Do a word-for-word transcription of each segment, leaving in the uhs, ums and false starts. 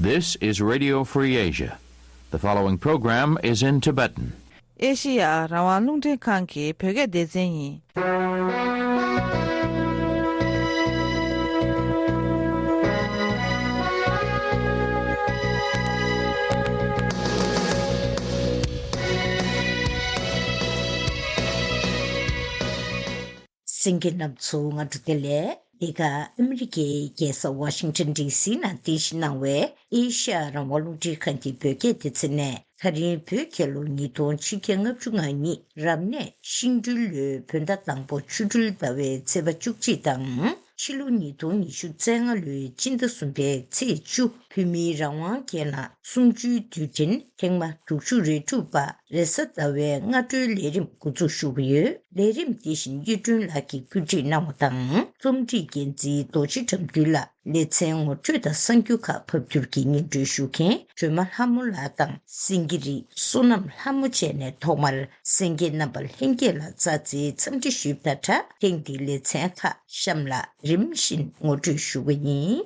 This is Radio Free Asia. The following program is in Tibetan. ཨེ་ཤི་ཡ་རང་དབང་རླུང་འཕྲིན་ཁང་གི་བོད་སྐད་སྡེ་ཚན་ཡིན། གསན་མཁན་རྣམ་ཚོ་སྔ་དྲོ་བདེ་ལེགས། འདི་ག་ཨ་མི་རི་ཀའི་རྒྱལ་ས་ཝ་ཤིང་ཊོན་ཌི་སི་ནང་རྟེན་གཞི་གནང་བའི་ཨེ་ཤ་ཡ་རང་དབང་རླུང་འཕྲིན་ཁང་གི་བོད་སྐད་སྡེ་ཚན་ནས། ད་རིང་བོད་རྒྱལ་ལོ་ཉིས་སྟོང་ཆིག་བརྒྱ་ལྔ་བཅུ་ང་གཉིས་རབ་གནས་ཤིང་སྦྲུལ་ལོའི་བོད་ཟླ་དང་པོ་ཆོ་འཕྲུལ་ཟླ་བའི་ཚེས་པ་བཅུ་གཅིག་དང་། ཕྱི་ལོ་ཉིས་སྟོང་ཉི་ཤུ་རྩ་ལྔ་ལོའི་སྤྱི་ཟླ་གསུམ་པའི་ཚེས་བཅུ། བོད་མིའི་རང་དབང་རྒྱལ་ལ་གསུམ་བཅུའི་དུས་དྲན་ཐེངས་མ་དྲུག་ཅུ་རེ་དྲུག་པ་རེས་གཟའ་ཟླ་བའི་སྔ་དྲོའི་ལས་རིམ་འགོ་འཛུགས་ཞུ་གི་ཡོད། ལས་རིམ་དེ་བཞིན་གཡུ་སྒྲོན་ལགས་ཀྱིས་བཀོད་སྒྲིག་གནང་བ་དང་། རྩོམ་སྒྲིག་འགན་འཛིན་རྡོ་རྗེ་དགྲ་འདུལ་ལགས། ལེ་ཚན་ངོ་སྤྲོད་དང་གསར་འགྱུར་ཁག་ཕབ་སྒྱུར་གྱིས་སྙན་སྒྲོན་ཞུ་མཁན་སྒྲོལ་མ་ལྷ་མོ་ལགས་དང་། སེང་གེ་རི་བསོད་ནམས་ལྷ་མོ་བཅས་ནས་ཐོག་མར་གསན་མཁན་རྣམ་པ་ལྷན་རྒྱས་ལ་མཛའ་བརྩེའི་འཚམས་འདྲི་ཞུས་པ་དང་སྦྲགས། ཐེངས་འདིའི་ལེ་ཚན་ཁག་གཤམ་ལ་རིམ་བཞིན་ངོ་སྤྲོད་ཞུ་གི་ཡིན།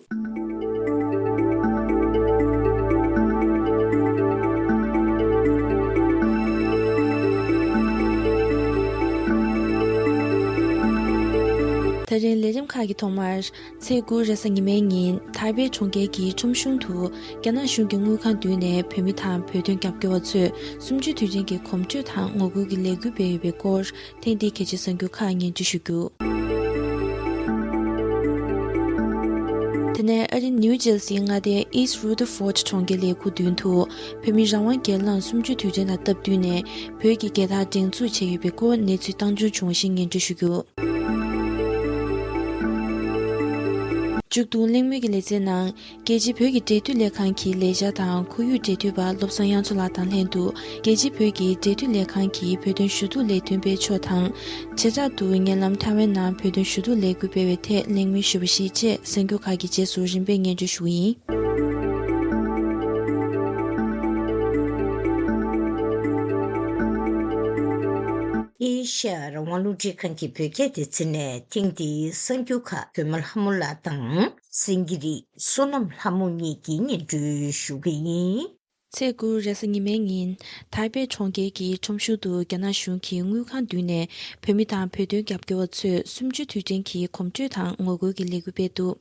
ད་རིང་ལས་རིམ་ཁག་གི་ཐོག་མར། ཚེས་དགུ་རེས་གཟའ་ཉི་མའི་ཉིན་ཐའེ་པེ་གྲོང་ཁྱེར་གྱི་ཁྲོམ་གཞུང་དུ་རྒྱ་ནག་གཞུང་གི་དངུལ་ཁང་བརྒྱུད་ནས་བོད་མི་དང་བོད་དོན་རྒྱབ་སྐྱོར་བ་ཚོས་གསུམ་བཅུའི་དུས་དྲན་གྱི་གོམ་བགྲོད་དང་ངོ་རྒོལ་གྱི་ལས་འགུལ་སྤེལ་ཡོད་པའི་སྐོར། ཐེངས་འདིའི་གལ་ཆེའི་གསར་འགྱུར་ཁག་སྙན་སྒྲོན་ཞུ་རྒྱུ། དེ་ནས་ཨ་རིའི་ནིའུ་ཇེར་སིའི་མངའ་སྡེ་East Rutherford གྲོང་ཁྱེར་ལས་ཁུངས་མདུན་དུ་བོད་མི་རང་དབང་སྒེར་ལངས་གསུམ་བཅུའི་དུས་དྲན་དང་སྟབས་བསྟུན་ནས་བོད་ཀྱི་རྒྱལ་དར་སྒྲེང་འཛུགས་བྱས་ཡོད་པའི་སྐོར་གནས་ཚུལ་བཏང་འབྱོར་བྱུང་བ་ཞིག་སྙན་སྒྲོན་ཞུ་རྒྱུ། མཇུག་ཏུ་གླེང་མོལ་གྱི་ལེ་ཚན་ནང་། རྒྱལ་སྤྱིའི་བོད་ཀྱི་འབྲེལ་མཐུད་ལས་ཁང་གི་ལས་བྱ་དང་ཁོར་ཡུག་འབྲེལ་མཐུད་པ་བློ་བཟང་དབྱངས་མཚོ་ལགས་དང་ལྷན་དུ། རྒྱལ་སྤྱིའི་བོད་ཀྱི་འབྲེལ་མཐུད་ལས་ཁང་གི་བོད་དོན་ཞུ་གཏུག་ལས་དོན་པའི་ཕྱོགས་དང་། བྱེ་བྲག་ཏུ་ཉེ་ལམ་ཐའེ་ཝན་ནང་བོད་དོན་ཞུ་གཏུག་ལས་འགུལ་སྤེལ་བའི་ཐད་གླེང་མོལ་ཞུས་པ་ཞིག་བཅས་གསར་འགྱུར་ཁག་གི་རྗེས་སུ་རིམ་པས་སྙན་སྒྲོན་ཞུ་གི་ཡིན། ཨེ་ཤ་ཡ་རང་དབང་རླུང་འཕྲིན་ཁང་གི་བོད་སྐད་སྡེ་ཚན་ནས་ཐེངས་འདིའི་གསར་འགྱུར་ཁག་སྒྲོལ་མ་ལྷ་མོ་ལགས་དང་། སེང་གེ་རི་བསོད་ནམས་ལྷ་མོ་གཉིས་ཀྱིས་སྙན་སྒྲོན་ཞུ་གི་ཡིན། ཚེས་དགུ་རེས་གཟའ་ཉི་མའི་ཉིན། ཐའེ་པེ་གྲོང་ཁྱེར་གྱི་ཁྲོམ་གཞུང་དུ་རྒྱ་ནག་གཞུང་གི་དངུལ་ཁང་བརྒྱུད་ནས་བོད་མི་དང་བོད་དོན་རྒྱབ་སྐྱོར་བ་ཚོས་གསུམ་བཅུའི་དུས་དྲན་གྱི་གོམ་བགྲོད་དང་ངོ་རྒོལ་གྱི་ལས་འགུལ་སྤེལ་འདུག་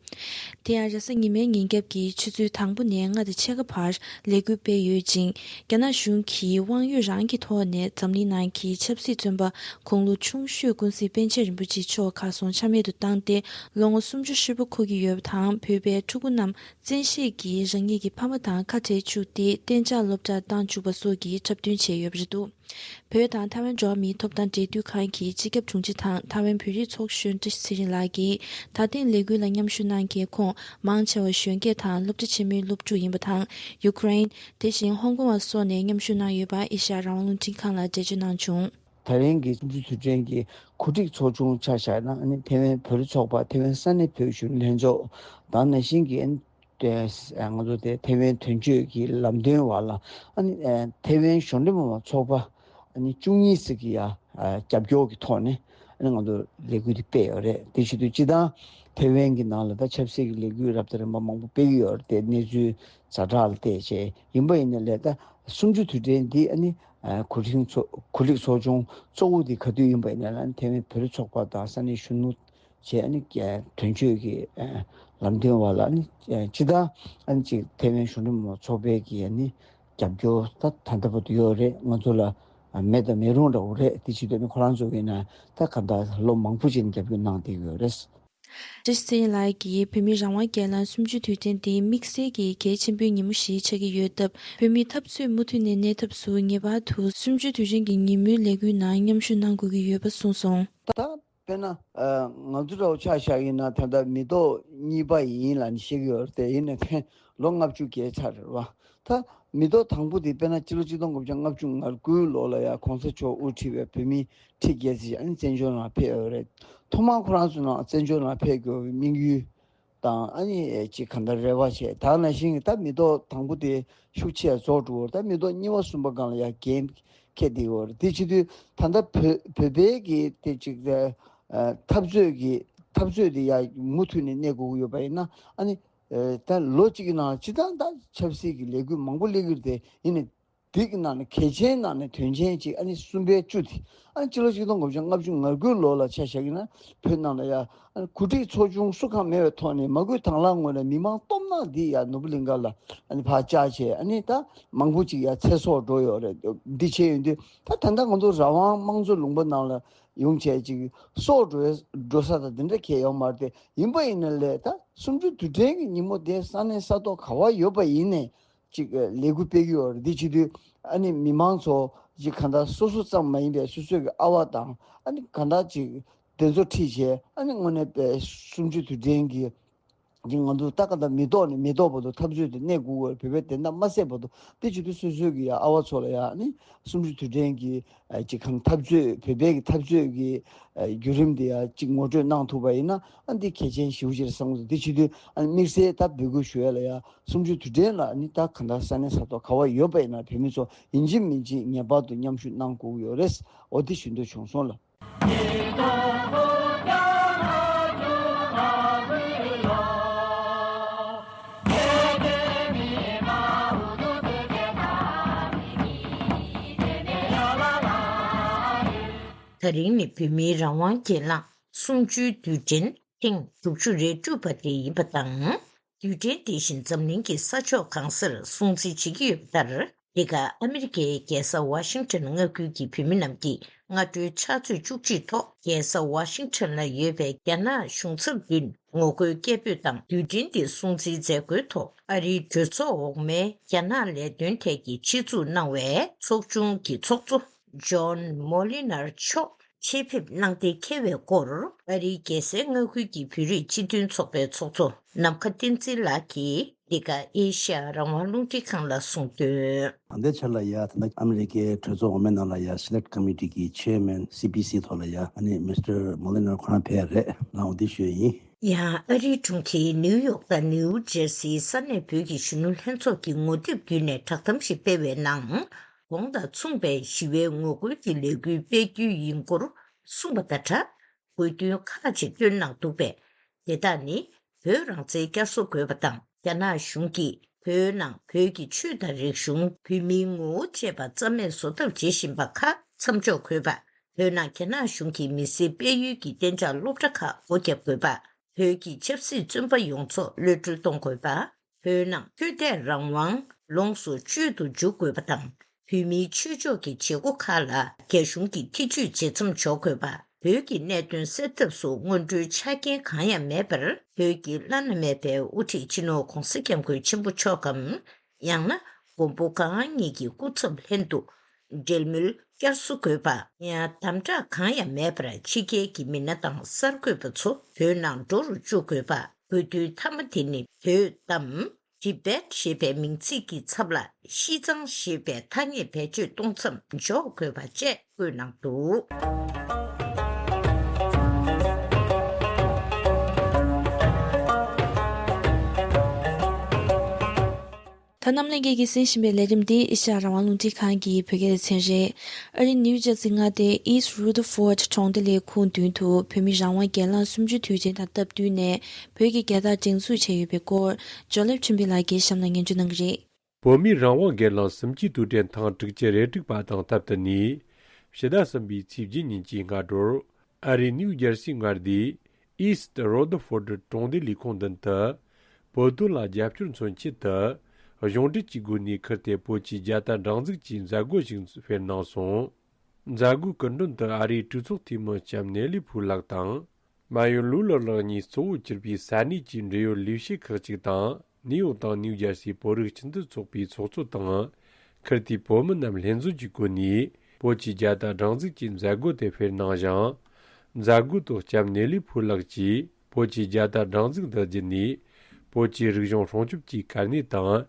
དེ་ཡང་རེས་གཟའ་ཉི་མའི་ཉིན་རྒྱབ་ཀྱི་ཆུ་ཚོད་དང་པོ་ནས་ལྔ་དང་ཕྱེད་ཀ་བར་ལས་འགུལ་སྤེལ་ཡོད་ཅིང་། རྒྱ་ནག་གཞུང་གིས་དབང་ཡོད་རང་གི་ཐོག་ནས་འཛམ་གླིང་ནང་གི་ཆབ་སྲིད་བཙོན་པ་དགུང་ལོ་ཆུང་ཤོས་ཀུན་གཟིགས་པཎ་ཆེན་རིན་པོ་ཆེ་མཆོག་གར་སོང་ཆ་མེད་དུ་བཏང་སྟེ་ལོ་ངོ་སུམ་ཅུ་ཧྲིལ་པོ་འཁོར་གྱི་ཡོད་པ་དང་། བོད་པའི་ཕྲུ་གུ་རྣམས་བཙན་ཤེད་ཀྱིས་རང་ཉིད་ཀྱི་ཕ་མ་དང་ཁ་བྲལ་བཅུག་སྟེ་གཏན་འཇགས་སློབ་གྲྭར་བཏང་བཅུག་པ་སོགས་ཀྱི་འཁྲབ་སྟོན་བྱས་ཡོད་པ་རེད་འདུག་བོད་དང་ཐའེ་ཝན་འགྲོ་བ་མིའི་ཐོབ་ཐང་འབྲེལ་མཐུད་ཁང་གི་སྤྱི་ཁྱབ་དྲུང་ཆེ་དང་ཐའེ་ཝན་བོད་རིགས་ཚོགས་གཞོན་བཀྲ་ཤིས་ཚེ་རིང་ལགས་ཀྱིས། ད་ཐེངས་ལས་འགུལ་ལ་མཉམ་ཞུགས་གནང་མཁན་ཁོང་མང་ཆེ་བ་གཞོན་སྐྱེས་དང་སློབ་གྲྭ་ཆེན་མོའི་སློབ་ཕྲུག་ཡིན་པ་དང་། ཡུ་ཀེ་རེན། དེ་བཞིན་ཧོང་ཀོང་བ་སོགས་ནས་མཉམ་ཞུགས་གནང་ཡོད་པ་ཨེ་ཤ་ཡ་རང་དབང་རླུང་འཕྲིན་ཁང་ལ་འགྲེལ་བརྗོད་གནང་བྱུང་། ད་རིང་གི་གསུམ་བཅུའི་དུས་དྲན་གྱི་གོ་སྒྲིག་ཚོགས་ཆུང་ཆ་བཞག་ན། ཨ་ནི་ཐའེ་ཝན་བོད་རིགས་ཚོགས་པ་ཐའེ་ཝན་ས་གནས་བོད་གཞོན་ལྷན་ཚོགས་དང་། ནང་བཞིན་གྱི་ཨ་ནི་ང་ཚོ་དེ་ཐའེ་ཝན་དོན་གཅོད་ཀྱི་ལམ་སྟོན་པ་ལ། ཨ་ནི་ཐའེ་ཝན་གཞོན་འབྲུག་མི་མང་ཚོགས་པ་ཨ་ནི་བཅུ་གཉིས་ཙམ་གྱི་ཡ་རྒྱབ་སྐྱོར་གྱི་ཐོག་ནས་ཨ་ནི་ང་ཚོ་ལས་འགུལ་འདི་སྤེལ་ཡོད་རེད། དེ་བཞིན་དུ་སྤྱིར་བཏང་ཐའེ་ཝན་གྱི་ནང་ལ་ད་ཆབ་སྲིད་ཀྱི་ལས་འགུལ་རབ་དང་རིམ་པ་མང་པོ་སྤེལ་གྱི་ཡོད་རེད་དེ། གནས་ཚུལ་ཛ་དྲག་ལ་བལྟས་བྱས་ཡིན་པ་ཡིན་ན་ལས། ད་གསུམ་བཅུ་དུས་དྲན་འདི་ཨ་ནི་གོ་སྒྲིག་ཚོགས་གོ་སྒྲིག་ཚོགས་ཆུང་གཙོ་བོ་འདི་ག་དུས་ཡིན་པ་ཡིན་ན་ལ། ཐའེ་ཝན་བོད་རིགས་ཚོགས་པ་དང་ས་གནས་གཞོན་ནུ་བཅས་ཨ་ནི་དོན་གཅོད་ཀྱི་ལམ་སྟོན་པ་ལ་ཨ་ནི་སྤྱིར་བཏང་ཨ་ནི་ཅིག་ཐའེ་ཝན་གཞོན་འབྲུག་མི་མང་ཚོགས་པའི་གི་ཨ་ནི་རྒྱབ་སྐྱོར་ད་ད་ལྟ་བར་དུ་ཡོད་རེད། ང་ཚོ་ལ་མེད་དང་མེད་རུང་འདྲ་བོ་རེད། དེ་བྱེད་དུས་ནི་ཁོ་རང་ཚོ་གིས་ན་ད་ག་ད་ལོ་མང་པོ་ཅིག་རྒྱབ་སྐྱོར་གནང་བསྡད་ཡོད་རེད། བཀྲ་ཤིས་ཚེ་རིང་ལགས་ཀྱིས་བོད་མིའི་རང་དབང་སྒེར་ལངས་གསུམ་བཅུའི་དུས་དྲན་འདི་དམིགས་བསལ་གྱི་གལ་ཆེན་པོའི་ཉིན་མོ་ཞིག་ཆགས་ཀྱི་ཡོད་སྟབས། བོད་མིའི་འཐབ་རྩོད་མུ་མཐུད་ནས་གནས་ཐབས་སུ་ངེས་པར་དུ་གསུམ་བཅུའི་དུས་དྲན་གྱི་ཉིན་མོའི་ལས་འགུལ་ནང་མཉམ་ཞུགས་གནང་དགོས་ཀྱི་ཡོད་པ་གསུངས་སོང་། ད་དཔེར་ན་ང་ཚོ་འདྲ་བོ་ཆ་བཞག་ཡིན་ན་ད་ལྟ་མི་ཐོག་གཉིས་པ་ཡིན་ལབ་ནས་བཤད་ཀྱི་ཡོད་རེད་དེ། ཡིན་ནའི་ལོ་ལྔ་བཅུ་བརྒལ་ཚར་རེད་བ། ད་མི་ཐོག་དང་པོ་དེ་དཔེར་ན་སྤྱི་ལོ་ཆིག་སྟོང་དགུ་བརྒྱ་ལྔ་བཅུ་ང་དགུ་ལོ་ལ་ཡ་གོང་ས་མཆོག་དབུ་ཁྲིད་པའི་བོད་མི་ཁྲི་བརྒྱད་ཙམ་ཞིག་ཨ་ནི་བཙན་བྱོལ་ནང་ཕེབས་ཡོད་རེད། ཐོག་མར་ཁོ་རང་ཚོ་ནང་བཙན་བྱོལ་ནང་ཕེབས་དགོས་པའི་དམིགས་ཡུལ་དང་། ཨ་ནི་ཅིག་གང་ལྟར་རེ་བ་བྱས། ད་ནང་བཞིན་གྱི་ད་མི་ཐོག་དང་པོ་དེ་ཤུགས་ཆེ་རྫོགས་འགྲོ་བར། ད་མི་ཐོག་གཉིས་པ་གསུམ་པ་སྒང་ལ་ཡ་འགན་འཁྱེར་བསྡད་ཡོད་རེད། དེ་བྱེད་དུས་ད་ལྟ་བོད་བོད་པའི་གི་དེ་ཅིག་འཐབ་རྩོད་ཀྱི་འཐབ་རྩོད་དེ་ཡ་མུ་མཐུད་ནས་གནས་དགོས་ཀྱི་ཡོད་པ་ཡིན་ན། ཨ་ནི། ཨེ་ད་ལོ་གཅིག་གི་ནང་ལ་སྤྱིར་བཏང་ད་ཆབ་སྲིད་ཀྱི་ལས་འགུལ་མང་པོ་སླེབས་ཀྱི་རེད་དེ། ཡིན་ནའི་འདི་གི་ནང་ནས་གལ་ཆེན་ནང་ནས་དོན་ཆེན་གཅིག་ཨ་ནི་གསུམ་པའི་བཅུ་དེ། ཨ་ནི་སྤྱི་ལོ་ཆིག་སྟོང་དགུ་བརྒྱ་ལྔ་བཅུ་ང་དགུའི་ལོ་ལ་ཆ་བཞག་གི་ན། བོད་ནང་ལ་ཡ་ཨ་ནི་གོ་སྒྲིག་ཚོགས་ཆུང་སུ་གང་མེད་པའི་ཐོག་ནས་མ་བསྐུལ་དང་བླངས་ངོས་ནས་མི་མང་སྟོབས་ནག་འདི་ཡ་ནོར་བུ་གླིང་ཁ་ལ་ཨ་ནི་ཕར་བཅར་བྱས། ཨ་ནི་ད་མང་པོ་ཅིག་ཡ་ཚེ་སྲོག་འགྲོ་ཡོད་རེད། འདི་བྱས་ཡོང་དུས་ད་ད་ལྟ་ང་ཚོ་རང་དབང་དམངས་གཙོ་ལུང་པ་ནང་ལ་ཡོང་བྱས་ཅིག་སྲོག་འགྲོ་འགྲོ་ས་དང་འདི་འདྲ་གང་ཡང་ཡོད་མ་རེད་དེ། ཡིན་པ་ཡིན་ན་ལས་ད་གསུམ་བཅུའི་དུས་དྲན་གྱི་ཉིན་མོ་དེ་ས་གནས་ས་ཐོག་ག་བ་ཡོད་པ་ཡིན་ནའི་ཅིག་ལས་འགུལ་སྤེལ་གྱི་ཡོད་རེད། འདི་བྱེད་དུས་ཨ་ནི་མི་མང་ཚོ་ཅིག་གང་ལྟར་སོ་སོ་ཙམ་མ་ཡིན་པའི་སོ་སོའི་གི་ཨ་བ་དང་ཨ་ནི་གང་ལྟར་ཅིག་དེ་ཚོ་ཁྲིད་བྱས། ཨ་ནི་དངོས་གནས་པའི་གསུམ་བཅུའི་དུས་དྲན་གྱི་ཅིག་ང་ཚོ་ད་གང་ལྟར་མི་ཐོག་ནས་མི་ཐོག་བར་དུ་འཐབ་རྩོད་དེ་གནས་དགོས་པར། བོད་པའི་བདེན་མཐའ་མ་གསལ་བར་དུ། དེ་བྱེད་དུས་སོ་སོའི་གི་ཡ་ཨ་བ་ཚོ་ལ་ཡ་ཨ་ནི་གསུམ་བཅུའི་དུས་དྲན་གྱི་ཨ་ཅིག་གང་འཐབ་རྩོད། བོད་པའི་གི་འཐབ་རྩོད་ཀྱི་ཨ་བརྒྱུད་རིམ་དེ་ཡ་ཅིག་ངོ་སྤྲོད་གནང་ཐུབ་པ་ཡིན་ན་ཨ་འདི་གལ་ཆེན་ཞེ་པོ་ཅིག་རེད་བསམ་གྱི་འདུག་དེ་བྱེད་དུས་ཨ་དམིགས་བསལ་ད་འབོད་སྐུལ་ཞུ་ཡ་ལ་ཡ་གསུམ་བཅུའི་དུས་དྲན་ལ་ཨ་ནི་ད་གང་ལྟར་ས་གནས་ས་ཐོག་ག་བ་ཡོད་པ་ཡིན་ན་བོད་མི་ཚོ་ཡིན་གཅིག་མིན་གཅིག་ངེས་པར་དུ་མཉམ་ཞུགས་གནང་དགོས་ཀྱི་ཡོད་རེད། འོ་དེ་ཞུ་འདོད་བྱུང་སོང་ལགས། ད་རིང་ནི་བོད་མིའི་རང་དབང་སྒེར་ལངས་གསུམ་བཅུའི་དུས་དྲན་ཐེངས་དྲུག་ཅུ་རེ་དྲུག་པ་དེ་ཡིན་པ་དང་། དུས་དྲན་དེ་བཞིན་འཛམ་གླིང་གི་ས་ཕྱོགས་གང་སར་སྲུང་བརྩི་བྱེད་ཀྱི་ཡོད་པ་ལྟར། འདི་ག་ཨ་མི་རི་ཀའི་རྒྱལ་ས་ཝ་ཤིང་ཊོན་མངའ་ཁུལ་གྱི་བོད་མི་རྣམས་ཀྱིས་སྔ་དྲོའི་ཕྱག་ཚོད་བཅུ་གཅིག་ཐོག་རྒྱལ་ས་ཝ་ཤིང་ཊོན་ལ་ཡོད་པའི་རྒྱ་ནག་གཞུང་ཚབ་མདུན་ངོ་རྒོལ་སྐད་འབོད་དང་། དུས་དྲན་འདི་སྲུང་བརྩིའི་མཛད་སྒོའི་ཐོག་ཨ་རིའི་གྲོས་ཚོགས་འོག་མའི་རྒྱ་ནག་ལས་དོན་ཐད་ཀྱི་ཆེད་འཛུགས་གནང་བའི་ཚོགས་ཆུང་གི་ཚོགས་གཙོ་ཇོན་མོ་ལི་ནར་མཆོག་ཆེད་ཕེབས་གནང་སྟེ། འཁེལ་བའི་སྐོར་ཨ་རིའི་རྒྱལ་སའི་མངའ་ཁུལ་གྱི་བོད་རིགས་སྤྱི་མཐུན་ཚོགས་པའི་ཚོགས་གཙོ་ནམ་མཁའ་བསྟན་འཛིན་ལགས་ཀྱིས་འདི་ག་ཨེ་ཤ་ཡ་རང་དབང་རླུང་འཕྲིན་ཁང་ལ་གསུངས་དོན། ད་ལྟའི་ཆར་ལ་ཡ་ད་ལྟ་ཨ་མི་རི་ཀའི་གྲོས་ཚོགས་འོག་མའི་ནང་ལ་ཡ་Select Committee གི་Chairman C P C ཐོག་ལ་ཡ་ཨ་ནི་Mister Moliner ཁོ་རང་ཕེབས་ཡ་རེད། ལགས་འོ་འདི་ཞུ་ཡ་ཡིན། ཡང་ཨ་རིའི་གྲོང་ཁྱེར་ནིའུ་ཡོག་དང་ནིའུ་ཇར་སིའི་ས་གནས་བོད་ཀྱི་གཞོན་ནུ་ལྷན་ཚོགས་ཀྱིས་ངོ་དེབ་བརྒྱུད་ནས་བསྒྲགས་གཏམ་ཞིག་སྤེལ་བའི་ནང་། གོང་དང་མཚུངས་པའི་ཞི་བའི་ངོ་རྒོལ་གྱི་ལས་འགུལ་སྤེལ་རྒྱུ་ཡིན་སྐོར་གསུངས་པ་དང་སྦྲགས། དགོས་འདུན་ཁག་ཅིག་བཏོན་གནང་འདུག་པས། དེ་དག་ནི་བོད་རང་བཙན་བསྐྱར་གསོ་དགོས་པ་དང་། རྒྱ་ནག་གཞུང་གིས་བོད་ནང་བོད་ཀྱི་ཆོས་དང་རིག་གཞུང་། བོད་མིའི་ངོ་བོ་བཅས་པ་རྩ་མེད་བཟོ་ཐབས་བྱེད་བཞིན་པ་ཁག་མཚམས་འཇོག་དགོས་པ། བོད་ནང་རྒྱ་ནག་གཞུང་གིས་མི་སེར་སྤེལ་ཡུལ་གྱི་གཏན་འཇགས་སློབ་གྲྭ་ཁག་སྒོ་བརྒྱབ་དགོས་པ། བོད་ཀྱི་ཆབ་སྲིད་བཙོན་པ་ཡོངས་རྫོགས་གློད་བཀྲོལ་གཏོང་དགོས་པ། བོད་ནང་ཆོས་དད་རང་དབང་ལོངས་སུ་སྤྱོད་དུ་འཇུག་དགོས་པ་དང་། བོད་མིའི་ཆོས་ཕྱོགས་ཀྱི་བྱེད་སྒོ་ཁག་ལ་རྒྱ་གཞུང་གིས་ཐེ་ཇུས་བྱེད་མཚམས་འཇོག་དགོས་པ། བོད་ཀྱི་གནད་དོན་སེལ་ཐབས་སུ་སྔོན་འགྲོའི་ཆ་རྐྱེན་གང་ཡང་མེད་པར། བོད་ཀྱི་བླ་ན་མེད་པའི་དབུ་ཁྲིད་སྤྱི་ནོར་ྋགོང་ས་ྋསྐྱབས་མགོན་ཆེན་པོ་མཆོག་གམ། ཡང་ན་མགོན་པོ་གང་ཉིད་ཀྱི་སྐུ་ཚབ་ལྷན་དུ་འབྲེལ་མོལ་བསྐྱར་གསོ་དགོས་པ། ཡང་དམ་དྲག་གང་ཡང་མེད་པར་ཕྱི་རྒྱལ་གྱི་མི་སྣ་དང་གསར་འགོད་པ་ཚོ་བོད་ནང་འགྲོ་རུ་བཅུག་དགོས་པ། དགོས་འདུན་མཐའ་མ་དེ་ནི་བོད་དམ། Tibet ཞེས་པའི་མིང་ཚིག་གི་ཚབ་ལ་ཤིས་ཙང་ཞེས་པའི་ཐ་སྙད་བེད་སྤྱོད་གཏོང་མཚམས་འཇོག་དགོས་པ་བཅས་བཀོད་གནང་འདུག། ད་རྣམ་གླིང་གིས་གསན་བཞིན་པའི་ལས་རིམ་འདི་ཨེ་ཤ་ཡ་རང་དབང་རླུང་འཕྲིན་ཁང་གི་བོད་སྐད་སྡེ་ཚན་རེད། ཨ་རིའི་ནིའུ་ཇར་སི་མངའ་སྡེའི་East Rutherford གྲོང་སྡེ་ལས་ཁུངས་མདུན་དུ་བོད་མིའི་རང་དབང་སྒེར་ལངས་གསུམ་བཅུའི་དུས་དྲན་དང་སྟབས་བསྟུན་ནས་བོད་ཀྱི་རྒྱལ་དར་སྒྲེང་འཛུགས་བྱས་ཡོད་པའི་སྐོར་ཇོ་ལེབ་ཆོས་འཕེལ་ལགས་ཀྱིས་གཤམ་ལ་སྙན་སྒྲོན་གནང་གི་རེད། བོད་མིའི་རང་དབང་སྒེར་ལངས་གསུམ་བཅུའི་དུས་དྲན་ཐེངས་དྲུག་ཅུ་རེ་དྲུག་པ་དང་སྟབས་བསྟུན་ནས། ཕྱི་ཟླ་གསུམ་པའི་ཚེས་བརྒྱད་ཉིན་གྱི་སྔ་དྲོར། ཨ་རིའི་ནིའུ་ཇར་སི་མངའ་སྡེའི་East Rutherford གྲོང་སྡེ་ལས་ཁུངས་མདུན་དུ། བོད་དོན་ལ་རྒྱབ་སྐྱོར་མཚོན་ཆེད་དུ། གཞུང་འབྲེལ་གྱི་སྒོ་ནས་ཁུར་ཏེ་བོད་ཀྱི་རྒྱལ་དར་སྒྲེང་འཛུགས་ཀྱི་མཛད་སྒོ་ཞིག་སྤེལ་གནང་སོང་། མཛད་སྒོའི་སྐུ་མགྲོན་དུ་ཨ་རིའི་གྲོས་ཚོགས་འཐུས་མི་ལྕམ་ནེ་ལི་ཕུ་ལགས་དང་། མཱ་ཡུ་ལུའུ་ལི་ལགས་གཉིས་གཙོ་བོ་གྱུར་པའི་ས་གནས་ཀྱི་འབྲེལ་ཡོད་ལས་བྱེད་ཁག་ཅིག་དང་། ནིའུ་ཡོག་དང་ནིའུ་ཇར་སིའི་བོད་རིགས་སྤྱི་མཐུན་ཚོགས་པའི་ཚོགས་གཙོ་དང་། ཁུར་ཏེ་བོད་མི་རྣམས་ལྷན་འཛོམས་ཀྱི་སྒོ་ནས་བོད་ཀྱི་རྒྱལ་དར་སྒྲེང་འཛུགས་ཀྱི་མཛད་སྒོ་དེ་སྤེལ་གནང་ཞིང་། མཛད་སྒོའི་ཐོག་ལྕམ་ནེ་ལི་ཕུ་ལགས་ཀྱིས་བོད་ཀྱི་རྒྱལ་དར་སྒྲེང་འཛུགས་འདི་བརྒྱུད་ནས། བོད་ཀྱི་རིག་གཞུང་སྲུང་སྐྱོབ་ཀྱི་གལ་གནད་དང་།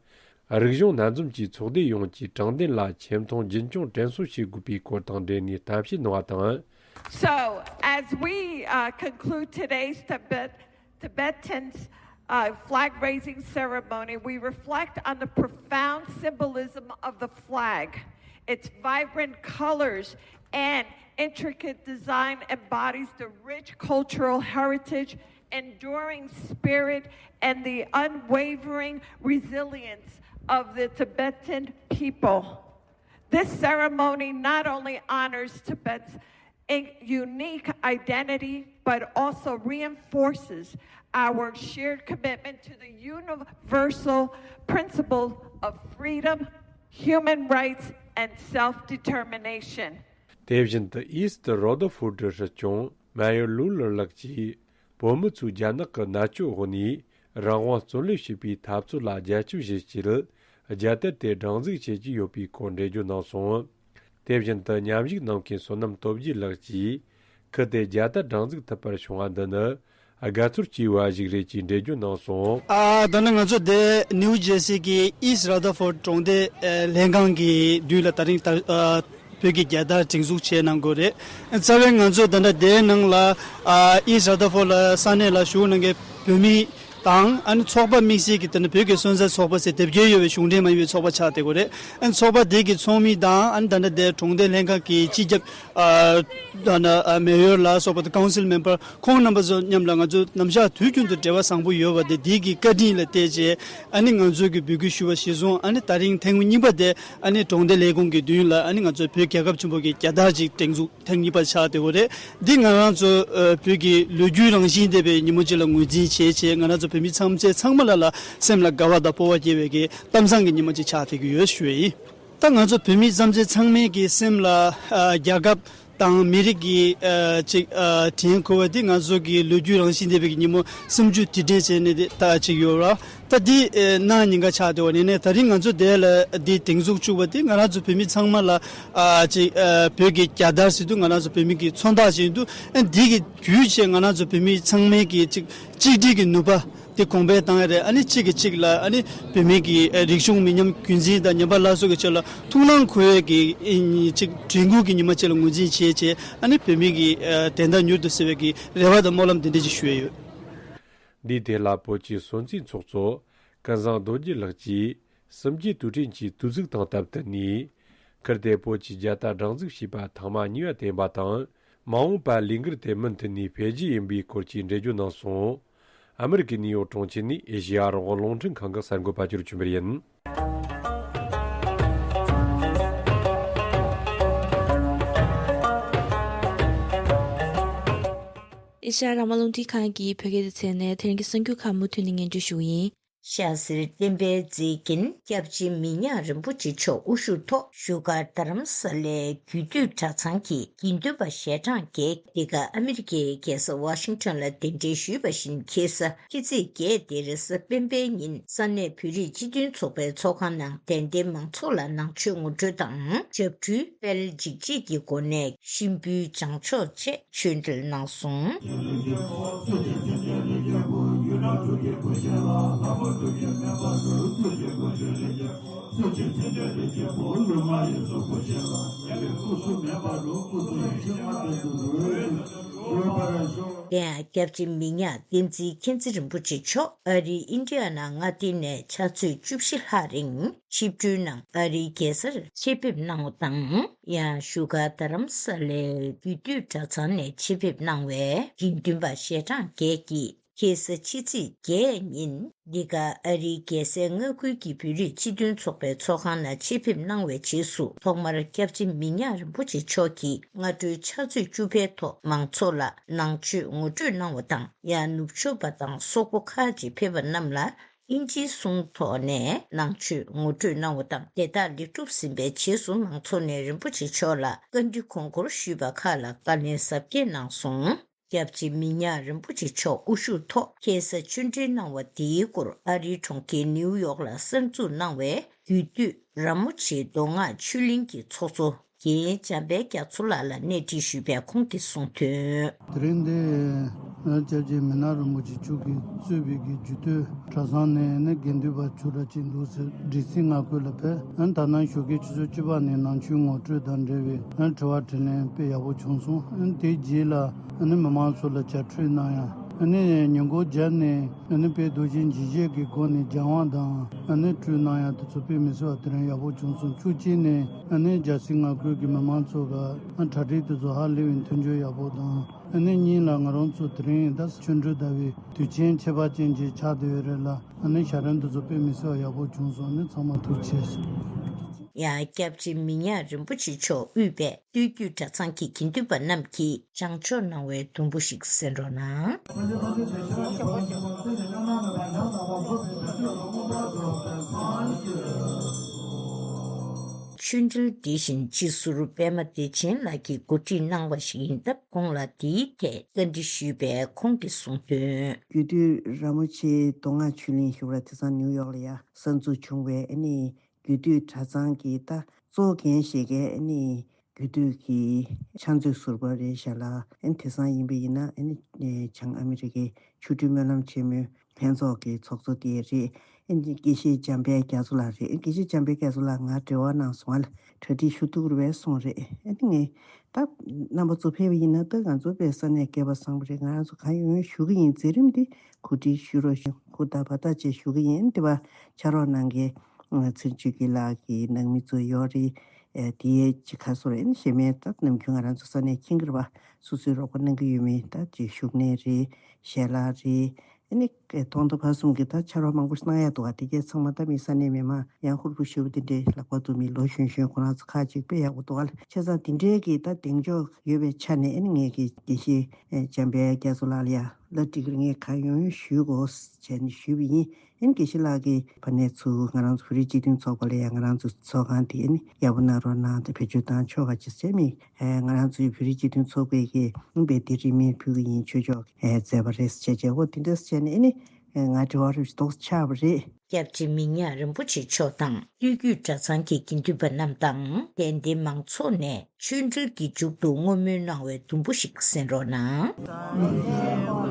རིག་གཞུང་སྣ་འཛོམས་ཀྱི་ཚོགས་སྡེ་ཡོངས་ཀྱི་དྲང་བདེན་ལ་ཆེ་མཐོང་རྒྱུན་འཁྱོངས་དྲན་གསོ་བྱེད་དགོས་པའི་སྐོར་དང་འབྲེལ་ནས་གཏམ་བཤད་གནང་བ་དང་། So, as we uh, conclude today's Tibet, Tibetan's uh, flag raising ceremony, we reflect on the profound symbolism of the flag. Its vibrant colors and intricate design embodies the rich cultural heritage enduring spirit, and the unwavering resilience of the Tibetan people. This ceremony not only honors Tibet's in-, unique identity, but also reinforces our shared commitment to the universal principle of freedom, human rights, and self determination. དེ་བཞིན་དུ་ཨིསྟ་རོ་དར་ཧྥོར་ཌི་སྲིད་སྐྱོང་མེ་ཡོར་ལུ་ལར་ལགས་ཀྱིས། བོད་མི་ཚོས་རྒྱ་ནག་གི་མནར་གཅོད་འོག་ནས་རང་དབང་བརྩོན་ལེན་བྱེད་པའི་འཐབ་རྩོད་ལ་རྒྱབ་སྐྱོར་བྱེད་ཆེད། རྒྱལ་དར་དེ་སྒྲེང་འཛུགས་བྱེད་ཀྱི་ཡོད་པའི་སྐོར་འགྲེལ་བརྗོད་གནང་སོང་། དེ་བཞིན་དུ་མཉམ་ཞུགས་གནང་མཁན་བསོད་ནམས་སྟོབས་རྒྱས་ལགས་ཀྱིས། ཁུལ་དེ་རྒྱལ་དར་སྒྲེང་འཛུགས་ཐུབ་པར་བྱུང་བ་འདི་ནི་དགའ་ཚོར་སྐྱེས་པ་ཞིག་རེད་ཅེས་འགྲེལ་བརྗོད་གནང་སོང་། ཨ། ད་ནི་ང་ཚོ་འདི་ནིའུ་ཇེར་སི་གི་ཨིསྟ་ར་དར་ཧྥོར་ཌི་གྲོང་སྡེ་ལྷན་ཁང་གི་མདུན་ལ་ད་རིང་ད་ཨ། བོད་ཀྱི་རྒྱལ་དར་སྒྲེང་འཛུགས་བྱས་གནང་དགོས་རེད། རྩ་བའི་ང་ཚོ་ད་ལྟ་དེའི་ནང་ལ་ཨ་ཨིསྟ་ར་དར་ཧྥོར་ཌི་ལ་ས་གནས་ལ་བཞུགས་གནང་མཁན་བོད་མི་དང་ཨ་ནི་ཚོགས་པ་དམིགས་བསལ་གྱི་ད་ནི་བོད་ཀྱི་སོན་རྩ་ཚོགས་པ་ཟེར་དེབ་སྐྱེལ་ཡོད་པའི་གཞུང་འབྲེལ་མ་ཡིན་པའི་ཚོགས་པ་ཆགས་བསྡད་ཡོད་རེད། ཨ་ནི་ཚོགས་པ་དེ་གི་ཚོགས་མི་དང་ཨ་ནི་ད་ལྟ་དེ་གྲོང་སྡེ་ལྷན་ཁང་གི་སྤྱི་ཁྱབ་ཨ་ད་ནི་ཨ་མེ་ཡོར་ལ་སོགས་པ་དང་ཀའུན་སིལ་མེམ་བར་ཁོང་རྣམ་པ་ཚོ་མཉམ་ལ་ང་ཚོ་ནམ་ཞག་དུས་རྒྱུན་དུ་འབྲེལ་བ་བཟང་པོ་ཡོད་པ་དེ་དེ་གི་བཀའ་དྲིན་ལ་བརྟེན་བྱས་ཨ་ནི་ང་ཚོ་གི་འབོད་སྐུལ་ཞུ་བ་གཞིར་བཟུང་ཨ་ནི་ད་རིང་ཐེངས་མ་གཉིས་པ་དེ། ཨ་ནི་གྲོང་སྡེ་ལས་ཁུངས་ཀྱི་མདུན་ལ་ཨ་ནི་ང་ཚོ་བོད་རྒྱལ་ཁབ་ཆེན་པོ་གི་རྒྱལ་དར་ཅིག་སྒྲེང་འཛུགས་ཐེངས་གཉིས་པ་ཆགས་བསྡད་ཡོད་རེད། འདི་ང་རང་ཚོ་ཨ་བོད་ཀྱི་ལོ་རྒྱུས་རང་བཞིན་ལྡན་པའི་ཉིན་མོ་ཅིག་ལ་ངོས་འཛིན་བྱས་བྱས་ང་རང་ཚོ་བོད་མི་ཚང་མ་ཚང་མ་ལ་ལ་སེམས་ལ་དགའ་བ་དང་སྤོབས་པ་སྐྱེ་བའི་གི་གཏམ་བཟང་གི་ཉིན་མོ་ཅིག་ཆགས་བསྡད་ཀྱི་ཡོད་ཞུ་ཡ་ཡིན། ད་ང་ཚོ་བོད་མི་རྩམ་ཟན་ཚང་མས་ཀྱི་སེམས་ལ་ཨ་རྒྱལ་ཁབ་དང་མི་རིགས་ཀྱི་ཨ་ཅིག་ཨ་དྲན་འཁོར་བ་འདི་ང་ཚོ་གི་ལོ་རྒྱུས་རང་བཞིན་ལྡན་པའི་ཉིན་མོ་སུམ་ཅུ་དུས་དྲན་བྱས་ནས་འདི་ལྟ་ཅིག་ཡོད་ར། ད་འདི་ཨེ་གནངས་ཉིན་ཀ་ཆགས་བསྡད་པ་ནས་ནས་ད་རིང་ང་ཚོ་དེ་ལ་འདི་སྒྲེང་འཛུགས་བཅུག་པ་འདི་ང་རང་ཚོ་བོད་མི་ཚང་མ་ལ་ཨ་ཅིག་ཨ་བོད་ཀྱི་རྒྱལ་དར་ཟེར་དུས་ང་རང་ཚོ་བོད་མི་གི་མཚོན་རྟགས་ཅིག་ཡིན་དུས་ཨ་འདི་གི་བརྒྱུད་བྱས་ང་རང་ཚོ་བོད་མི་ཚང་མའི་གི་ཅིག་གཅིག་སྒྲིལ་གྱི་ནུས་པ་དེ་གོང་འཕེལ་བཏང་ཡ་རེད། ཨ་ནི་གཅིག་གིས་གཅིག་ལ་ཨ་ནི་བོད་མི་གི་ཨ་རིག་གཞུང་མི་ཉམས་རྒྱུན་འཛིན་དང་ཉམས་པ་སླར་གསོ་གི་ཆེད་ལ་ཐུགས་སྣང་འཁོར་ཡས་ཀྱི་ཨ་ནི་ཅིག་དྲན་སྐུལ་གྱི་ཉི་མ་ཅིག་ལ་ངོས་འཛིན་བྱས་བྱས་ཨ་ནི་བོད་མི་གི་ཨ་བདེན་མཐའ་མྱུར་དུ་གསལ་བའི་གི་རེ་བ་དང་སྨོན་ལམ་འདི་འདྲ་ཅིག་ཞུ་ཡས་ཡོད། འདིའི་ཐད་ལ་བོད་ཀྱི་སྲོལ་འཛིན་ཚོགས་གཙོ་ཀུན་བཟང་རྡོ་རྗེ་ལགས་ཀྱིས་གསུམ་བརྒྱད་དུས་དྲན་གྱི་དུས་ཚིགས་དང་སྟབས་བསྟུན་ནས་ཁུལ་དེ་བོད་ཀྱི་རྒྱལ་དར་སྒྲེང་འཛུགས་བྱས་པ་ཐེངས་མ་གཉིས་པ་བསྟན་པ་དང་མ་འོངས་པར་ལས་འགུལ་དེ་མུ་མཐུད་ནས་འཕེལ་རྒྱས་ཡིན་པའི་སྐོར་གྱི་འགྲེལ་བརྗོད་གནང་སོང་། ཨ་མི་རི་ཀའི་ནིའུ་ཡོག་གྲོང་ཁྱེར་ནས་ཨེ་ཤེ་ཡ་རང་དབང་རླུང་འཕྲིན་ཁང་གི་གསར་འགོད་པ་ཅིར་ཆུན་པར་ཡིན། ཨེ་ཤ་ཡ་རང་དབང་རླུང་འཕྲིན་ཁང་གི་བོད་སྐད་སྡེ་ཚན་ནས་དེ་རིང་གི་གསར་འགྱུར་ཁག་མུ་མཐུད་ནས་སྙན་སྒྲོན་ཞུ་གི་ཡིན། ཤ་ཟེར་བསྟན་པའི་མཛེས་རྒྱན་སྐྱབས་རྗེ་མི་ཉག་རིན་པོ་ཆེ་མཆོག་དབུ་བཞུགས་ཐོག་བཞུགས་སྒར་རྡ་རམ་ས་ལའི་རྒྱུད་སྟོད་གྲྭ་ཚང་གི་དགེ་འདུན་པ་ཞལ་གྲངས་བརྒྱད། འདི་ག་ཨ་མི་རི་ཀའི་རྒྱལ་ས་ཝ་ཤིང་ཊོན་ལ་གདན་འདྲེན་ཞུས་པ་བཞིན་ཁ་སང་ཕྱི་ཚེས་བརྒྱད་ཏེ་རེས་གཟའ་སྤེན་པའི་ཉིན་ས་གནས་བོད་རིགས་སྤྱི་མཐུན་ཚོགས་པའི་ཚོགས་ཁང་ནང་དད་ལྡན་མང་ཚོགས་ལ་ནང་ཆོས་ངོ་སྤྲོད་དང་ཞབས་ཁྲུས་དཔལ་འཇིགས་བྱེད་ཀྱི་སྒོ་ནས་གཤིན་པོའི་བྱང་ཆོག་བཅས་ཆོས་འབྲེལ་གནང་སོང་། དེ་ཡང་སྐྱབས་རྗེ་མི་ཉག་བསྟན་འཛིན་མཁྱེན་བརྩེ་རིན་པོ་ཆེ་མཆོག་ཨ་རིའི་ཨིན་ཌི་ཡ་ན་མངའ་སྡེ་ནས་ཕྱག་ཚོད་བཅུ་བཞི་ལྷག་རིང་ཆིབས་བསྒྱུར་གནང་ཨ་རིའི་རྒྱལ་སར་ཆེད་ཕེབས་གནང་བ་དང་། ཡང་བཞུགས་སྒར་རྡ་རམ་ས་ལའི་རྒྱུད་སྟོད་གྲྭ་ཚང་ནས་ཆེད་ཕེབས་གནང་བའི་དགེ་འདུན་པ་ཞལ་གྲངས་བརྒྱད་ཀྱིས་ཁ་སང་ཕྱི་ཚེས་བརྒྱད་ཉིན་འདི་ག་ཨ་རིའི་རྒྱལ་སའི་མངའ་ཁུལ་གྱི་བོད་རིགས་སྤྱི་མཐུན་ཚོགས་པའི་ཚོགས་ཁང་ནང་ཆེད་ཕེབས་གནང་བའི་རྗེས་སུ་ཐོག་མར་སྐྱབས་རྗེ་མི་ཉག་རིན་པོ་ཆེ་མཆོག་གིས་སྔ་དྲོའི་ཕྱག་ཚོད་བཅུ་པའི་ཐོག་མང་ཚོགས་ལ་ནང་ཆོས་ངོ་སྤྲོད་གནང་བ་དང་། ཡང་ནུབ་ཕྱོགས་པ་དང་སོག་པོ་ཁག་ཅིག་ཕེབས་པ་རྣམས་ལ་ཨིན་ཇིའི་གསུང་ཐོག་ནས་ནང་ཆོས་ངོ་སྤྲོད་གནང་བ་དང་། དེ་དག་ལེགས་གྲུབ་ཟིན་པའི་རྗེས་སུ་མང་ཚོགས་ནས་རིན་པོ་ཆེ་མཆོག་ལ་བཀའ་འདྲི་དགོངས་སྐོར་ཞུས་པ་ཁག་ལ་བཀའ་ལན་གཟབ་རྒྱས་གནང་སོང་། སྐྱབས་རྗེ་མི་ཉག་རིན་པོ་ཆེ་མཆོག་དབུ་བཞུགས་ཐོག་ཁ་སང་ཆོས་འབྲེལ་གནང་བ་དེའི་སྐོར་ཨ་རིའི་གྲོང་ཁྱེར་ནིའུ་ཡོག་ལ་གསར་འཛུགས་གནང་བའི་རྒྱུད་སྟོད་ར་མོ་ཆེའི་མདོ་སྔགས་ཆོས་གླིང་གི་ཚོགས་གཙོ་རྒན་འཇམ་དཔལ་རྒྱ་མཚོ་ལགས་ལ་གནས་འདྲི་ཞུས་པས་ཁོང་གིས་གསུངས་དོན། དེ་རིང་འདི་སྐྱབས་རྗེ་མི་ཉག་རིན་པོ་ཆེ་མཆོག་གིས་གཙོས་པའི་གི་རྒྱུད་སྟོད་གྲྭ་ཚང་ནས་ནི་དགེ་འདུན་པ་བཅུ་ཕྲག་གཅིག་འདུག་ཟེར་བྲེལ་ཟིང་མངའ་ཁུལ་ལ་ཕེབས། ད་ནང་ཞོགས་ཀའི་ཆུ་ཚོད་བཅུ་པ་ནས་ནང་ཆོས་ངོ་སྤྲོད་དང་འབྲེལ་བའི་དྲི་བ་དྲིས་ལན་དཔེ་ཡག་པོ་བྱུང་སོང་། དེའི་རྗེས་ལ་ནི་མི་མང་ཚོ་ལ་བྱ་འཕྲུལ་གནང་ཡ་ ཨ་ནི་ཉེན་འགོག་བརྒྱབ་ནས་ཨ་ནི་དཔེ་རྡོ་རྗེ་འཇིགས་བྱེད་ཀྱི་སྒོ་ནས་སྦྱང་བ་དང་ཨ་ནི་སྤྲུལ་གནང་ཡག་དེ་ཚོ་དཔེ་མི་སྲིད་པ་དེ་རིང་ཡག་པོ་བྱུང་སོང་། བཅུ་གཅིག་ནས་ཨ་ནི་རྒྱལ་སྲིད་མངའ་ཁུལ་གྱི་མི་མང་ཚོ་ག་ཨ་གྲ་སྒྲིག་དེ་ཚོ་ཧ་ལས་པའི་མཐུན་འགྱུར་ཡག་པོ་དང་། ཨ་ནི་གཉིས་ལ་ང་རང་ཚོ་དེ་རིང་ད་ཆོ་འཕྲུལ་ཟླ་བའི་དུས་ཆེན་ཁྱད་པར་ཅན་ཅིག་ཆགས་བསྡད་ཡོད་རེད་ལ། ཨ་ནི་ཞལ་འདོན་དེ་ཚོ་དཔེ་མི་སྲིད་པ་ཡག་པོ་བྱུང་སོང་། ཨ་ནི་ཚང་མ་ཐུགས་རྗེ་ཆེ། ཡང་སྐྱབས་རྗེ་མི་ཉག་རིན་པོ་ཆེ་མཆོག་དབུས་པའི་སྟོད་བརྒྱུད་གྲྭ་ཚང་གི་དགེ་འདུན་པ་རྣམས་ཀྱིས་བྱང་ཆོག་གནང་བའི་དུམ་བུ་ཞིག་གསན་རོགས་གནང་། ཆོས་འབྲེལ་འདི་བཞིན་སྤྱི་ཟུར་པད་མ་བདེ་ཆེན་ལགས་ཀྱིས་གོ་སྒྲིག་གནང་བ་ཞིག་ཡིན་སྟབས། ཁོང་ལ་འདིའི་ཐད་བཀའ་འདྲི་ཞུས་པས་ཁོང་གིས་གསུངས་དོན། རྒྱུད་སྟོད་ར་མོ་ཆེའི་མདོ་སྔགས་ཆོས་གླིང་ཞུ་བ་དེང་སང་ནིའུ་ཡོག་ལ་ཡ་གསར་འཛུགས་བྱུང་བའི་ཨ་ནི་རྒྱུད་སྟོད་གྲྭ་ཚང་གི་ད་གཙོ་འགན་བཞེས་མཁན་ཨ་ནི་རྒྱུད་སྟོད་ཀྱི་ཕྱག་མཛོད་ཟུར་པ་རེད་ཤག་ལ། ཨ་ནི་དེང་སང་ཡིན་པ་ཡིན་ན་ཨ་ནི་བྱང་ཨ་མི་རི་ཀའི་ཆོ་འཕྲུལ་སྨོན་ལམ་ཆེན་མོའི་ལྷན་ཚོགས་ཀྱི་ཚོགས་གཙོ་དེ་རེད། ཨ་ནི་དགེ་བཤེས་འཇམ་དཔལ་རྒྱ་མཚོ་ལགས་རེད། ཨ་ནི་དགེ་བཤེས་འཇམ་དཔལ་རྒྱ་མཚོ་ལགས་ང་འབྲེལ་བ་གནང་སོང་། ང་ལ་གྲ་སྒྲིག་ཞུ་ཐུབ་རེད་པས་གསུངས་རེད། ཨ་ནི་ངས་ད་རྣམ་པ་ཚོ་ཕེབས་པ་ཡིན་ན་ད་ང་ཚོ་དཔེ་ས་གནས་སྐལ་པ་བཟང་པོ་རེད། ང་རང་ཚོ་གང་ཡོང་ཡོང་ཞུ་གི་ཡིན། མཛད་རིམ་འདི་གོ་སྒྲིག་ཞུ་རོགས་ཞེས་ཧུར་ཐག་བ་ཐག་བཅས་ཞུ་གི་ཡིན། དེ་བ་ཕྱག་རོགས་གནང་མཁན་ཚུན་ཆོས་སྐྱིད་ལགས་ཀྱི་ནང་མི་ཚོ་ཡོད་རེད། ཨེ་དེའི་ཅི་ཁ་སོ་རེད། གཞན་མའི་ད་ནམ་རྒྱུན་ང་རང་ཚོ་ས་གནས་ཁྱིམ་གྱི་རེད་པ། སོ་སོའི་རོགས་པ་གནང་གི་ཡོད་མེད་ད་ཅིག་བཞུགས་གནས་རེད། ཞལ་ལག་རེད། ཨ་ནི་ཐོག་མཐའ་བར་གསུམ་གྱི་ད་ཕྱག་རོགས་མང་པོ་གནང་ཡག་འདུག་ག་དེ་གས་ཚང་མ་ད་མི་ས་གནས་མི་མང་ཡང་ཧུར་པོ་ཞུ་བ་དེ་འདྲའི་ལག་པ་འཛུགས་མི་ལོ་གཞོན་གཞོན་ཁོ་རང་ཚོ་ཁག་ཅིག་དཔེ་ཡག་པོ་འདུག་ག་བྱས་ཙང་དེ་འདྲའི་གི་ད་གདེང་འཇོག་ཡོད་པའི་ཆ་ནས་ཨ་ནི་ངས་ཀྱི་དགེ་བཤེས་འཇམ་དཔལ་རྒྱ་མཚོ་ལགས་ལ་ཡ་བླ་བསྒྲིགས་ངས་གང་ཡོང་ཡོང་ཞུས་དགོས་བྱས་ནས་ཞུས་པ་ཡིན། ཨ་ནི་དགེ་བཤེས་ལགས་ཀྱིས་ཕ་ནས་ཚུར་ང་རང་ཚོ་བོད་རིགས་སྤྱི་མཐུན་ཚོགས་པ་ལ་ཡ་ང་རང་ཚོ་ཚོགས་ཁང་དེ་ཨ་ནི་ཡག་པོ་གནང་རོགས་གནང་དང་བེད་སྤྱོད་བཏང་ཆོག་ག་ཅེས་བྱས་མི། ཨེ་ང་རང་ཚོའི་བོད་རིགས་སྤྱི་མཐུན་ཚོགས་པའི་གི་དཔེ་དེ་རིང་མིན་ཕུལ་གི་ཡིན། ཆོས་ཕྱོགས་ཀྱི་ཨེ་མཛད་པ་རེད་ཟེར་བྱས་བྱས་འོ་དེ་འདྲ་ཟེར་ནས་ཨེ་ནི་ཨེ་ང་དྲི་བ་རེ་ཞིག་ཏོག་ཙམ་ཆགས་པ་རེད། སྐྱབས་རྗེ་མི་ཉག་རིན་པོ་ཆེ་མཆོག་དང་སྟོད་བརྒྱུད་གྲྭ་ཚང་གི་དགེ་འདུན་པ་རྣམས་དང་དད་ལྡན་མང་ཚོགས་ནས་ཆོས་འབྲེལ་གྱི་མཇུག་ཏུ་བསྔོ་སྨོན་གནང་བའི་དུམ་བུ་ཞིག་གསན་རོགས་གནང་།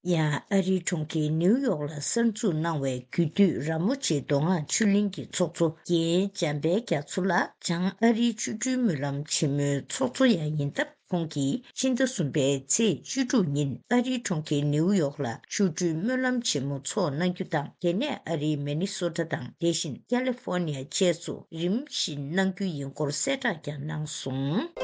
ཡང་ཨ་རིའི་གྲོང་ཁྱེར་ནིའུ་ཡོག་ལ་གསར་འཛུགས་གནང་བའི་རྒྱུད་སྟོད་ར་མོ་ཆེ་མདོ་སྔགས་ཆོས་གླིང་གི་ཚོགས་གཙོ་རྒན་འཇམ་དཔལ་རྒྱ་མཚོ་ལགས་བྱང་ཨ་རིའི་ཆོ་འཕྲུལ་སྨོན་ལམ་ཆེན་མོའི་ཚོགས་གཙོ་ཡང་ཡིན་སྟབས། ཁོང་གིས་ཕྱི་ཟླ་གསུམ་པའི་ཚེས་བཅུ་དྲུག་ཉིན་ཨ་རིའི་གྲོང་ཁྱེར་ནིའུ་ཡོག་ལ་ཆོ་འཕྲུལ་སྨོན་ལམ་ཆེན་མོ་འཚོགས་གནང་རྒྱུ་དང་། དེ་ནས་ཨ་རིའི་མི་ནི་སོ་ཊ་དང་དེ་བཞིན་ཀ་ལི་ཧྥོ་ནི་ཡ་བཅས་སུ་རིམ་བཞིན་གནང་རྒྱུ་ཡིན་སྐོར་གསལ་བསྒྲགས་ཀྱང་གནང་སོང་།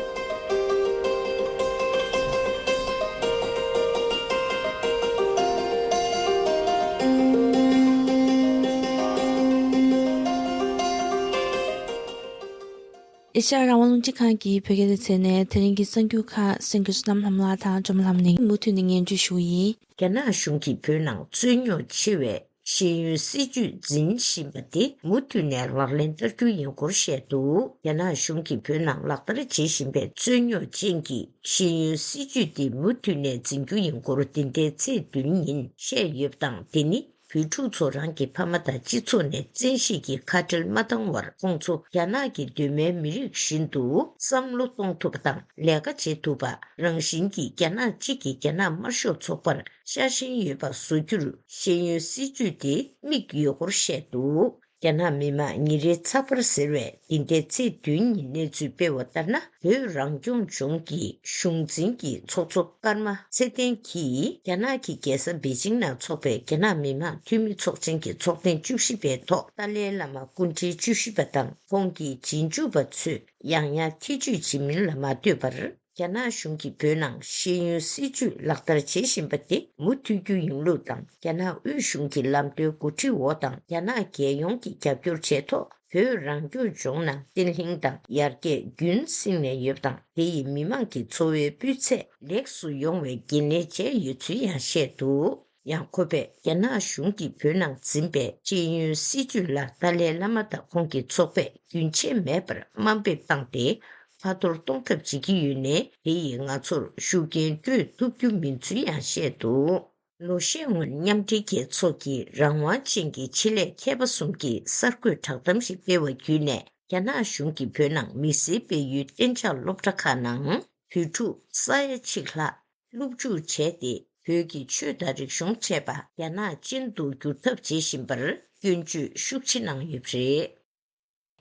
ཨེ་ཤ་ཡ་རང་དབང་རླུང་འཕྲིན་ཁང་གི་བོད་སྐད་སྡེ་ཚན་ནས་དེ་རིང་གི་གསར་འགྱུར་ཁག་གསན་རྒྱུ་བསོད་ནམས་ལྷ་མོ་ལགས་དང་སྒྲོལ་མ་ལྷ་མོ་ནས་མུ་མཐུད་ནས་སྙན་སྒྲོན་ཞུ་གི་ཡིན། རྒྱ་ནག་གཞུང་གིས་བོད་ནང་རྩོད་རྙོག་ཆེ་བའི་ཤེས་ཡོན་སྲིད་བྱུས་འཛིན་བཞིན་པ་དེ་མུ་མཐུད་ནས་ལག་ལེན་བསྟར་རྒྱུ་ཡིན་སྐོར་བཤད་འདུག་རྒྱ་ནག་གཞུང་གིས་བོད་ནང་ལག་བསྟར་བྱེད་བཞིན་པའི་རྩོད་རྙོག་ཅན་གྱི་ཤེས་ཡོན་སྲིད་བྱུས་དེ་མུ་མཐུད་ནས་འཛིན་རྒྱུ་ཡིན་སྐོར་འདི་ཟླའི་ཚེས་བདུན་ཉིན་བཤད་ཡོད་པ་དང་། དེ་ནི་བོད་ཕྲུག་ཚོ་རང་གི་ཕ་མ་དང་སྤྱི་ཚོགས་ནས་བཙན་ཤེད་ཀྱིས་ཁ་བྲལ་མ་བཏང་བར། ཁོང་ཚོ་རྒྱ་ནག་གི་གདོད་མའི་མི་རིགས་བཞིན་དུ་བསམ་བློ་གཏོང་ཐུབ་པ་དང་ལས་ཀ་བྱེད་ཐུབ་པ། རང་བཞིན་གྱིས་རྒྱ་ནག་གཅིག་གི་རྒྱ་ནག་དམར་ཤོག་ཚོགས་པར་ཤ་ཞེན་ཡོད་པ་བཟོ་རྒྱུར་ཤེས་ཡོན་སྲིད་བྱུས་དེ་དམིགས་ཡོད་སྐོར་བཤད་འདུག་རྒྱ་ནག་མི་དམངས་ཉིན་རེའི་ཚགས་པར་ཟེར་བས་འདི་ཟླའི་ཚེས་བདུན་ཉིན་གནས་ཚུལ་སྤེལ་བ་ལྟར་ན། བོད་རང་སྐྱོང་ལྗོངས་ཀྱི་གཞུང་འཛིན་གྱི་ཚོགས་གཙོ་ཀརྨ་ཚེ་བརྟན་གྱིས་རྒྱ་ནག་གི་རྒྱལ་ས་པེ་ཅིང་ནང་འཚོགས་པའི་རྒྱ་ནག་མི་དམངས་འཐུས་མི་ཚོགས་ཆེན་གྱི་ཚོགས་ཐེངས་བཅུ་བཞི་པའི་ཐོག་ཏཱ་ལའི་བླ་མ་སྐུ་ཕྲེང་བཅུ་བཞི་པ་དང་ཁོང་གི་རྗེས་འཇུག་པ་ཚོས་ཡང་ཡང་ཐེ་བྱུས་བྱེད་མིན་ལ་མ་ལྟོས་པར། རྒྱ་ནག་གཞུང་གིས་བོད་ནང་ཤེས་ཡོན་སྲིད་བྱུས་ལག་བསྟར་བྱེད་བཞིན་པ་དེ་མུ་མཐུད་རྒྱུ་ཡིན་ལུགས་དང་། རྒྱ་ནག་དབུས་གཞུང་གི་ལམ་སྟོན་འགོ་ཁྲིད་འོག་དང་རྒྱ་ནག་རྒྱལ་ཡོངས་ཀྱི་རྒྱབ་སྐྱོར་བྱས་ཐོག་བོད་རང་སྐྱོང་ལྗོངས་ནང་བརྟན་ལྷིང་དང་ཡར་རྒྱས་རྒྱུན་བསྲིངས་ནས་ཡོད་པ་དང་། དེ་ཡིས་མི་དམངས་ཀྱི་འཚོ་བའི་སྤུས་ཚད་ལེགས་སུ་ཡོང་བའི་འགན་ལེན་བྱས་ཡོད་ཚུལ་ཡང་བཤད་འདུག་ཡང་ཁོ་པས་རྒྱ་ནག་གཞུང་གིས་བོད་ནང་འཛིན་པའི་ཤེས་ཡོན་སྲིད་བྱུས་ལ་ཏཱ་ལའི་བླ་མ་དང་ཁོང་གི་ཚོགས་པས་རྒྱུན་ཆད་མེད་པར་དམའ་འབེབས་བཏང་སྟེ། ཁ་ཐོར་གཏོང་ཐབས་བྱེད་ཀྱི་ཡོད་ནའི། དེ་ཡིས་ང་ཚོར་ཤུགས་རྐྱེན་སྤྲོད་ཐུབ་རྒྱུ་མིན་ཚུལ་ཡང་བཤད་འདུག་ལོ་ཤས་སྔོན་མཉམ་འབྲེལ་རྒྱལ་ཚོགས་ཀྱིས་རང་དབང་ཅན་གྱི་ཆེད་ལས་མཁས་པ་གསུམ་གྱི་གསར་འགོད་བསྒྲགས་གཏམ་ཞིག་སྤེལ་བ་བརྒྱུད་ནས། རྒྱ་ནག་གཞུང་གིས་བོད་ནང་མི་སེར་སྤེལ་ཡུལ་གཏན་འཇགས་སློབ་གྲྭ་ཁག་ནང་བོད་ཕྲུག་ས་ཡ་གཅིག་ལྷག་སློབ་འཇུག་བྱས་ཏེ། བོད་ཀྱི་ཆོས་དང་རིག་གཞུང་བཅས་པ་རྒྱ་ནག་ཅན་དུ་བསྒྱུར་ཐབས་བྱེད་བཞིན་པར་སྐྱོན་བརྗོད་ཤུགས་ཆེ་གནང་ཡོད་པ་རེད།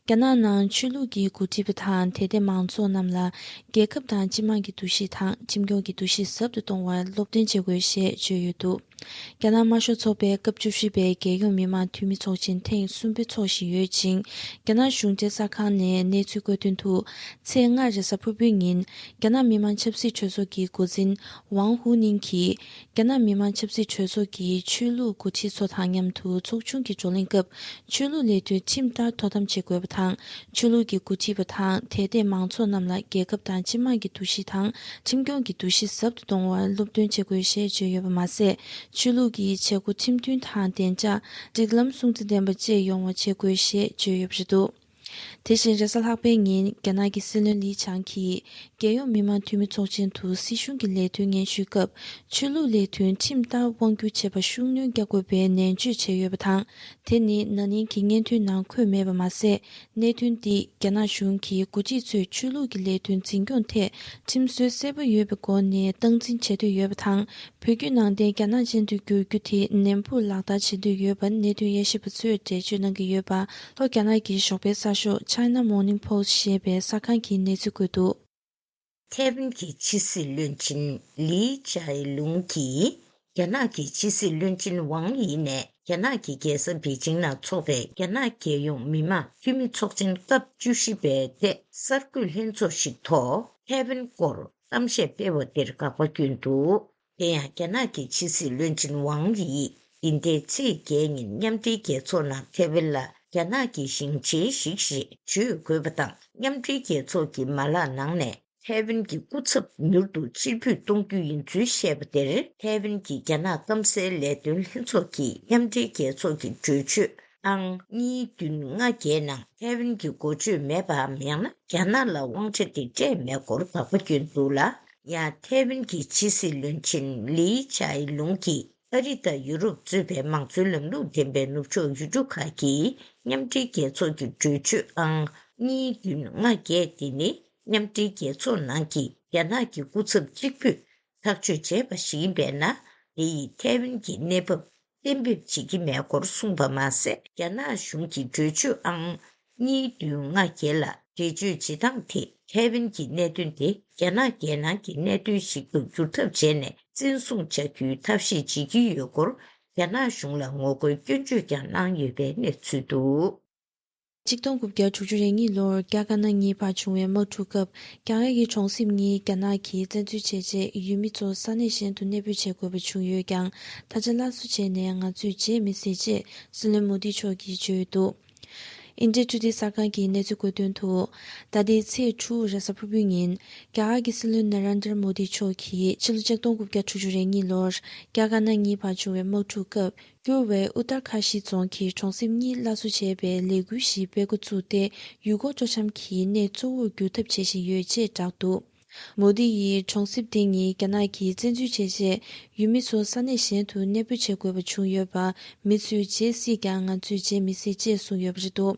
རྒྱ་ནག་ནང་ཆོས་ལུགས་ཀྱི་འགོ་ཁྲིད་པ་དང་དད་ལྡན་མང་ཚོགས་རྣམས་ལ་རྒྱལ་ཁབ་དང་སྤྱི་དམངས་ཀྱི་འདུ་ཤེས་དང་ཁྲིམས་སྐྱོང་གི་འདུ་ཤེས་ཟབ་ཏུ་གཏོང་བར་སློབ་སྟོན་བྱེད་དགོས་ཞེས་བརྗོད་ཡོད་འདུག་རྒྱ་ནག་དམར་ཤོག་ཚོགས་པའི་སྐབས་བཅུ་བཞི་པའི་རྒྱལ་ཡོངས་མི་དམངས་འཐུས་མི་ཚོགས་ཆེན་ཐེངས་གསུམ་པ་འཚོགས་བཞིན་ཡོད་ཅིང་། རྒྱ་ནག་གཞུང་འབྲེལ་གསར་ཁང་ནས་གནས་ཚུལ་བཀོད་དོན་དུ། ཚེས་ལྔ་རེས་གཟའ་ཕུར་བུའི་ཉིན། རྒྱ་ནག་མི་དམངས་ཆབ་སྲིད་གྲོས་ཚོགས་ཀྱི་འགོ་འཛིན་ཝང་ཧུའུ་ནིང་གིས། རྒྱ་ནག་མི་དམངས་ཆབ་སྲིད་གྲོས་ཚོགས་ཀྱི་ཆོས་ལུགས་འགོ་ཁྲིད་ཚོ་དང་མཉམ་དུ་ཚོགས་ཆུང་གི་བགྲོ་གླེང་སྐབས། ཆོས་ལུགས་ལས་དོན་ཁྲིམས་ལྟར་དོ་དམ་བྱེད་དགོས་པ་དང་། ཆོས་ལུགས་ཀྱི་འགོ་ཁྲིད་པ་དང་དད་ལྡན་མང་ཚོགས་རྣམས་ལ་རྒྱལ་ཁབ་དང་སྤྱི་དམངས་ཀྱི་འདུ་ཤེས་དང་། ཁྲིམས་སྐྱོང་གི་འདུ་ཤེས་ཟབ་ཏུ་གཏོང་བར་སློབ་སྟོན་བྱེད་དགོས་ཞེས་བརྗོད་ཡོད་པ་མ་ཟད། ཆོས་ལུགས་ཀྱི་བྱེད་སྒོ་ཁྲིམས་མཐུན་དང་བདེ་འཇགས། སྒྲིག་ལམ་སྲུང་བརྩི་ལྡན་པ་བཅས་ཡོང་བ་བྱེད་དགོས་ཞེས་བརྗོད་ཡོད་པ་རེད་འདུག་དེ་བཞིན་རེས་གཟའ་ལྷག་པའི་ཉིན་རྒྱ་ནག་གི་སྲིད་བློན་ལི་ཆང་གིས་རྒྱལ་ཡོངས་མི་དམངས་འཐུས་མི་ཚོགས་ཆེན་དུ་སྲིད་གཞུང་གི་ལས་དོན་སྙན་ཞུའི་སྐབས། ཆོས་ལུགས་ལས་དོན་ཁྲིམས་ལྟར་དབང་སྒྱུར་བྱེད་པར་ཤུགས་སྣོན་རྒྱག་དགོས་པའི་ནན་བརྗོད་བྱས་ཡོད་པ་དང་། དེ་ནི་ན་ནིང་གི་སྙན་ཐོའི་ནང་འཁོད་མེད་པ་མ་ཟད། གནད་དོན་འདིས་རྒྱ་ནག་གཞུང་གི་འགོ་ཁྲིད་ཚོས་ཆོས་ལུགས་ཀྱི་ལས་དོན་འཛིན་སྐྱོང་ཐད་ཁྲིམས་སྲོལ་གསལ་པོ་ཡོད་པའི་སྒོ་ནས་སྟངས་འཛིན་བྱེད་འདོད་ཡོད་པ་དང་། བོད་བརྒྱུད་ནང་བསྟན་རྒྱ་ནག་ཅན་དུ་བསྒྱུར་རྒྱུ་དེ་ནན་པོར་ལག་བསྟར་བྱེད་འདོད་ཡོད་པ་གནད་དོན་དབྱེ་ཞིབ་པ་ཚོས་འགྲེལ་བརྗོད་གནང་གི་ཡོད་པ། ལྷོ་རྒྱ་ནག་གི་ཞོགས་པའི་གསར་ཤོག་China Morning Post ཞེས་པའི་གསར་ཁང་གིས་གནས་ཚུལ་བཀོད་འདུག་ཐའེ་ཝན་གྱི་ཕྱི་སྲིད་བློན་ཆེན་ལི་ཅའེ་ལུང་གིས་རྒྱ་ནག་གི་ཕྱི་སྲིད་བློན་ཆེན་ཝང་ཡི་ནས་རྒྱ་ནག་གི་རྒྱལ་ས་པེ་ཅིང་ནང་འཚོགས་པའི་རྒྱ་ནག་རྒྱལ་ཡོངས་མི་དམངས་འཐུས་མི་ཚོགས་ཆེན་སྐབས་བཅུ་བཞི་པའི་ཐད་གསར་འགོད་ལྷན་ཚོགས་ཤིག་ཐོག་ཐའེ་ཝན་སྐོར་གཏམ་བཤད་སྤེལ་བ་དེར་དགག་པ་བསྐྱོན་འདུག་དེ་ཡང་རྒྱ་ནག་གི་ཕྱི་སྲིད་བློན་ཆེན་ཝང་ཡིས་འདི་ཟླའི་ཚེས་བརྒྱད་ཉིན་མཉམ་འབྲེལ་རྒྱལ་ཚོགས་ནང་ཐའེ་ཝན་ལ་རྒྱ་ནག་གི་ཞིང་ཆེན་ཞིག་ཞེས་བརྗོད་དགོས་པ་དང་། མཉམ་འབྲེལ་རྒྱལ་ཚོགས་ཀྱི་མ་ལག་ནང་ནས་ཐའེ་ཝན་གྱི་སྐུ་ཚབ་མྱུར་དུ་ཕྱིར་འབུད་གཏོང་རྒྱུ་ཡིན་ཚུལ་བཤད་པ་དེར། ཐའེ་ཝན་གྱི་རྒྱ་ནག་སྐམ་སའི་ལས་དོན་ལྷན་ཚོགས་ཀྱིས་མཉམ་འབྲེལ་རྒྱལ་ཚོགས་ཀྱི་གྲོས་ཆོད་ཨང་གཉིས་བདུན་ལྔ་བརྒྱད་ནང་ཐའེ་ཝན་གྱི་འགོ་བརྗོད་མེད་པའམ། ཡང་ན་རྒྱ་ནག་ལ་དབང་ཆ་དེ་སྤྲད་མེད་སྐོར་དགག་པ་བསྐྱོན་འདུག་ལ། ཡང་ཐའེ་ཝན་གྱི་ཕྱི་སྲིད་བློན་ཆེན་ལི་ཅའེ་ལུང་གིས་ཨ་རི་དང་ཡུ་རོབ་གཙོས་པའི་མང་གཙོའི་ལམ་ལུགས་ལྡན་པའི་ནུབ་ཕྱོགས་ཡུལ་གྲུ་ཁག་གིས་མཉམ་འབྲེལ་རྒྱལ་ཚོགས་ཀྱི་གྲོས་ཆོད་ཨང་གཉིས་བདུན་ལྔ་བརྒྱད་དེ་ནི་མཉམ་འབྲེལ་རྒྱལ་ཚོགས་ནང་གི་རྒྱ་ནག་གི་སྐུ་ཚབ་གཅིག་པུས་ཐག་གཅོད་བྱས་པ་ཞིག་ཡིན་པས་ན། དེ་ཡིས་ཐའེ་ཝན་གྱི་གནས་བབ་གཏན་འབེབས་བྱེད་ཀྱི་མེད་སྐོར་གསུངས་པ་མ་ཟད། རྒྱ་ནག་གཞུང་གིས་གྲོས་ཆོད་ཨང་གཉིས་བདུན་ལྔ་བརྒྱད་ལ་འགྲེལ་བརྗོད་བྱེད་སྟངས་དེ་ཐའེ་ཝན་གྱི་གནད་དོན་དེ་རྒྱ་ནག་རྒྱལ་ནང་གི་གནད་དོན་ཞིག་ཏུ་བསྒྱུར་ཐབས་བྱས་ནས་བཙན་བཟུང་བྱ་རྒྱུའི་ཐབས་ཤེས་བྱེད་ཀྱི་ཡོད་སྐོར་རྒྱ་ནག་གཞུང་ལ་ངོ་རྒོལ་སྐྱོན་བརྗོད་ཀྱང་གནང་ཡོད་པའི་གནས་ཚུལ་འདུག་གཅིག་སྟོང་དགུ་བརྒྱ་དྲུག་ཅུ་རེ་གཉིས་ལོར་རྒྱ་དཀར་ནག་གཉིས་བར་བྱུང་བའི་དམག་འཁྲུག་སྐབས། རྒྱ་གར་གྱི་གྲོང་གསེབ་གཉིས་རྒྱ་ནག་གིས་བཙན་འཛུལ་བྱས་རྗེས། ཡུལ་མི་ཚོ་ས་གནས་གཞན་དུ་གནས་སྤོས་བྱེད་དགོས་པ་བྱུང་ཡོད་ཀྱང་། ད་ཆ་སླར་གསོ་བྱས་ནས་ང་ཚོས་བརྗེད་མི་སྲིད་ཅེས་སྲིད་བློན་མོ་དི་མཆོག་གིས་བརྗོད་ཡོད་འདུག India Today གསར་ཁང་གིས་གནས་ཚུལ་བཀོད་དོན་དུ། ད་ལྟའི་ཚེས་དྲུག་རེས་གཟའ་ཕུར་བུའི་ཉིན། རྒྱ་གར་གྱི་སྲིད་བློན་ན་རེན་དྲ་མོ་དི་མཆོག་གིས་ཕྱི་ལོ་ཆིག་སྟོང་དགུ་བརྒྱ་དྲུག་ཅུ་རེ་གཉིས་ལོར་རྒྱ་དཀར་ནག་གཉིས་བར་བྱུང་བའི་དམག་འཁྲུག་སྐབས། བསྐྱུར་བའི་ཨུ་ཏར་ཁ་ཤི་རྫོང་གི་གྲོང་གསེབ་གཉིས་སླར་གསོ་བྱས་པའི་ལས་འགུལ་ཞིག་སྤེལ་འགོ་བཙུགས་ཏེ། ཡུལ་སྐོར་སྤྲོ་འཆམ་གྱི་གནས་གཙོ་བོར་འགྱུར་ཐབས་བྱེད་བཞིན་ཡོད་ཅེས་བསྒྲགས་འདུག་མོ་དི་ཡིས་གྲོང་གསེབ་དེ་གཉིས་རྒྱ་ནག་གིས་བཙན་འཛུལ་བྱས་རྗེས། ཡུལ་མི་ཚོ་ས་གནས་གཞན་དུ་གནས་སྤོས་བྱེད་དགོས་པ་བྱུང་ཡོད་པ། མི་ཚོས་བརྗེད་སྲིད་ཀྱང་ང་ཚོས་བརྗེད་མི་སྲིད་ཅེས་གསུངས་ཡོད་པ་རེད་འདུག་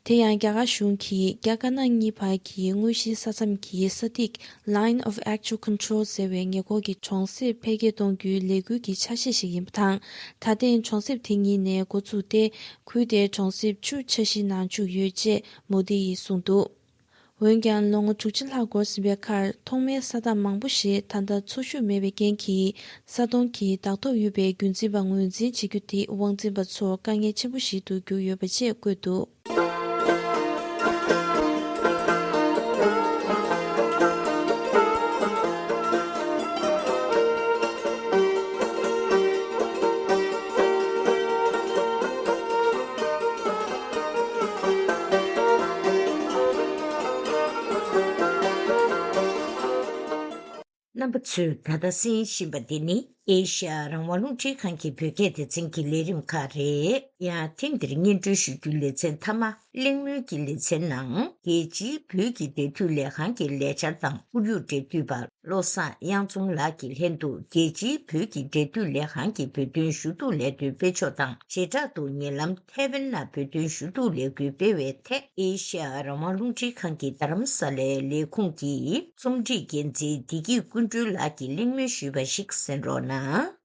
དེ་ཡང་རྒྱ་གར་གཞུང་གིས་རྒྱ་དཀར་ནག་གཉིས་བར་གྱི་དངོས་གཞིའི་ས་མཚམས་ཀྱི་ས་ཐིག Line of Actual Control ཟེར་བའི་ཉེ་འཁོར་གྱི་གྲོང་གསེབ་འཕེལ་རྒྱས་གཏོང་རྒྱུའི་ལས་འགུལ་གྱི་ཆ་ཤས་ཤིག་ཡིན་པ་དང་། ད་ཐེངས་གྲོང་གསེབ་དེ་གཉིས་ནས་འགོ་བཙུགས་ཏེ། ཁུལ་དེའི་གྲོང་གསེབ་བཅུ་འཆར་གཞིའི་ནང་བཅུག་ཡོད་ཅེས་མོ་དི་ཡིས་གསུངས་འདུག་འོན་ཀྱང་། ལོ་ངོ་དྲུག་ཅུ་ལྷག་འགོར་ཟིན་པའི་ཁར། ཐོག་མའི་ས་ཐག་མང་པོ་ཞིག་ད་ལྟ་འཚོ་བཞུགས་མེད་པའི་རྐྱེན་གྱིས། ས་དོང་གི་བདག་ཐོབ་ཡོད་པའི་རྒྱུན་འཛིན་པ་ངོས་འཛིན་བྱེད་རྒྱུ་དེ། དབང་འཛིན་པ་ཚོར་དཀའ་ངལ་ཆེན་པོ་ཞིག་ཏུ་གྱུར་ཡོད་པ་བཅས་བཀོད་འདུག་རྣམ་པ་ཚོས་ད་ལྟ་གསན་བཞིན་པ་འདི་ནི་ཨེ་ཤ་ཡ་རང་དབང་རླུང་འཕྲིན་ཁང་གི་བོད་སྐད་སྡེ་ཚན་གྱི་ལས་རིམ་ཁག་རེད། ཡང་ཐེངས་འདིར་སྙན་སྒྲོན་ཞུ་རྒྱུའི་ལེ་ཚན་མཐའ་མ་གླེང་མོལ་གྱི་ལེ་ཚན་ནང་རྒྱལ་སྤྱིའི་བོད་ཀྱི་འབྲེལ་མཐུད་ལས་ཁང་གི་ལས་འཆར་དང་ཁོར་ཡུག་འབྲེལ་མཐུད་པ་བློ་བཟང་གཡང་འཛོམས་ལགས་ཀྱི་ལྷན་དུ་རྒྱལ་སྤྱིའི་བོད་ཀྱི་འབྲེལ་མཐུད་ལས་ཁང་གི་བོད་དོན་ཞུ་གཏུག་ལས་དོན་སྤེལ་ཕྱོགས་དང་བྱེ་བྲག་ཏུ་ཉེ་ལམ་ཐའེ་ཝན་ནང་བོད་དོན་ཞུ་གཏུག་ལས་འགུལ་སྤེལ་བའི་ཐད་ཨེ་ཤ་ཡ་རང་དབང་རླུང་འཕྲིན་ཁང་གི་རྡ་རམ་ས་ལའི་ལས་ཁུངས་ཀྱི་རྩོམ་སྒྲིག་འགན་འཛིན་བདེ་སྐྱིད་ཀུན་སྒྲོལ་ལགས་ཀྱིས་གླེང་མོལ་ཞུས་པ་ཞིག་གསན་རོགས་གནང་།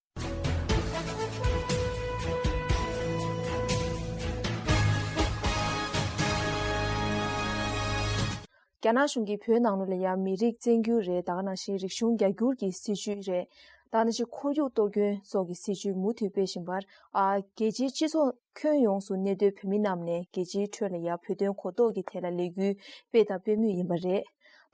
རྒྱ་ནག་གཞུང་གིས་བོད་ནང་ལོགས་ལ་ཡང་མི་རིགས་བཙན་སྒྱུར་རེད། ད་ག་ནང་བཞིན་རིག་གཞུང་རྒྱ་སྒྱུར་གྱི་སྲིད་བྱུས་རེད། ད་ག་ནང་བཞིན་ཁོར་ཡུག་གཏོར་སྐྱོན་སོགས་ཀྱི་སྲིད་བྱུས་མུ་མཐུད་སྤེལ་བཞིན་པར། ཨ། རྒྱལ་སྤྱིའི་སྤྱི་ཚོགས་ཁྱོན་ཡོངས་སུ་གནས་སྡོད་བོད་མི་རྣམས་ནས་རྒྱལ་སྤྱིའི་ཁྲོད་ལ་ཡང་བོད་དོན་གོ་རྟོགས་ཀྱི་ཐད་ལ་ལས་འགུལ་སྤེལ་དང་སྤེལ་མུས་ཡིན་པ་རེད།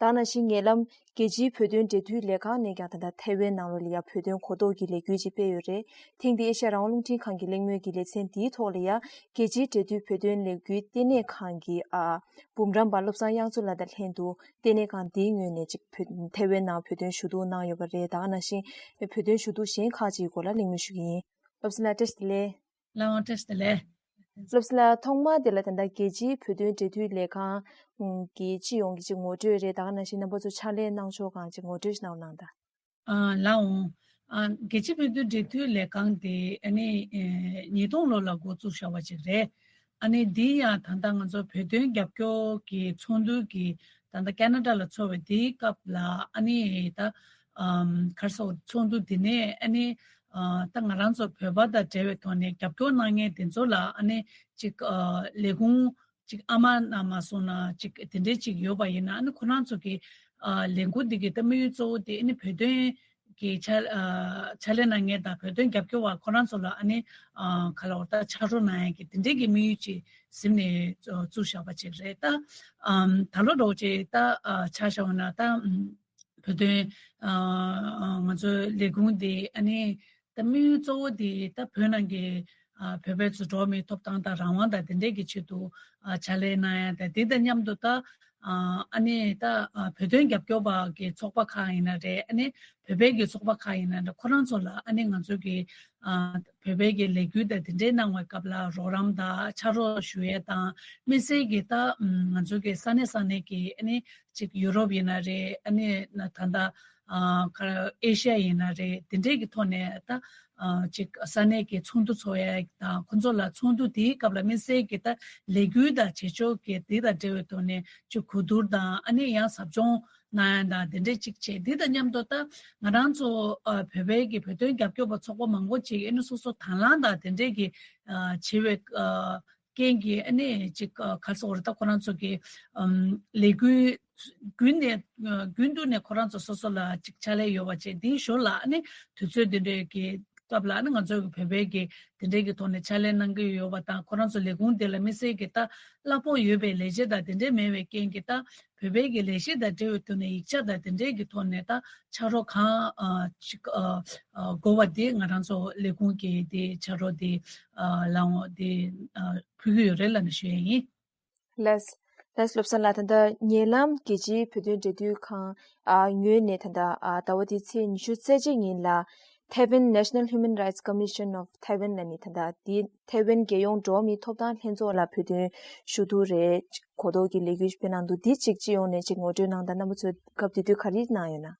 ད་ག་ནང་བཞིན་ཉེ་ལམ་རྒྱལ་སྤྱིའི་བོད་དོན་འབྲེལ་མཐུད་ལས་ཁང་ནས་ཀྱང་ད་ལྟ་ཐའེ་ཝན་ནང་ལོགས་ལ་ཡང་བོད་དོན་གོ་རྟོགས་ཀྱི་ལས་འགུལ་ཅིག་སྤེལ་ཡོད་རེད། ཐེངས་འདིའི་ཨེ་ཤ་ཡ་རང་དབང་རླུང་འཕྲིན་ཁང་གི་གླེང་མོལ་གྱི་ལེ་ཚན་འདིའི་ཐོག་ལ་ཡང་རྒྱལ་སྤྱིའི་འབྲེལ་མཐུད་བོད་དོན་ལས་འགུལ་ལྟེ་གནས་ཁང་གི། ཨ། འབུམ་རམས་པ་བློ་བཟང་དབྱངས་མཚོ་ལགས་དང་ལྷན་དུ་ལྟེ་གནས་ཁང་འདིའི་ངོས་ནས་ཅིག་བོད་ཐའེ་ཝན་ནང་བོད་དོན་ཞུ་གཏུག་གནང་ཡོད་པ་རེད། ད་ག་ནང་བཞིན་བོད་དོན་ཞུ་གཏུག་གཞན་ཁག་ཅིག་སྐོར་ལ་གླེང་མོལ་ཞུ་གི་ཡིན། བློ་བཟང་ལགས་བཀྲ་ཤིས་བདེ་ལེགས། ལགས་འོང་། བཀྲ་ཤིས་བདེ་ལེགས། བློ་བཟང་ལགས། ཐོག་མར་དེ་ལ་ད་ལྟ་རྒྱལ་སྤྱིའི་བོད་དོན་འབྲེལ་མཐུད་ལས་ཁང་གི་སྤྱི་ཡོངས་ཀྱི་ཅིག་ངོ་སྤྲོད་རེད། ད་ག་ནང་བཞིན་རྣམ་པ་ཚོ་ཕྱག་ལས་གནང་ཕྱོགས་སྒང་ཅིག་ངོ་སྤྲོད་ཞིག་གནང་རོགས་གནང་དང་། ཨ། ལགས་འོང་། ཨ། རྒྱལ་སྤྱིའི་བོད་དོན་འབྲེལ་མཐུད་ལས་ཁང་དེ་ཨ་ནི་ཨེ་ཉིས་སྟོང་ལོ་ལ་འགོ་བཙུགས་བཞག་པ་ཅིག་རེད། ཨ་ནི་འདི་ཡང་ད་ལྟ་ང་ཚོ་བོད་དོན་རྒྱབ་སྐྱོར་གྱི་ཚོགས་འདུ་གི་ད་ལྟ་ཁེ་ན་ཌ་ལ་ཚོགས་པའི་དེའི་སྐབས་ལ་ཨ་ནི་ད་ཨམ་ག་རེ་ཟེར། ཚོགས་འདུ་དེ་ནས་ཨ་ནི་ཨ་ད་ང་རང་ཚོ་བོད་པ་དང་འབྲེལ་བའི་ཐོག་ནས་རྒྱབ་སྐྱོར་གནང་མཁན་དེ་ཚོ་ལ་ཨ་ནི་ཅིག་ཨ་ལས་ཁུངས་ཅིག་ཨ་མ་ན་མ་སོང་ན་ཅིག་དེ་འདྲའི་ཅིག་ཡོད་པ་ཡིན་ན་ཨ་ནི་ཁོ་རང་ཚོ་གི་ཨ་ལས་འགུལ་འདི་གི་ད་དམིགས་ཡུལ་གཙོ་བོ་དེ་ཨ་ནི་བོད་དོན་གི་ཕྱག་ཨ་ཕྱག་ལས་གནང་མཁན་དང་བོད་དོན་རྒྱབ་སྐྱོར་བ་ཁོ་རང་ཚོ་ལ་ཨ་ནི་ཨ་ག་ལ་བར་ད་ཕྱག་རོགས་གནང་ཡག་གི་དེ་འདྲའི་གི་དམིགས་ཡུལ་ཅིག་ཟིན་ནས་བཙུགས་བཞག་པ་ཅིག་རེད། ད་ཨམ་ད་ལོ་འདྲ་བོ་ཅིག་ད་ཨ་ཆ་བཞག་པ་ན་ད་ཨམ་བོད་དོན་ཨ་ང་ཚོའི་ལས་ཁུངས་དེ་ཨ་ནི་ད་དམིགས་ཡུལ་གཙོ་བོ་དེ་ད་བོད་ནང་གི་ཨ་བོད་པའི་ཚོ་འགྲོ་བ་མིའི་ཐོབ་ཐང་དང་རང་དབང་དང་དེ་འདྲའི་གི་ཆེད་དུ་ཨ་ཕྱག་ལས་གནང་ཡ་དང་དེ་དང་མཉམ་དུ་ད་ཨ་ཨ་ནི་ད་ཨ་བོད་དོན་རྒྱབ་སྐྱོར་པ་གི་ཚོགས་པ་ཁག་ཡིན་ན་རེད། ཨ་ནི་བོད་པའི་གི་ཚོགས་པ་ཁག་ཡིན་ན་རེད། ཁོ་རང་ཚོ་ལ་ཨ་ནི་ང་ཚོ་གི་ཨ་བོད་པའི་གི་ལས་འགུལ་དང་དེ་འདྲའི་གནང་བའི་སྐབས་ལ་རོགས་རམ་དང་ཕྱག་རོགས་ཞུ་ཡས་དང་། དམིགས་བསལ་གྱི་ད་ང་ཚོ་གི་ས་གནས་ས་གནས་ཀྱི་ཨ་ནི་ཅིག་ཡུ་རོབ་ཡིན་ན་རེད། ཨ་ནི་ད་ལྟ་ཨ་ག་ཨེ་ཤ་ཡ་ཡིན་ན་རེད། དེ་འདྲའི་གི་ཐོག་ནས་ད་ཨ་ཅིག་ས་གནས་ཀྱི་ཚོགས་འདུ་ཚོགས་ཡས་དང་ཁོ་ཚོ་ལ་ཚོགས་འདུ་དེའི་སྐབས་ལ་དམིགས་བསལ་གྱི་ད་ལས་འགུལ་དང་བྱེད་ཕྱོགས་ཀྱི་དེ་དང་འབྲེལ་བའི་ཐོག་ནས་ཅིག་གོ་བསྡུར་དང་ཨ་ནི་ཡང་ཟབ་སྦྱོང་གནང་ཡ་དང་དེ་འདྲའི་ཅིག་བྱས། དེ་དང་མཉམ་དུ་ད་ང་རང་ཚོ་ཨ་བོད་པའི་གི་བོད་དོན་རྒྱབ་སྐྱོར་པ་ཚོགས་པ་མང་པོ་ཅིག་ཨ་ནི་སོ་སོ་དང་བླངས་དང་དེ་འདྲའི་གི་ཨ་བྱེད་པའི་ཨ་རྐྱེན་གྱིས་ཨ་ནི་ཅིག་ཨ་ག་རེ་ཟེར་དགོས་རེད། ད་ཁོ་རང་ཚོ་གི་ཨམ་ལས་འགུལ་རྒྱུན་ནས་ཨ་རྒྱུན་དུ་ནས་ཁོ་རང་ཚོ་སོ་སོ་ལ་ཅིག་ཕྱག་ལས་ཡོད་པ་བྱས། དེའི་ཞོར་ལ་ཨ་ནི་དུས་ཚོད་དེ་འདྲའི་གི་སྐབས་ལ་ཨ་ནི་ང་ཚོ་གི་བོད་པའི་གི་དེ་འདྲའི་གི་ཐོག་ནས་ཕྱག་ལས་གནང་གི་ཡོད་པ་དང་། ཁོ་རང་ཚོ་ལས་ཁུངས་དེ་ལ་དམིགས་བསལ་གྱི་ད་གླ་ཕོགས་ཡོད་པའི་ལས་བྱེད་དང་དེ་འདྲའི་མེད་པའི་རྐྱེན་གྱིས་ད་བོད་པའི་གི་ལས་བྱེད་དང་འབྲེལ་བའི་ཐོག་ནས་ཡིག་ཆ་དང་དེ་འདྲའི་གི་ཐོག་ནས་ད་ཕྱག་རོགས་གང་ཨ་ཅིག་ཨ་ཨ་དགོས་པ་དེ་ང་རང་ཚོ་ལས་ཁུངས་ཀྱི་དེ་ཕྱག་རོགས་དེ་ཨ་ལགས་འོང་དེ་ཨ་ཕུལ་གྱི་ཡོད་རེད་ལབ་ནས་ཞུ་ཡ་ཡིན། ལགས། ལགས། བློ་བཟང་ལགས། ད་ལྟ་ཉེ་ལམ་རྒྱལ་སྤྱིའི་བོད་དོན་འབྲེལ་མཐུད་ཁང་ཨ་ངོས་ནས་ད་ལྟ་ཨ་ཟླ་བ་འདིའི་ཚེས་ཉི་ཤུ་རྩ་གཅིག་ཉིན་ལ་Taiwan National Human Rights Commission of Taiwan ལབ་ནས་ད་ལྟ་འདི་ཐའེ་ཝན་རྒྱལ་ཡོངས་འགྲོ་བ་མིའི་ཐོབ་ཐང་ལྷན་ཚོགས་ལ་བོད་དོན་ཞུ་གཏུག་རེད། གོ་རྟོགས་ཀྱི་ལས་འགུལ་སྤེལ་གནང་འདུག་འདི་གཅིག་སྤྱི་ཡོངས་ནས་གཅིག་ངོ་སྤྲོད་གནང་དང་། རྣམ་པ་ཚོས་སྐབས་དེ་དུས་ག་རེ་གནང་ཡོད་ན།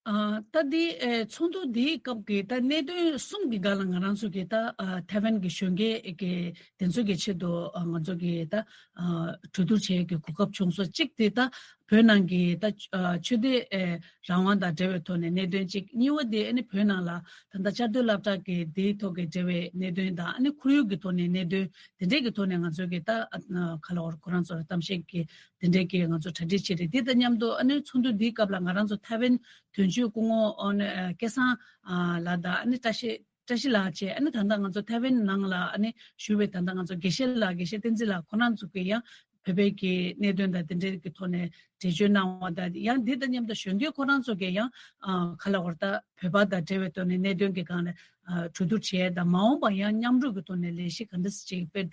ཨ་ད་འདི་ཨེ་ཚོགས་འདུ་འདིའི་སྐབས་ཀྱི་ད་གནད་དོན་གསུམ་གྱི་སྒང་ལ་ང་རང་ཚོ་གི་ད་ཨ་ཐའེ་ཝན་གྱི་གཞོན་སྐྱེས་ཀྱི་དེ་ཚོ་གི་ཆེད་དུ་ཨ་ང་ཚོ་གི་ད་ཨ་གྲོས་བསྡུར་བྱེད་ཡས་ཀྱི་གོ་སྐབས་བྱུང་སོང་། གཅིག་དེ་ད་བོད་ནང་གི་ད་ཨ་ཆོས་དད་ཨེ་རང་དབང་དང་འབྲེལ་བའི་ཐོག་ནས་གནད་དོན་གཅིག་གཉིས་པ་དེ་ཨ་ནི་བོད་ནང་ལ་ད་ལྟ་བཅའ་སྡོད་སློབ་གྲྭ་གི་དེའི་ཐོག་གི་འབྲེལ་བའི་གནད་དོན་དང་། ཨ་ནི་ཁོར་ཡུག་གི་ཐོག་ནས་གནད་དོན་དེ་འདྲས་ཀྱི་ཐོག་ནས་ང་ཚོ་གི་ད་ཨ་ག་ལ་བར་ཁོ་རང་ཚོ་ལ་གཏམ་བཤད་ཀྱི་དེ་འདྲས་ཀྱི་ང་ཚོ་གྲ་སྒྲིག་བྱས་རེད། དེ་དང་མཉམ་དུ་ཨ་ནི་ཚོགས་འདུ་འདིའི་སྐབས་ལ་ང་རང་ཚོ་ཐའེ་ཝན་དོན་གཅོད་སྐུ་ངོ་ཨ་ནི་ཨ་སྐལ་བཟང་ཨ་ལགས་དང་། ཨ་ནི་བཀྲ་ཤིས་བཀྲ་ཤིས་ལགས་བཅས། ཨ་ནི་ད་ལྟ་ང་ཚོ་ཐའེ་ཝན་ནང་ལ་ཨ་ནི་བཞུགས་པའི་ད་ལྟ་ང་ཚོ་དགེ་བཤེས་ལགས། དགེ་བཤེས་བསྟན་འཛིན་ལགས་ཁོ་རང་ཚོ་གིས་ཡང་བོད་པའི་གི་གནད་དོན་དང་དེ་འདྲའི་གི་ཐོག་ནས་འགྲེལ་བརྗོད་གནང་བ་དང་། ཡང་འདི་དང་མཉམ་དུ་གཞོན་སྐྱེས་ཁོ་རང་ཚོ་གིས་ཡང་ཨ་ག་ལ་བར་ད་བོད་པ་དང་འབྲེལ་བའི་ཐོག་ནས་གནད་དོན་གྱི་སྒང་ནས་ཨ་གྲོས་བསྡུར་བྱས་དང་། མ་འོངས་པ་ཡང་མཉམ་རུབ་ཀྱི་ཐོག་ནས་ལས་གཞི་ག་འདྲ་ཞིག་སྤེལ་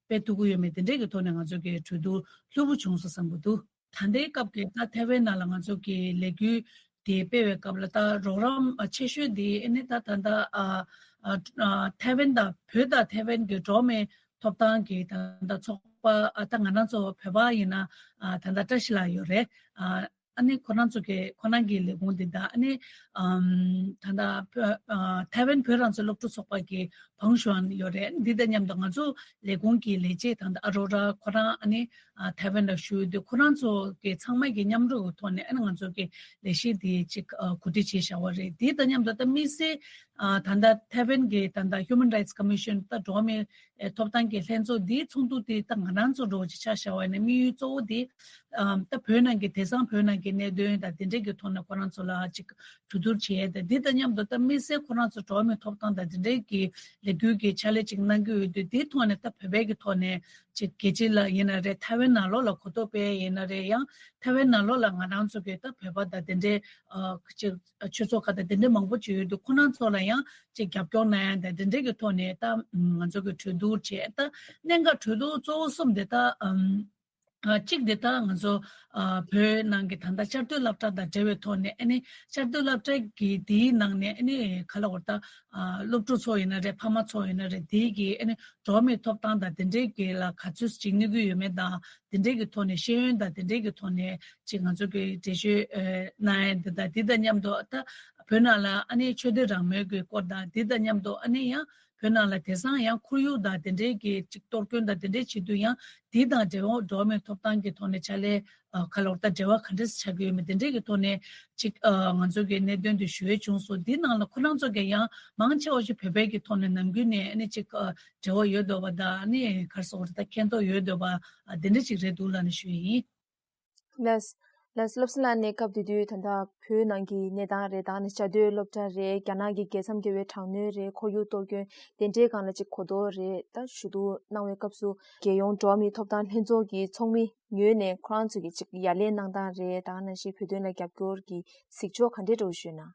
སྤེལ་ཐུབ་ཀྱི་ཡོད་མེད་དེ་འདྲའི་གི་ཐོག་ནས་ང་ཚོ་གི་གྲོས་བསྡུར་ལྷུག་པོ་བྱུང་སོང་བསམ་གྱི་འདུག་ད་ལྟའི་སྐབས་ཀྱི་ད་ཐའེ་ཝན་ནང་ལ་ང་ཚོ་གི་ལས་འགུལ་དེ་སྤེལ་བའི་སྐབས་ལ་ད་རོགས་རམ་ཨ་ཆེ་ཤོས་དེ་ཨ་ནི་ད་ད་ལྟ་ཨ་ ཨ་ཨ་ཐའེ་ཝན་དང་བོད་དང་ཐའེ་ཝན་གྱི་འགྲོ་བ་མིའི་ཐོབ་ཐང་གི་ད་ལྟ་ཚོགས་པ། ཨ་ད་ང་རང་ཚོ་བོད་པ་ཡིན་ན་ཨ་ད་ལྟ་བཀྲ་ཤིས་ལགས་ཡོད་རེད། ཨ་ཨ་ནི་ཁོ་རང་ཚོ་གི་ཁོ་རང་གི་ལས་ཁུངས་འདི་དང་། ཨ་ནི་ཨམ་ད་ལྟ་བོད་ཨ་ཐའེ་ཝན་བོད་རང་བཙན་སློབ་ཕྲུག་ཚོགས་པ་གི་ཕང་ཞུའན་ཡོད་རེད། འདི་དང་མཉམ་དུ་ང་ཚོ་ལས་ཁུངས་ཀྱི་ལས་བྱེད་དང་། ཨ་རོ་ར་ཁོ་རང་ཨ་ནི་ཨ་ཐའེ་ཝན་ལ་བཞུགས་ཡོད་དུས། ཁོ་རང་ཚོ་གི་ཚང་མ་གི་མཉམ་རུབ་ཀྱི་ཐོག་ནས་ཨ་ནི་ང་ཚོ་གི་ལས་གཞི་འདི་ཅིག་ཨ་གོ་སྒྲིག་བྱས་བཞག་པ་རེད། འདི་དང་མཉམ་དུ་ད་དམིགས་བསལ་ཨ་ད་ལྟ་ཐའེ་ཝན་གྱི་ད་ལྟ་Human Rights Commission། ད་འགྲོ་བ་མིའི་ཨེ་ཐོབ་ཐང་གི་ལྷན་ཚོགས་འདིའི་ཚོགས་འདུ་དེ་ད་ང་རང་ཚོ་འགྲོ་ཅིག་ཆ་བཞག་པ་ཡིན་ན། དམིགས་ཡུལ་གཙོ་བོ་དེ་ཨམ་ད་བོད་ནང་གི་དེང་སང་བོད་ནང་གི་གནད་དོན་དང་དེ་འདྲའི་གི་ཐོག་ནས་ཁོ་རང་ཚོ་ལ་ཅིག་གྲོས་བསྡུར་བྱས་ཏེ། འདི་དང་མཉམ་དུ་ད་དམིགས་བསལ་ཁོ་རང་ཚོ་འགྲོ་བ་མིའི་ཐོབ་ཐང་དང་དེ་འདྲའི་གི་ལས་འགུལ་གྱི་ཕྱག་ལས་ཅིག་གནང་གི་ཡོད་དུས། དེའི་ཐོག་ནས་ད་བོད་པའི་གི་ཐོག་ནས་ཅིག་རྒྱལ་སྤྱི་ལ་ཡིན་ན་རེད། ཐའེ་ཝན་ནང་ལོགས་ལ་གོ་རྟོགས་སྤེལ་ཡིན་ན་རེད། ཡང་ཐའེ་ཝན་ནང་ལོགས་ལ་ང་རང་ཚོ་གི་ད་བོད་པ་དང་དེ་འདྲའི་ཨ་ཅིག་ཆོས་ཚོགས་ཁག་དང་དེ་འདྲའི་མང་པོ་ཅིག་ཡོད་དུས། ཁོ་རང་ཚོ་ལ་ཡང་ཅིག་རྒྱབ་སྐྱོར་གནང་ཡ་དང་དེ་འདྲའི་གི་ཐོག་ནས་ད་ང་ཚོ་གི་གྲོས་བསྡུར་བྱས། ད་གནད་འགག་གྲོས་བསྡུར་གཙོ་བོ་གསུམ་དེ་ད་ཨམ་ཨ་གཅིག་དེ་ད་ང་ཚོ་ཨ་བོད་ནང་གི་ད་ལྟ་བཅའ་སྡོད་སློབ་གྲྭ་དང་འབྲེལ་བའི་ཐོག་ནས། ཨ་ནི་བཅའ་སྡོད་སློབ་གྲྭ་གི་དེའི་ནང་ནས་ཨ་ནི་ག་ལ་བར་ད་ཨ་སློབ་ཕྲུག་ཚོ་ཡིན་ན་རེད། ཕ་མ་ཚོ་ཡིན་ན་རེད། དེའི་གི་ཨ་ནི་འགྲོ་བ་མིའི་ཐོབ་ཐང་དང་དེ་འདྲའི་གི་ལ་ག་ཚོད་ཅིག་གནོད་ཀྱི་ཡོད་མེད་དང་། དེ་འདྲའི་གི་ཐོག་ནས་ཤེས་ཡོན་དང་དེ་འདྲའི་གི་ཐོག་ནས་ཅིག་ང་ཚོ་གི་འགྲེལ་བརྗོད་ཨ་གནང་ཡ་འདི་དང་། དེ་དང་མཉམ་དུ་ད་བོད་ནང་ལ་ཨ་ནི་ཆོས་དད་རང་མོས་ཀྱི་སྐོར་དང་། དེ་དང་མཉམ་དུ་ཨ་ནི་ཡང་བོད་ནང་ལ་དེང་སང་ཡང་ཁོར་ཡུག་དང་དེ་འདྲའི་གི་ཅིག་གཏོར་སྐྱོན་དང་དེ་འདྲའི་བྱེད་དུས། ཡང་དེ་དང་འབྲེལ་བ་འགྲོ་བ་མིའི་ཐོབ་ཐང་གི་ཐོག་ནས་ཕྱག་ལས་ཨ་ག་ལ་བར་ད་འབྲེལ་བ་ག་འདྲས་ཆགས་ཀྱི་ཡོད་མེད། དེ་འདྲའི་གི་ཐོག་ནས་ཅིག་ཨ་ང་ཚོ་གི་གནད་དོན་དེ་ཞུ་ཡས་བྱུང་སོང་། དེའི་ནང་ལ་ཁོ་རང་ཚོ་གི་ཡང་མང་ཆེ་བ་ཞིག་བོད་པའི་གི་ཐོག་ནས་ནམ་རྒྱུན་ནས་ཨ་ནི་ཅིག་ཨ་འབྲེལ་བ་ཡོད་འདུག་པ་དང་། ཨ་ནི་ག་རེ་ཟེར་དགོས་རེད། ད་མཁྱེན་རྟོགས་ཡོད་འདུག་པ། ཨ་དེ་འདྲ་ཅིག་རེད་འདུག་ལབ་ནས་ཞུ་ཡི་ཡིན། ལགས། ལགས། བློ་བཟང་ལགས་ནས་སྐབས་དེ་དུས་ད་ལྟ་བོད་ནང་གི་གནས་སྟངས་རེད། ད་ནི་བཅའ་སྡོད་སློབ་གྲྭ་རེད། རྒྱ་ནག་གི་རྒྱལ་མཚམས་བརྒལ་བའི་དྲག་གནོན་རེད། ཁོར་ཡུག་གཏོར་སྐྱོན་དེ་འདྲའི་སྒང་ལ་ཅིག་གོ་རྟོགས་རེད། ད་ཞུ་གཏུག་གནང་བའི་སྐབས་སུ་རྒྱལ་ཡོངས་འགྲོ་བ་མིའི་ཐོབ་ཐང་ལྷན་ཚོགས་ཀྱི་ཚོགས་མི་ངོས་ནས་ཁོ་རང་ཚོ་གི་ཅིག་ཡ་ལན་གནང་སྟངས་རེད། ད་ནང་བཞིན་བོད་དོན་ལ་རྒྱབ་སྐྱོར་གྱི་གཟིགས་ཕྱོགས་ག་འདྲས་འདྲ་བོ་ཞུས་ན།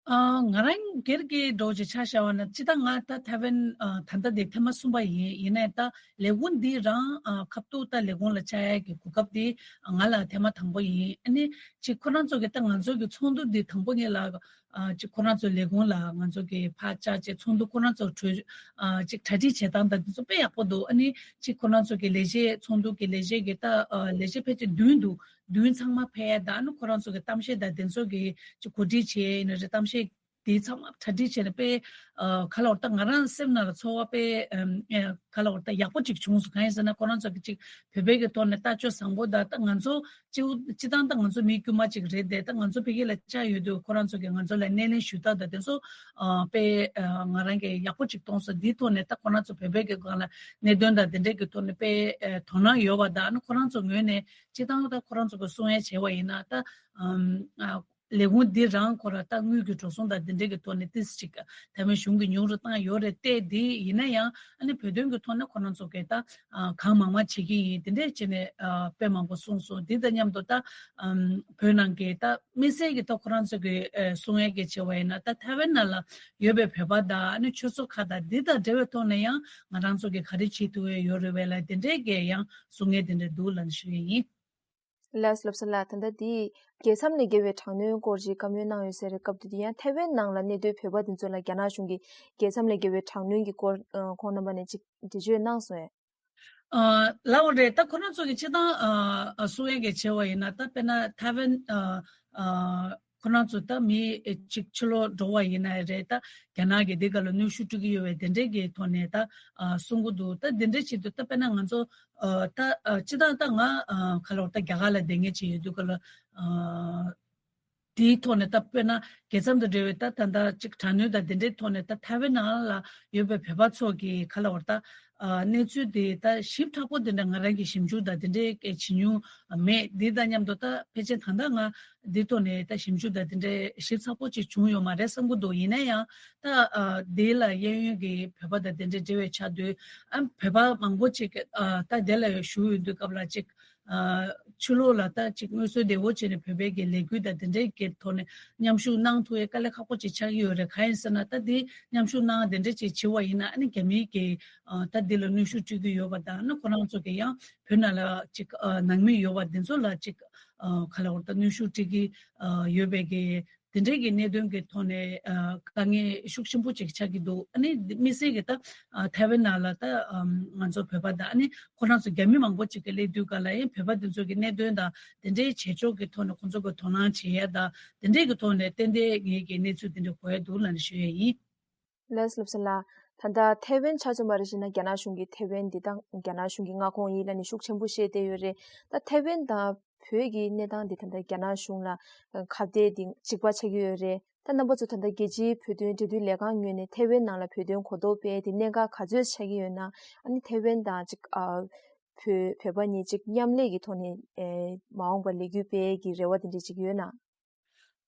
ཨ་ང་རང་སྒེར་གྱི་འདྲ་བོ་ཅིག་ཆ་བཞག་པ་ན། སྤྱིར་བཏང་ང་ད་ཐའེ་ཝན་ཨ་ད་ལྟ་འདི་ཐེངས་མ་གསུམ་པ་ཡིན། ཡིན་ནའི་ད་ལས་ཁུངས་འདི་རང་ཨ་ཁ་ཐུག་ད་ལས་ཁུངས་ལ་བཅར་ཡ་གི་གོ་སྐབས་འདི་ང་ལ་ཐེངས་མ་དང་པོ་ཡིན། ཨ་ནི་ཅིག་ཁོ་རང་ཚོ་གི་ད་ང་ཚོ་གི་ཚོགས་འདུ་འདི་དང་པོ་ཉིད་ལ་ཨ་ཅིག་ཁོ་རང་ཚོ་ལས་ཁུངས་ལ་ང་ཚོ་གི་ཕར་བཅར་བྱས། ཚོགས་འདུ་ཁོ་རང་ཚོ་གྲོས་ཨ་ཅིག་གྲ་སྒྲིག་བྱེད་སྟངས་དང་དེ་ཚོ་དཔེ་ཡག་པོ་འདུག་ཨ་ནི་ཅིག་ཁོ་རང་ཚོ་གི་ལས་བྱེད་ཚོགས་འདུ་གི་ལས་བྱེད་ཀྱི་ད་ཨ་ལས་བྱེད་ཕལ་ཆེར་བདུན་འདུག་བདུན་ཚང་མ་ཕེབས་ཡ་དང་། ཨ་ནི་ཁོ་རང་ཚོ་གི་གཏམ་བཤད་དང་དེ་ཚོ་གི་ཅིག་གོ་སྒྲིག་བྱས་ཡིན་ན་རེད། གཏམ་བཤད་དེ་ཚང་མ་གྲ་སྒྲིག་བྱས་ནས་དཔེ་ཨ་ག་ལ་བར་ད་ང་རང་སེམས་ནང་ལ་ཚོར་བ་དཔེ་ཨམ་ཨ་ག་ལ་བར་ད་ཡག་པོ་ཅིག་བྱུང་སོང་། གང་ཡིན་ཟེར་ན་ཁོ་རང་ཚོ་གི་ཅིག་བོད་པའི་གི་ཐོག་ནས་ལྟ་སྤྱོད་བཟང་པོ་དང་། ད་ང་ཚོ་སྤྱི་སྤྱི་བཏང་ད་ང་ཚོ་མི་དཀྱུས་མ་ཅིག་རེད་དེ། ད་ང་ཚོ་ཕ་གི་ལ་བཅར་ཡོང་དུས་ཁོ་རང་ཚོ་གི་ང་ཚོ་ལ་སྣེ་ལེན་ཞུ་སྟངས་དང་དེ་ཚོ་ཨ་དཔེ་ཨ་ང་རང་གི་ཡག་པོ་ཅིག་མཐོང་སོང་། འདིའི་ཐོག་ནས་ད་ཁོ་རང་ཚོ་བོད་པའི་གི་སྒང་ལ་གནད་དོན་དང་དེ་འདྲའི་གི་ཐོག་ནས་དཔེ་ཨ་དོ་སྣང་ཡོད་པ་དང་། ཨ་ནི་ཁོ་རང་ཚོ་ངོས་ནས་སྤྱི་བཏང་ད་ཁོ་རང་ཚོ་གི་གསུང་ཡ་བྱས་པ་ཡིན་ན། ད་ཨམ་ཨ་ལས་ཁུངས་འདི་རང་ཁོ་ར་ད་དངུལ་གྱི་འགྲོ་སོང་དང་དེ་འདྲའི་གི་ཐོག་ནས་ཏིས་ཅིག་ཐའེ་ཝན་གཞུང་གིས་ཉུང་རུ་བཏང་ཡོད་རེད་དེ། འདི་ཡིན་ན་ཡང་ཨ་ནི་བོད་དོན་གྱི་ཐོག་ནས་ཁོ་རང་ཚོ་གིས་ད་ཨ་གང་མང་མང་བྱེད་ཀྱི་ཡིན། དེ་འདྲས་བྱས་ནས་ཨ་དཔེ་མང་པོ་གསུངས་སོང་། འདི་དང་མཉམ་དུ་ད་ཨམ་བོད་ནང་གི་ད་དམིགས་བསལ་གྱི་ད་ཁོ་རང་ཚོ་གི་ཨ་གསུང་ཡས་ཀྱི་བྱས་པ་ཡིན་ན། ད་ཐའེ་ཝན་ནང་ལ་ཡོད་པའི་བོད་པ་དང་། ཨ་ནི་ཆོས་ཚོགས་ཁག་དང་འདི་དང་འབྲེལ་བའི་ཐོག་ནས་ཡང་ང་རང་ཚོ་གིས་ག་རེ་བྱེད་ཐུབ་ཡས་ཡོད་རེད་པས་ལབ། དེ་འདྲས་ཀྱི་ཡང་གསུང་ཡས་དེ་འདྲས་འདུག་ལབ་ནས་ཞུ་ཡས་ཡིན། ལགས། བློ་བཟང་ལགས། ད་ལྟ་འདི་རྒྱལ་མཚམས་ལས་བརྒལ་བའི་དྲག་གནོན་སྐོར་ཅིག་བཀའ་མོལ་གནང་ཡོད་ས་རེད། སྐབས་དེ་དུས་ཡང་ཐའེ་ཝན་ནང་ལ་གནས་སྡོད་བོད་པ་དེ་ཚོ་ལ་རྒྱ་ནག་གཞུང་གིས་རྒྱལ་མཚམས་ལས་བརྒལ་བའི་དྲག་གནོན་གྱི་སྐོར་ཨ་ཁོང་རྣམ་པ་ནས་ཅིག་འགྲེལ་བརྗོད་གནང་སོང་ངས། ཨ་ལགས་འོ་རེད། ད་ཁོ་རང་ཚོ་གི་སྤྱིར་བཏང་ཨ་ཨ་གསུང་ཡས་ཀྱི་བྱས་པ་ཡིན་ན། ད་དཔེར་ན་ཐའེ་ཝན་ཨ་ཨ་ཁོ་རང་ཚོ་ད་མི་ཅིག་ཕྱི་ལོགས་འགྲོ་བ་ཡིན་ན་རེད། ད་རྒྱ་ནག་གིས་འདི་ག་ལ་གནོན་ཤུགས་སྤྲོད་ཀྱི་ཡོད་པའི་དེ་འདྲའི་གི་ཐོག་ནས་ད་ཨ་གསུང་གི་འདུག་ད་དེ་འདྲའི་ཆེད་དུ་ད་དཔེར་ན་ང་ཚོ་ཨ་ད་ཨ་སྤྱིར་བཏང་ད་ང་ཨ་ག་ལ་བར་ད་རྒྱ་གར་ལ་བསྡད་མཁན་ཅིག་ཡོད་དུས་ག་ལ་ཨ་དེའི་ཐོག་ནས་ད་དཔེར་ན་རྒྱལ་མཚམས་དང་འབྲེལ་བའི་ད་ད་ད་ཅིག་དྲག་གནོན་དང་དེ་འདྲའི་ཐོག་ནས་ད་ཐའེ་ཝན་ནང་ལ་ཡོད་པའི་བོད་པ་ཚོ་གི་ག་ལ་བར་ད་ཨ་གནས་ཚུལ་དེ་ད་ཞིབ་ཕྲ་པོ་དེ་འདྲ་ང་རང་གིས་ཞིབ་འཇུག་དང་དེ་འདྲའི་བྱེད་མྱོང་མེད། འདི་དང་མཉམ་དུ་ད་ཕལ་ཆེར་ད་ལྟ་ང་འདི་ཐོག་ནས་ད་ཞིབ་འཇུག་དང་དེ་འདྲའི་ཞིབ་ཚགས་པོ་ཅིག་བྱུང་ཡོད་མ་རེད་བསམ་གྱི་འདུག་ཡིན་ན་ཡང་ད་ཨ་འདི་ལ་གཡས་གཡོན་གྱི་བོད་པ་དང་དེ་འདྲའི་འབྲེལ་བའི་ཆ་དུས། ཨ་བོད་པ་མང་པོ་ཅིག་ཨ་ད་དེ་ལ་བཞུགས་ཡོད་དུས་སྐབས་ལ་ཅིག་ཨ་ཕྱི་ལོགས་ལ་ད་ཅིག་དངོས་སུ་བདེ་བོ་བྱས་ནས་བོད་པའི་གི་ལས་འགུལ་དང་དེ་འདྲའི་གི་ཐོག་ནས་མཉམ་ཞུགས་གནང་ཐུབ་ཡས་དཀའ་ལས་ཁག་པོ་ཅིག་ཆགས་ཀྱི་ཡོད་རེད། གང་ཡིན་ཟེར་ན་ད་འདི་མཉམ་ཞུགས་གནང་དེ་འདྲ་ཅིག་བྱེད་པ་ཡིན་ན། ཨ་ནི་རྒྱ་མིའི་གི་ཨ་ད་འདི་ལ་གནོན་ཤུགས་སྤྲོད་ཀྱི་ཡོད་པ་དང་། ཨ་ནི་ཁོ་རང་ཚོ་གི་ཡང་བོད་ནང་ལ་ཅིག་ཨ་ནང་མི་ཡོད་པ་འདི་ཚོ་ལ་ཅིག་ཨ་ག་ལ་བར་ད་གནོན་ཤུགས་སྤྲོད་ཀྱི་ཨ་ཡོད་པའི་གི་ དེ་འདྲའི་གི་གནད་དོན་གྱི་ཐོག་ནས་ཨ་དཀའ་ངལ་ཤུགས་ཆེན་པོ་ཅིག་ཆགས་ཀྱི་འདུག་ཨ་ནི་དམིགས་བསལ་གྱི་ད་ཨ་ཐའེ་ཝན་ནང་ལ་ད་ཨམ་ང་ཚོ་བོད་པ་དང་ཨ་ནི་ཁོ་རང་ཚོ་རྒྱ་མི་མང་པོ་ཅིག་གི་སླེབས་དུས་ག་ལ་ཡང་བོད་པ་དེ་ཚོ་གི་གནད་དོན་དང་དེ་འདྲའི་བྱེད་ཕྱོགས་ཀྱི་ཐོག་ནས་ཁོ་ཚོ་གི་དོ་སྣང་བྱེད་ཡ་དང་དེ་འདྲའི་གི་ཐོག་ནས་ཏན་ཏན་ངེད་ཀྱི་གནས་ཚུལ་དེ་འདྲ་གོ་ཡ་འདུག་ལབ་ནས་ཞུ་ཡ་ཡིན། ལགས་སོ་བློ་བཟང་ལགས། ད་ལྟ་ཐའེ་ཝན་ཆ་མཚོན་པ་རེ་བྱས་ན་རྒྱ་ནག་གཞུང་གིས་ཐའེ་ཝན་འདི་དང་རྒྱ་ནག་གཞུང་གི་མངའ་ཁོངས་ཡིན་ལབ་ནས་ཤུགས་ཆེན་པོ་བཤད་བསྡད་ཡོད་རེད། ད་ཐའེ་ཝན་དང་བོད་ཀྱི་གནས་སྟངས་འདི་ད་ལྟ་རྒྱ་ནག་གཞུང་ལ་ཁ་གཏད་འདི་གཅིག་པ་ཆགས་ཀྱི་ཡོད་རེད། ད་རྣམ་པ་ཚོ་ད་ལྟ་རྒྱལ་སྤྱིའི་བོད་དོན་འབྲེལ་མཐུད་ལས་ཁང་ངོས་ནས་ཐའེ་ཝན་ནང་ལ་བོད་དོན་གོ་རྟོགས་སྤེལ་དེ་གནད་འགག་ག་ཚོད་ཆགས་ཀྱི་ཡོད་ན། ཨ་ནི་ཐའེ་ཝན་དང་གཅིག་ཨ་བོད་བོད་པ་གཉིས་གཅིག་མཉམ་ལས་ཀྱི་ཐོག་ནས་ཨེ་མ་འོངས་པར་ལས་འགུལ་སྤེལ་གྱི་རེ་བ་དེ་འདྲ་ཅིག་ཡོད་ན།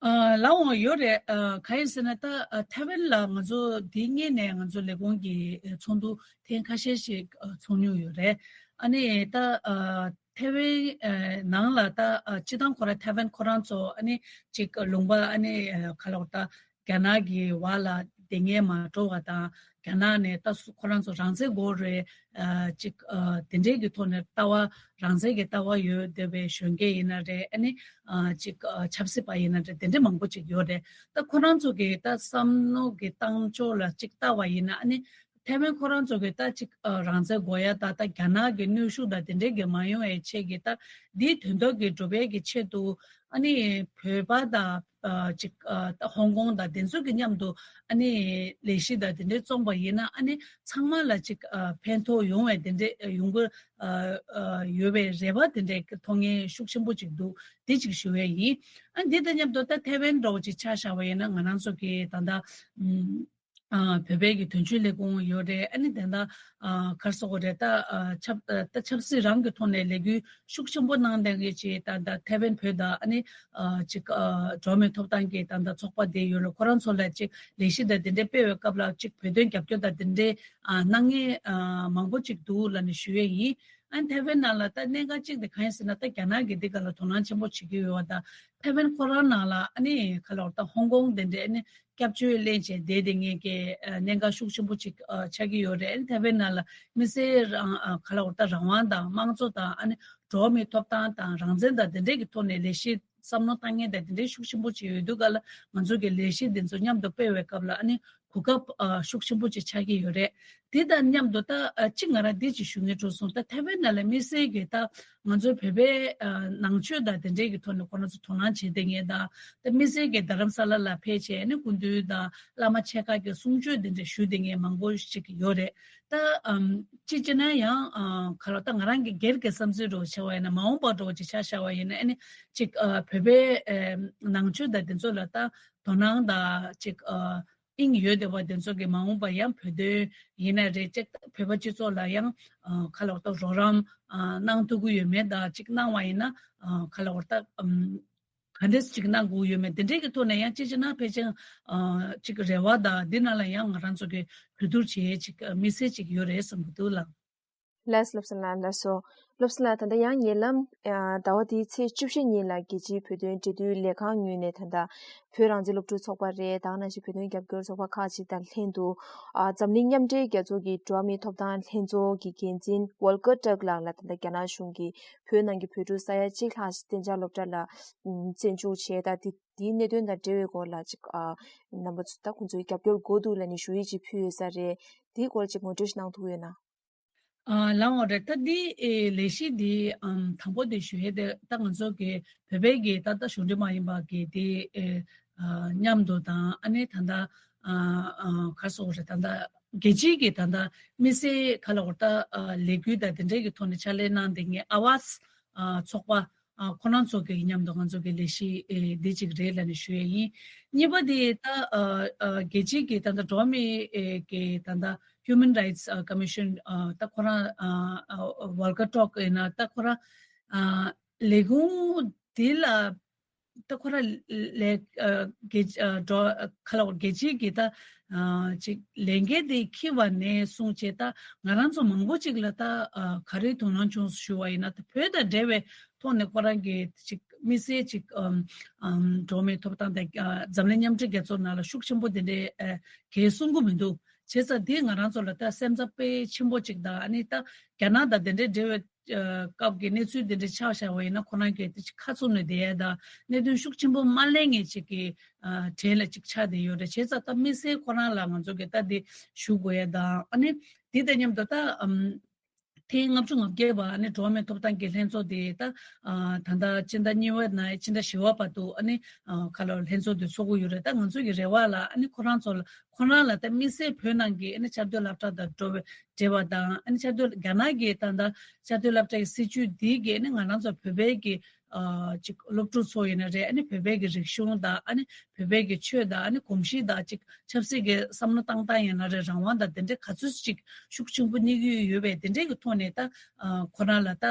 ཨ་ལགས་འོང་ཡོད་རེད། ཨ་གང་ཡིན་ཟེར་ན་ད་ཨ་ཐའེ་ཝན་ལ་ང་ཚོ་འདི་སྔོན་ནས་ང་ཚོ་ལས་ཁུངས་ཀྱི་ཨ་ཚོགས་འདུ་ཐེངས་ཁ་ཤས་ཤིག་ཨ་ཚོགས་མྱོང་ཡོད་རེད། ཨ་ནི་ད་ཨ་ཐའེ་ཝན་ཨ་ནང་ལ་ད་ཨ་སྤྱི་བཏང་ཁོ་རང་ཐའེ་ཝན་ཁོ་རང་ཚོ་ཨ་ནི་ཅིག་ལུང་པ་ཨ་ནི་ཨ་ག་ལ་བ་ད་རྒྱ་ནག་གི་བར་ལ་བདེ་འགེལ་མ་འགྲོ་བ་དང་རྒྱ་ནག་ནས་ད་སུ་ཁོ་རང་ཚོ་རང་བཙན་དགོས་རེད། ཨ་ཅིག་ཨ་དེ་འདྲའི་གི་ཐོག་ནས་ལྟ་བ་རང་བཙན་གྱི་ལྟ་བ་ཡོད་བསྡད་པའི་གཞོན་སྐྱེས་ཡིན་ན་རེད། ཨ་ནི་ཨ་ཅིག་ཨ་ཆབ་སྲིད་པ་ཡིན་ན་རེད། དེ་འདྲ་མང་པོ་ཅིག་ཡོད་རེད། ད་ཁོ་རང་ཚོ་གི་ད་བསམ་བློ་གི་བཏང་ཕྱོགས་ལ་ཅིག་ལྟ་བ་ཡིན་ན་ཨ་ནི་ཐའེ་ཝན་ཁོ་རང་ཚོ་གི་ད་ཅིག་ཨ་རང་བཙན་དགོས་ཡ་ད་ད་རྒྱ་ནག་གི་གནོན་ཤུགས་དང་དེ་འདྲའི་གི་མ་ཡོང་བའི་ཆེད་ཀྱི་ད་འདིའི་དོན་དག་གི་སྒྲུབ་པའི་གི་ཆེད་དུ་ཨ་ནི་བོད་པ་དང་ཨ་ཅིག་ཨ་ད་ཧོང་ཀོང་དང་དེ་ཚོ་གི་མཉམ་དུ་ཨ་ནི་ལས་གཞི་དང་དེ་འདྲའི་བརྩམས་པ་ཡིན་ན་ཨ་ནི་ཚང་མ་ལ་ཅིག་ཨ་ཕན་ཐོགས་ཡོང་བའི་དེ་འདྲའི་ཡོང་གི་ཨ་ཨ་ཡོད་པའི་རེ་བ་དེ་འདྲའི་མཐོང་མཁན་ཤུགས་ཆེན་པོ་ཅིག་འདུག་དེ་ཅིག་ཞུ་བའི་ཡིན། ཨ་འདི་དང་མཉམ་དུ་ད་ཐའེ་ཝན་འདྲ་བོ་ཅིག་ཆ་བཞག་པ་ཡིན་ན་ང་རང་ཚོ་གི་ད་ལྟ་ཨ་བོད་པའི་གི་དོན་གཅོད་ལས་ཁུངས་ཡོད་རེད། ཨ་ནི་དེ་འདྲ་ཨ་ག་རེ་ཟེར་དགོས་རེད། ད་ཨ་ཆབ་ཨ་ད་ཆབ་སྲིད་རང་གི་ཐོག་ནས་ལས་འགུལ་ཤུགས་ཆེན་པོ་གནང་བསྡད་མཁན་ཅིག་ད་ད་ཐའེ་ཝན་བོད་དང་ཨ་ནི་ཨ་ཅིག་ཨ་འགྲོ་བ་མིའི་ཐོབ་ཐང་གི་ད་ད་ཚོགས་པ་དེ་ཡོད་རེད། ཁོ་རང་ཚོ་ལ་ཅིག་ལས་གཞི་དང་དེ་འདྲའི་སྤེལ་བའི་སྐབས་ལ་ཅིག་བོད་དོན་རྒྱབ་སྐྱོར་དང་དེ་འདྲའི་ཨ་གནང་མཁན་ཨ་མང་པོ་ཅིག་འདུག་ལབ་ནས་ཞུ་ཡས་ཡིན། ཨ་ནི་ཐའེ་ཝན་ནང་ལ་ད་གནད་འགག་གཅིག་དེ་གང་ཡིན་ཟེར་ན་ད་རྒྱ་ནག་གིས་འདི་ག་ལ་དོ་སྣང་ཆེན་པོ་བྱེད་ཀྱི་ཡོད་པ་དང་ཐའེ་ཝན་ཁོ་རང་ནང་ལ་ཨ་ནི་ག་ལ་བར་ད་ཧོང་ཀོང་དེ་འདྲའི་ཨ་ནི་སྐྱབས་བཅོལ་ལེན་བྱས་བསྡད་དེ་ངེས་ཀྱི་ཨ་གནད་འགག་ཤུགས་ཆེན་པོ་ཅིག་ཨ་ཆགས་ཀྱི་ཡོད་རེད། ཨ་ནི་ཐའེ་ཝན་ནང་ལ་མི་སེར་རང་ཨ་ག་ལ་བར་ད་རང་དབང་དང་དམངས་གཙོ་དང་ཨ་ནི་འགྲོ་བ་མིའི་ཐོབ་ཐང་དང་རང་བཙན་དང་དེ་འདྲའི་གི་ཐོག་ནས་ལས་གཞི་བསམ་བློ་བཏང་མཁན་དང་དེ་འདྲའི་ཤུགས་ཆེན་པོ་ཅིག་ཡོད་དུས་ག་ལ་ང་ཚོ་གི་ལས་གཞི་འདི་ཚོ་མཉམ་དུ་སྤེལ་བའི་སྐབས་ལ་ཨ་ནི་གོ་སྐབས་ཨ་ཤུགས་ཆེན་པོ་ཅིག་ཆགས་ཀྱི་ཡོད་རེད། དེ་དང་མཉམ་དུ་ད་ཨ་གཅིག་ང་རང་འདི་ཅིག་ཞུ་སྙིང་བྲོ་སོང་། ད་ཐའེ་ཝན་ནང་ལ་དམིགས་བསལ་གྱི་ད་ང་ཚོའི་བོད་པའི་ཨ་ནང་ཆོས་དང་དེ་འདྲའི་གི་ཐོག་ནས་ཁོ་རང་ཚོ་དོ་སྣང་བྱེད་བསྡད་མཁན་དང་ད་དམིགས་བསལ་གྱི་རྡ་རམ་ས་ལ་ལ་ཕེབས་བྱས་ནས་སྐུ་མདུན་དང་བླ་མ་ཆེ་ཁག་གི་གསུང་ཆོས་དེ་འདྲ་ཞུ་བསྡད་མཁན་མང་པོ་ཞིག་ཡོད་རེད། ད་ཨམ་གཅིག་བྱས་ན་ཡང་ཨ་ག་ལ་ད་ང་རང་གི་སྒེར་གྱི་བསམ་ཚུལ་འདྲ་བོ་བྱས་པ་ཡིན་ན་མ་འོངས་པ་འདྲ་བོ་ཅིག་ཆ་བཞག་པ་ཡིན་ན་ཨ་ནི་ཅིག་ཨ་བོད་པའི་ཨེ་ནང་ཆོས་དང་དེ་ཚོ་ལ་ད་དོ་སྣང་དང་ཅིག་ཨ་དབྱིངས་ཡོད་བསྡད་པ་དེ་ཚོ་གི་མ་འོངས་པ་ཡང་བོད་དོན་ཡིན་ན་རེད། ཅིག་བོད་པ་སྤྱི་ཚོགས་ལ་ཡང་ཨ་ག་ལ་ད་རོགས་རམ་ཨ་གནང་ཐུབ་ཀྱི་ཡོད་མེད་དང་ཅིག་གནང་བ་ཡིན་ན་ཨ་ག་ལ་བར་ད་ཨམ་ག་འདྲས་ཅིག་གནང་དགོས་ཡོད་མེད་དེ་འདྲའི་གི་ཐོག་ནས་ཡང་ཅིག་ཅིག་ན་ཕལ་ཆེར་ཨ་ཅིག་རེ་བ་དང་འདི་ནང་ལ་ཡང་ང་རང་ཚོ་གི་གྲོས་བསྡུར་བྱེད་ཅིག་དམིགས་བསལ་ཅིག་ཡོད་རེད་བསམ་གི་འདུག་ལགས། ལགས་སོ་བློ་བཟང་ལགས། ལགས་སོ། བློ་བཟང་ལགས། ད་ལྟ་ཡང་ཉེ་ལམ་ཨ་ཟླ་བ་འདིའི་ཚེས་བཅུ་བཞི་ཉིན་ལ་རྒྱལ་སྤྱིའི་བོད་དོན་འབྲེལ་མཐུད་ལས་ཁང་ངོས་ནས་ད་ལྟ་བོད་རང་བཙན་སློབ་ཕྲུག་ཚོགས་པ་རེད། ད་ག་ནང་བཞིན་བོད་དོན་རྒྱབ་སྐྱོར་ཚོགས་པ་ཁག་ཅིག་དང་ལྷན་དུ་ཨ་འཛམ་གླིང་མཉམ་འབྲེལ་རྒྱལ་ཚོགས་ཀྱི་འགྲོ་བ་མིའི་ཐོབ་ཐང་ལྷན་ཚོགས་ཀྱི་འགན་འཛིན་ཝོལ་ཀར་ཊརཀ་ལགས་ལ་ད་ལྟ་རྒྱ་ནག་གཞུང་གིས་བོད་ནང་གི་བོད་ཕྲུག་ས་ཡ་གཅིག་ལྷག་ཅིག་གཏན་འཇགས་སློབ་གྲྭ་ལ་ཨམ་བཙན་འཇུག་བྱས། ད་དེ་དེའི་གནད་དོན་དང་འབྲེལ་བའི་སྐོར་ལ་ཅིག་ཨ་རྣམ་པ་ཚོ་ད་ཁོང་ཚོའི་རྒྱབ་སྐྱོར་དགོས་འདུག་ལབ་ནས་ཞུ་ཡིག་ཅིག་ཕུལ་ཡོད་ས་རེད། དེའི་སྐོར་ཅིག་ངོ་སྤྲོད་ཞིག་གནང་ཐུབ་ཡོད་ན། ཨ་ལགས་འོང་རེད། ད་འདི་ཨེ་ལས་གཞི་འདི་ཨམ་དང་པོ་དེ་ཞུ་ཡས་དེ་ད་ང་ཚོ་གི་བོད་པའི་གི་ད་ལྟ་གཞུང་འབྲེལ་མ་ཡིན་པ་གི་དེ་ཨེ་ཨ་མཉམ་དུ་དང་ཨ་ནི་ད་ལྟ་ཨ་ཨ་ག་རེ་ཟེར་དགོས་རེད། ད་ལྟ་རྒྱལ་སྤྱིའི་གི་ད་ལྟ་དམིགས་བསལ་ག་ལ་འོ་ད་ཨ་ལས་འགུལ་དང་དེ་འདྲའི་གི་ཐོག་ནས་ཕྱག་ལས་གནང་བསྡད་མཁན་ཨ་ཝཱས་ཨ་ཚོགས་པ་ཨ་ཁོ་རང་ཚོ་གི་མཉམ་དུ་ང་ཚོ་གི་ལས་གཞི་ཨེ་འདི་གཅིག་རེད་ལབ་ནས་ཞུ་ཡས་ཡིན། གཉིས་པ་དེ་ད་ཨ་ཨ་རྒྱལ་སྤྱིའི་གི་ད་ལྟ་འགྲོ་བ་མི་ཨེ་གི་ད་ལྟ་Human Rights ཨ་Commission ཨ་ད་ཁོ་རང་ཨ་ཨ་ཝོལ་ཀར་ཊརཀ་ཡིན་ན་ད་ཁོ་རང་ཨ་ལས་ཁུངས་དེ་ལ་ད་ཁོ་རང་ལས་ཨ་རྒྱལ་ཨ་འགྲོ་ཁ་ལ་བ་རྒྱལ་སྤྱིའི་གི་ད་ཨ་ཅིག་ལས་འགན་དེ་འཁྱེར་བ་ནས་བཟུང་བྱས་ད་ང་རང་ཚོ་མང་པོ་ཅིག་ལ་ད་ཨ་ག་རེ་དོ་སྣང་བྱུང་ཞུ་བ་ཡིན་ན་ད་བོད་དང་འབྲེལ་བའི་ཐོག་ནས་ཁོ་རང་གི་ཅིག་དམིགས་བསལ་ཅིག་ཨམ་ཨམ་འགྲོ་བ་མིའི་ཐོབ་ཐང་དང་ཨ་འཛམ་གླིང་མཉམ་འབྲེལ་རྒྱལ་ཚོགས་ནང་ལ་ཤུགས་ཆེན་པོ་དེ་འདྲའི་ཨ་གལ་གསུང་གི་མི་འདུག་བྱས་ཙང་དེ་ང་རང་ཚོ་ལ་ད་སེམས་འཚབ་དཔེ་ཆེན་པོ་ཅིག་དང་ཨ་ནི་ད་རྒྱ་ནག་དང་དེ་འདྲའི་འབྲེལ་བའི་ སྐབས་ཀྱི་གནས་ཚུལ་འདི་འདྲ་ཆགས་བཞག་པ་ཡིན་ན་ཁོ་རང་གིས་དེ་ཅིག་ཁ་ཚུགས་ནས་བསྡད་ཡ་དང་གནད་དོན་ཤུགས་ཆེན་པོ་མ་གླེང་མཁན་ཅིག་གི་གྲས་ལ་ཅིག་ཆགས་བསྡད་ཡོད་རེད། བྱས་ཙང་ད་དམིགས་བསལ་ཁོ་རང་ལ་ང་ཚོ་གིས་ད་འདི་ཞུ་དགོས་ཡ་དང་ཨ་ནི་འདི་དང་མཉམ་དུ་ད་ཨམ། ཐེངས་ལྔ་བཅུ་ང་བརྒྱད་པ་ཨ་ནི་འགྲོ་བ་མིའི་ཐོབ་ཐང་གི་ལྷན་ཚོགས་དེ་ད་ཨ་ད་ལྟ་ཕྱི་ཟླ་གཉིས་པ་ནས་ཕྱི་ཟླ་བཞི་པ་བར་དུ་ཨ་ནི་ཨ་ཁ་ལོ་ལྷན་ཚོགས་དེ་ཚོགས་ཀྱི་ཡོད་རེད། ད་ང་ཚོ་གི་རེ་བ་ལ་ཨ་ནི་ཁོ་རང་ཚོ་ལ་ཁོ་རང་ལ་ད་དམིགས་བསལ་བོད་ནང་གི་ཨ་ནི་བཅའ་སྡོད་སློབ་གྲྭ་དང་འགྲོ་བའི་འབྲེལ་བ་དང་ཨ་ནི་བཅའ་སྡོད་རྒྱ་ནག་གི་ད་ལྟ་བཅའ་སྡོད་སློབ་གྲྭ་གི་སྲིད་བྱུས་འདི་གི་ཨ་ནི་ང་རང་ཚོ་བོད་པའི་གི་ཨ་ཅིག་སློབ་ཕྲུག་ཚོ་ཡིན་ན་རེད། ཨ་ནི་བོད་པའི་གི་རིག་གཞུང་དང་ཨ་ནི་བོད་པའི་གི་ཆོས་དང་ཨ་ནི་གོམས་གཤིས་དང་ཅིག་ཆབ་སྲིད་ཀྱི་བསམ་བློ་བཏང་སྟངས་ཡིན་ན་རེད། རང་དབང་དང་དེ་འདྲའི་ག་ཚོད་ཅིག་ཤུགས་ཆེན་པོ་རྙེད་ཀྱི་ཡོད་པས་དེ་འདྲའི་གི་ཐོག་ནས་ད་ཁོ་རང་ལ་ད་ད་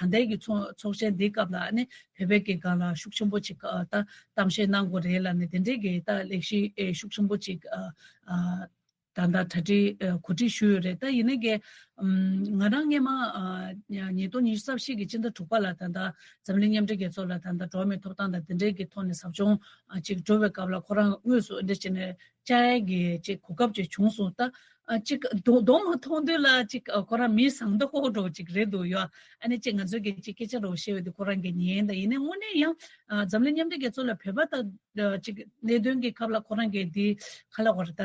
ལྟའི་གི་ཚོགས་ཚོགས་ཆེན་འདིའི་སྐབས་ལ་ཨ་ནི་བོད་པའི་གི་སྒང་ལ་ཤུགས་ཆེན་པོ་ཅིག་ད་གཏམ་བཤད་གནང་དགོས་རེད་ལབ་ནས་དེ་འདྲའི་གི་ད་ལས་གཞི་ཤུགས་ཆེན་པོ་ཅིག་ད་ལྟ་གྲ་སྒྲིག་གོ་སྒྲིག་ཞུས་ཡོད་རེད། ད་ཡིན་ནའི་གི་ང་རང་སྔས་མ་ཉིས་སྟོང་ཉི་ཤུ་རྩ་བཞི་གི་སྤྱི་ཟླ་དྲུག་པ་ལ་ད་ལྟ་འཛམ་གླིང་མཉམ་འབྲེལ་རྒྱལ་ཚོགས་ལ་ད་ལྟ་འགྲོ་བ་མིའི་ཐོབ་ཐང་དང་དེ་འབྲེལ་གྱི་ཐོག་ནས་ཟབ་སྦྱོང་ཅིག་འགྲོ་བའི་སྐབས་ལ་ཁོ་རང་དངོས་སུ་འདི་བྱས་ནས་བཅར་ཡས་ཀྱི་ཅིག་གོ་སྐབས་ཅིག་བྱུང་སོང་། ད་ཅིག་གདོང་གདོང་མ་མཐོང་དུས་ལ་ཅིག་ཁོ་རང་མི་བཟང་མདོག་ཁ་པོ་འདྲ་བོ་ཅིག་རེད་འདུག་ཡོད། ཨ་ནི་ཅིག་ང་ཚོས་ཀྱི་ཅིག་སྐད་ཆ་འདྲ་བོ་བཤད་ཡོད་དུས་ཁོ་རང་གིས་ཉན། ད་ཡིན་ནའི་དངོས་གནས་ཡང་འཛམ་གླིང་མཉམ་འབྲེལ་རྒྱལ་ཚོགས་ལ་བོད་པ་ད་ཅིག་གནད་དོན་གྱི་སྐབས་ལ་ཁོ་རང་གིས་འདི་ཁ་ལ་བར་ད་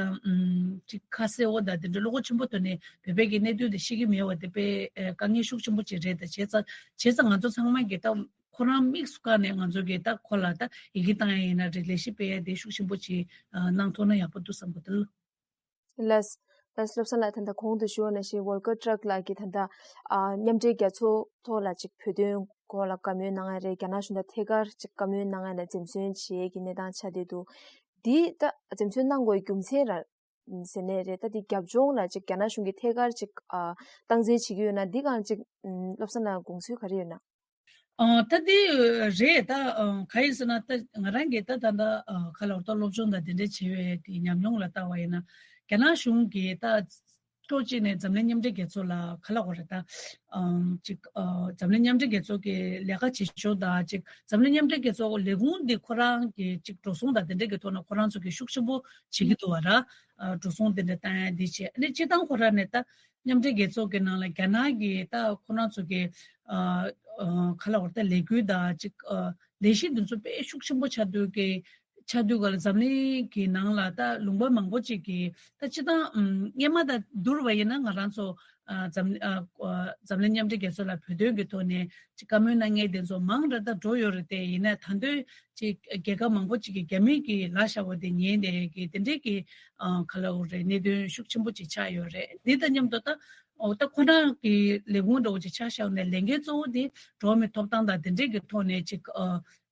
ཅིག་ཁ་གསལ་བོ་དང་དེ་འདྲ་བློ་ཁོག་ཆེན་པོ་ཐོག་ནས་བོད་པའི་གི་གནད་དོན་དེ་ཤེས་ཀྱི་མེད་པ་དེ་དཔེ་དཀའ་ངལ་ཤུགས་ཆེན་པོ་ཅིག་རེད། ད་བྱས་ཙང་བྱས་ཙང་ང་ཚོ་ཚང་མ་གིས་ད་ཁོ་རང་དམིགས་སུ་བཀར་ནས་ང་ཚོ་གིས་ད་ཁོ་ལ་ད་ཡི་གེ་བཏང་ཡ་ཡིན་ན་རེད། ལས་གཞི་སྤེལ་ཡ་དེ་ཤུགས་ཆེན་པོ་ཅིག་གནང་ཐུབ་ན་ཡག་པོ་འདུག་བསམ་གི་འདུག་ལགས། ལགས་བློ་བཟང་ལགས། ད་ལྟ་གོང་དུ་ཞུས་པ་ནང་བཞིན་ཝོལ་ཀར་ཊརྐ་ལགས་ཀྱིས་ད་ལྟ་ཨ་མཉམ་འབྲེལ་རྒྱལ་ཚོགས་ཐོག་ལ་ཅིག་བོད་དོན་སྐོར་ལ་བཀའ་མོལ་གནང་ཡ་རེད། རྒྱ་ནག་གཞུང་དང་ཐད་ཀར་ཅིག་བཀའ་མོལ་གནང་ཡ་ལ་འཛེམ་ཟོན་བྱེད་ཡས་ཀྱི་གནས་སྟངས་ཆགས་བསྡད་འདུག་འདི་ད་འཛེམ་ཟོན་གནང་དགོས་རྒྱུ་མཚན་ར་ཟེར་ནས་རེད། ད་འདི་རྒྱབ་ལྗོངས་ལ་ཅིག་རྒྱ་ནག་གཞུང་གིས་ཐད་ཀར་ཅིག་ཨ་སྟངས་འཛིན་བྱེད་ཀྱི་ཡོད་ན་འདི་གང་ཅིག་བློ་བཟང་ལགས་དགོངས་ཚུལ་ག་རེ་ཡོད་ན། ཨ་ད་དེ་རེད། ད་ཨ་ག་ཡིན་ཟེར་ན་ད་ང་རང་གིས་ད་ད་ད་ཨ་ག་ལ་བར་ད་སློབ་སྦྱོང་དང་དེ་འདྲ་བྱེད་པའི་གི་ཉམས་མྱོང་ལ་ལྟ་བ་ཡིན་ན་རྒྱ་ནག་གཞུང་གིས་ད་ཕྱོགས་གཅིག་ནས་འཛམ་གླིང་མཉམ་འབྲེལ་རྒྱལ་ཚོགས་ལ་ག་ལ་བར་ད་ཨ་ཅིག་ཨ་འཛམ་གླིང་མཉམ་འབྲེལ་རྒྱལ་ཚོགས་ཀྱི་ལས་ཀ་བྱེད་ཕྱོགས་དང་ཅིག་འཛམ་གླིང་མཉམ་འབྲེལ་རྒྱལ་ཚོགས་ལས་ཁུངས་འདི་ཁོ་རང་གི་ཅིག་འགྲོ་སོང་དང་དེ་འདྲ་གི་ཐོག་ན་ཁོ་རང་ཚོ་གི་ཤུགས་ཆེན་པོ་བྱེད་ཀྱི་འདུག་བ་ར། ཨ་འགྲོ་སོང་དེ་འདྲ་བཏང་ཡ་འདི་བྱས་ཨ་ནི་སྤྱི་བཏང་ཁོ་རང་ནས་ད། མཉམ་འབྲེལ་རྒྱལ་ཚོགས་ཀྱི་ནང་ལ་རྒྱ་ནག་གི་ད་ཁོ་རང་ཚོ་གི་ཨ་ཨ་ག་ལ་བར་ད་ལས་འགུལ་དང་ཅིག་ཨ་ལས་གཞི་འདི་ཚོ་དཔེ་ཤུགས་ཆེན་པོ་ཆགས་དུས་ཀྱི་ཆགས་དུས་ག་ལ་འཛམ་གླིང་གི་ནང་ལ་ད་ལུང་པ་མང་པོ་ཅིག་གི་ད་སྤྱི་བཏང་ཨམ་སྔས་མ་དང་བསྡུར་བ་ཡིན་ན་ང་རང་ཚོ་ཨ་འཛམ་ཨ་ཨ་འཛམ་གླིང་མཉམ་འབྲེལ་རྒྱལ་ཚོགས་ལ་བོད་དོན་གྱི་ཐོག་ནས་ཅིག་བཀའ་མོལ་གནང་མཁན་དེ་ཚོ་མང་ར་ད་འགྲོ་ཡོད་རེད་དེ། ཡིན་ན་ད་དུང་ཅིག་རྒྱལ་ཁབ་མང་པོ་ཅིག་གིས་རྒྱ་མི་གི་ལ་ཤ་བ་དེ་ཉན་བསྡད་ཀྱི་དེ་འདྲའི་གི་ཨ་ག་ལ་འོ་རེད། གནད་དོན་ཤུགས་ཆེན་པོ་ཅིག་ཆགས་ཡོད་རེད། འདི་དང་མཉམ་དུ་ད་འོ་ད་ཁོ་རང་གི་ལས་ཁུངས་འདྲ་བོ་ཅིག་ཆགས་བཞག་ནས་ལས་འགན་གཙོ་བོ་དེ་འགྲོ་བ་མིའི་ཐོབ་ཐང་དང་དེ་འདྲའི་གི་ཐོག་ནས་ཅིག་ཨ་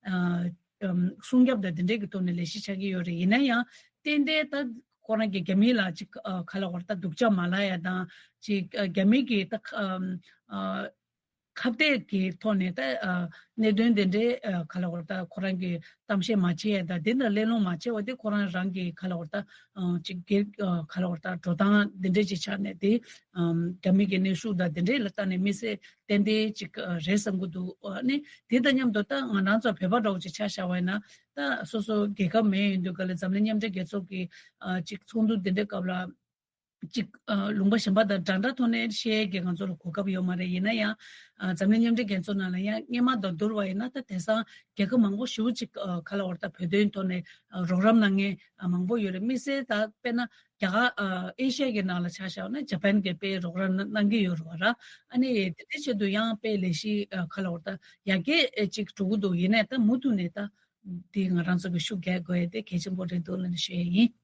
ཨ་ཨམ་སྲུང་སྐྱོབ་དང་དེ་འདྲའི་གི་ཐོག་ནས་ལས་གཞི་ཆགས་ཀྱི་ཡོད་རེད། ཡིན་ན་ཡང་ཏན་ཏན་ད་ཁོ་རང་གི་རྒྱ་མི་ལ་ཅིག་ཨ་ག་ལ་འོ་ད་སྡུག་ཅག་མ་ལབ་ཡ་དང་ཅིག་ཨ་རྒྱ་མི་གི་ད་ཨམ་ཨ། ཁ་གཏད་ཀྱི་ཐོག་ནས་ད་ཨ་གནད་དོན་དེ་འདྲའི་ཨ་ག་ལ་བར་ད་ཁོ་རང་གིས་གཏམ་བཤད་མ་བྱས་ཡ་ད་དེ་འདྲ་གླེང་སློང་མ་བྱས་པ་དེ་ཁོ་རང་རང་གི་ག་ལ་བར་ད་ཨ་ཅིག་སྒེར་ཨ་ག་ལ་བར་ད་འགྲོ་སྟངས་དེ་འདྲའི་ཅིག་ཆགས་ནས་དེ་ཨམ་རྒྱ་མི་གི་གནོན་ཤུགས་དང་དེ་འདྲའི་ལ་ལྟ་ནས་དམིགས་བསལ་ཏན་ཏན་ཅིག་ཨ་རེད་བསམ་གི་འདུག་ཨ་ནི་དེ་དང་མཉམ་དུ་ད་ང་རང་ཚོ་བོད་པ་འདྲ་བོ་ཅིག་ཆ་བཞག་པ་ཡིན་ན་ད་སོ་སོ་རྒྱལ་ཁབ་མེད་ཡིན་དུས་ག་ལ་འཛམ་གླིང་མཉམ་འབྲེལ་རྒྱལ་ཚོགས་ཀྱི་ཨ་ཅིག་ཚོགས་འདུ་དེ་འདྲའི་སྐབས་ལ། ཅིག་ཨ་ལུང་པ་གཞན་པ་དང་འདྲ་འདྲ་ཐོག་ནས་བཤད་ཀྱི་ང་ཚོ་ལ་གོ་སྐབས་ཡོད་མ་རེད། ཡིན་ན་ཡང་ཨ་འཛམ་གླིང་མཉམ་འབྲེལ་རྒྱལ་ཚོགས་ནང་ལ་ཡང་སྔས་མ་དང་བསྡུར་བ་ཡིན་ན་ད་དེང་སང་རྒྱལ་ཁབ་མང་པོ་ཞེ་པོ་ཅིག་ཨ་ག་ལ་བར་ད་བོད་དོན་ཐོག་ནས་ཨ་རོགས་རམ་གནང་མཁན་ཨ་མང་པོ་ཡོད་རེད། དམིགས་བསལ་ད་དཔེར་ན་རྒྱ་གར་ཨ་ཨེ་ཤ་ཡ་གི་ནང་ལ་ཆ་བཞག་ན་ཇ་པན་གྱིས་དཔེ་རོགས་རམ་གནང་གི་ཡོད་རེད་བ་ར། ཨ་ནི་དེ་འདྲའི་ཆེད་དུ་ཡང་དཔེ་ལས་གཞི་ཨ་ག་ལ་བར་ད་ཡར་རྒྱས་ཅིག་འགྲོ་གི་འདུག་ཡིན་ནའི་ད་མུ་མཐུད་ནས་ད་འདི་ང་རང་ཚོ་གི་ཤུགས་རྒྱག་དགོས་ཡ་དེ་གལ་ཆེན་པོ་རེད་འདུག་ལབ་ནས་ཞུ་ཡ་ཡིན།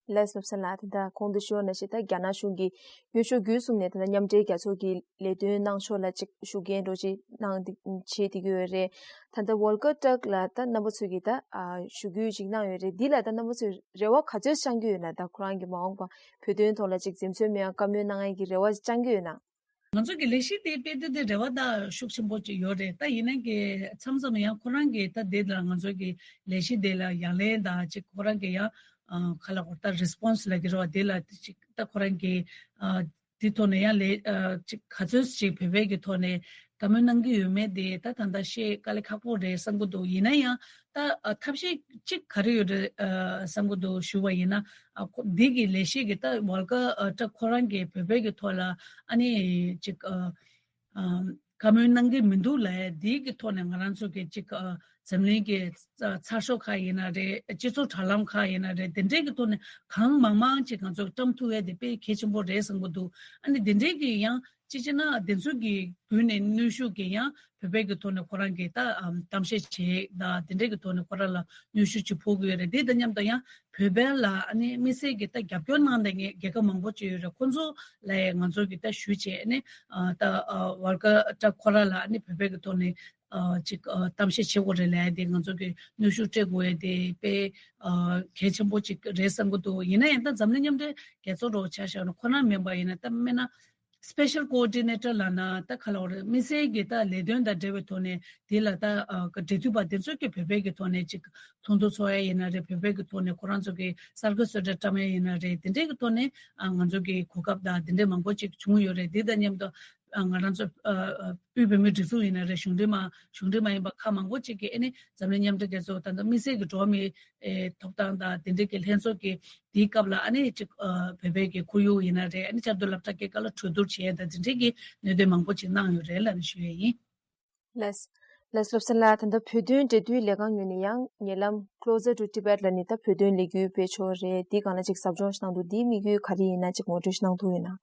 ལགས་སོ། བློ་བཟང་ལགས། ད་ལྟ་གོང་དུ་ཞུས་པ་ནང་བཞིན་ད་རྒྱ་ནག་གཞུང་གིས་ཡུལ་ཕྱོགས་བརྒྱུད་གསུམ་ནས་ད་ལྟ་མཉམ་འབྲེལ་རྒྱལ་ཚོགས་ཀྱི་ལས་དོན་གནང་ཕྱོགས་ལ་ཅིག་ཤུགས་རྐྱེན་འདྲ་ཅིག་གནང་བསྡད་བྱེད་བསྡད་ཀྱི་ཡོད་རེད། ད་ལྟ་ཝོལ་ཀར་ཊརྐ་ལགས་ད་རྣམ་པ་ཚོས་ཀྱིས་ད་ཨ་ཞུ་སྐུལ་ཅིག་གནང་ཡོད་རེད། འདི་ལ་ད་རྣམ་པ་ཚོས་རེ་བ་ག་ཚོད་བཅང་གི་ཡོད་ན། ད་ཁོ་རང་གི་མ་འོངས་པ་བོད་དོན་ཐོག་ལ་ཅིག་འཛེམ་ཟོན་མེད་པར་བཀའ་མོལ་གནང་ཡས་ཀྱི་རེ་བ་བཅང་གི་ཡོད་ན། ང་ཚོ་གི་ལས་གཞི་དེ་སྤེལ་དུས་དེ་རེ་བ་ད་ཤུགས་ཆེན་པོ་ཅིག་ཡོད་རེད། ད་ཡིན་ནའི་གི་མཚམས་མཚམས་ཡང་ཁོ་རང་གི་ད་དེ་ལ་ང་ཚོ་གི་ལས་གཞི་དེ་ལ་ཡང་ལན་ད་ཅིག་ཁོ་རང་གི་ཡང་ཨ་ག་ལ་གོ་ད་རེ་སི་པོན་སི་ལབ་ཀྱི་རེད་བ། དེ་ལ་ཅིག་ད་ཁོ་རང་གི་ཨ་དེ་ཐོག་ནས་ཡང་ལས་ཨ་ཅིག་ག་ཚོད་ཅིག་བོད་པའི་གི་ཐོག་ནས་བཀའ་མོལ་གནང་གི་ཡོད་མེད་དེ་ད་ད་ལྟ་བཤད་དཀའ་ལས་ཁག་པོ་རེད་བསམ་གི་འདུག་ཡིན་ན་ཡང་ད་ཨ་ཐབས་ཤེས་གཅིག་ག་རེ་ཡོད་རེད་ཨ་བསམ་གི་འདུག་ཞུ་བ་ཡིན་ན། ཨ་ཁོ་འདི་གི་ལས་གཞི་གི་ད་ཝོལ་ཀར་ཨ་ཊརྐ་ཁོ་རང་གི་བོད་པའི་གི་ཐོག་ལ་ཨ་ནི་ཅིག་ཨ་ཨ་ བཀའ་མོལ་གནང་གི་མི་འདུག་ལབ་ཡ་དེའི་གི་ཐོག་ནས་ང་རང་ཚོ་གི་ཅིག་ཨ་འཛམ་གླིང་གི་ཚ་ཚགས་ཤོག་ཁག་ཡིན་ན་རེད། སྤྱི་ཚོགས་དྲ་ལམ་ཁག་ཡིན་ན་རེད། དེ་འདྲའི་གི་ཐོག་ནས་གང་མང་མང་ཅིག་ང་ཚོ་བཀྲམ་ཐུབ་ཡ་དེ་དཔེ་གལ་ཆེན་པོ་རེད་བསམ་གི་འདུག་ཨ་ནི་དེ་འདྲའི་གི་ཡང་གཅིག་བྱས་ན་དེ་ཚོ་གི་བརྒྱུད་ནས་གནོན་ཤུགས་ཀྱི་ཡང་བོད་པའི་གི་ཐོག་ནས་ཁོ་རང་གི་ད་ཨམ་གཏམ་བཤད་བྱེད་ད་དེ་འདྲའི་གི་ཐོག་ནས་ཁོ་རང་ལ་གནོན་ཤུགས་ཅིག་ཕོག་གི་ཡོད་རེད། དེ་དང་མཉམ་དུ་ཡང་བོད་པའི་ལ་ཨ་ནི་དམིགས་བསལ་གྱི་ད་རྒྱབ་སྐྱོར་གནང་བསྡད་མཁན་རྒྱལ་ཁབ་མང་པོ་ཅིག་ཡོད་རེད། ཁོ་ཚོ་ལ་ཡང་ང་ཚོ་གི་ད་ཞུ་བྱས་ཨ་ནི་ཨ་ད་ཨ་ཝར་ཀར་ད་ཁོ་རང་ལ་ཨ་ནི་བོད་པའི་གི་ཐོག་ནས་ཨ་ཅིག་ཨ་གཏམ་བཤད་བྱེད་དགོས་རེད་ལབ་ཡ་དེ་ང་ཚོ་གི་གནོན་ཤུགས་སྤྲད་དགོས་ཡ་དེ་དཔེ་ཨ་གལ་ཆེན་པོ་ཅིག་རེད་བསམ་གི་འདུག་ཡིན་ན་ཡང་ད་འཛམ་གླིང་མཉམ་འབྲེལ་རྒྱལ་ཚོགས་རོགས་ཆ་བཞག་ན་ཁོ་རང་མིན་པ་ཡིན་ན་ད་དམིགས་ན། Special Coordinator་ལབ་ན་ད་ག་ལབ་རེད། དམིགས་བསལ་གྱི་ད་ལས་དོན་དང་འབྲེལ་བའི་ཐོག་ནས་དེ་ལ་ད་ཨ་འབྲེལ་མཐུད་པ་དེ་ཚོས་ཀྱི་བོད་པའི་གི་ཐོག་ནས་ཅིག་ཚོགས་འདུ་ཚོགས་ཡ་ཡིན་ན་རེད། བོད་པའི་གི་ཐོག་ནས་ཁོ་རང་ཚོ་གི་གསར་འགོད་གསལ་བསྒྲགས་བཀྲམ་ཡ་ཡིན་ན་རེད། དེ་འདྲའི་གི་ཐོག་ནས་ཨ་ང་ཚོ་གི་གོ་སྐབས་དང་དེ་འདྲའི་མང་པོ་ཅིག་བྱུང་ཡོད་རེད། དེ་དང་མཉམ་དུ་ཨ་ང་རང་ཚོ་ཨ་ཨ་དབུས་བོད་མིའི་སྒྲིག་འཛུགས་ཡིན་ན་རེད། གཞུང་འབྲེལ་མ་གཞུང་འབྲེལ་མ་ཡིན་པ་ཁག་མང་པོ་ཅིག་གིས་ཨ་ནི་འཛམ་གླིང་མཉམ་འབྲེལ་རྒྱལ་ཚོགས་ད་ལྟ་དམིགས་བསལ་གྱི་འགྲོ་བ་མིའི་ཨེ་ཐོབ་ཐང་དང་དེ་འདྲའི་གི་ལྷན་ཚོགས་ཀྱི་དེའི་སྐབས་ལ་ཨ་ནི་ཅིག་ཨ་བོད་པའི་གི་ཁོར་ཡུག་ཡིན་ན་རེད། ཨ་ནི་བསྐྱར་དུ་སློབ་གྲྭ་སྐྱེལ་སྐབས་ལ་གྲོས་བསྡུར་བྱེད་ཡ་དང་དེ་འདྲའི་གི་གནད་དོན་མང་པོ་ཅིག་གནང་ཡོད་རེད་ལབ་ནས་ཞུ་ཡ་ཡིན། ལགས། ལགས་སོ། བློ་བཟང་ལགས། ད་ལྟ་བོད་དོན་འབྲེལ་མཐུད་ལས་ཁང་ངོས་ནས་ཡང་ཉེ་ལམ་Closer to Tibet ལབ་ནས་ད་བོད་དོན་ལས་འགུལ་སྤེལ་ཕྱོགས་རེད། འདི་སྒང་ལ་ཅིག་ཟབ་སྦྱོང་ཞིག་གནང་འདུག་འདིའི་དམིགས་ཡུལ་ག་རེ་ཡིན་ན་ཅིག་ངོ་སྤྲོད་ཞིག་གནང་ཐུབ་ཡོད་ན།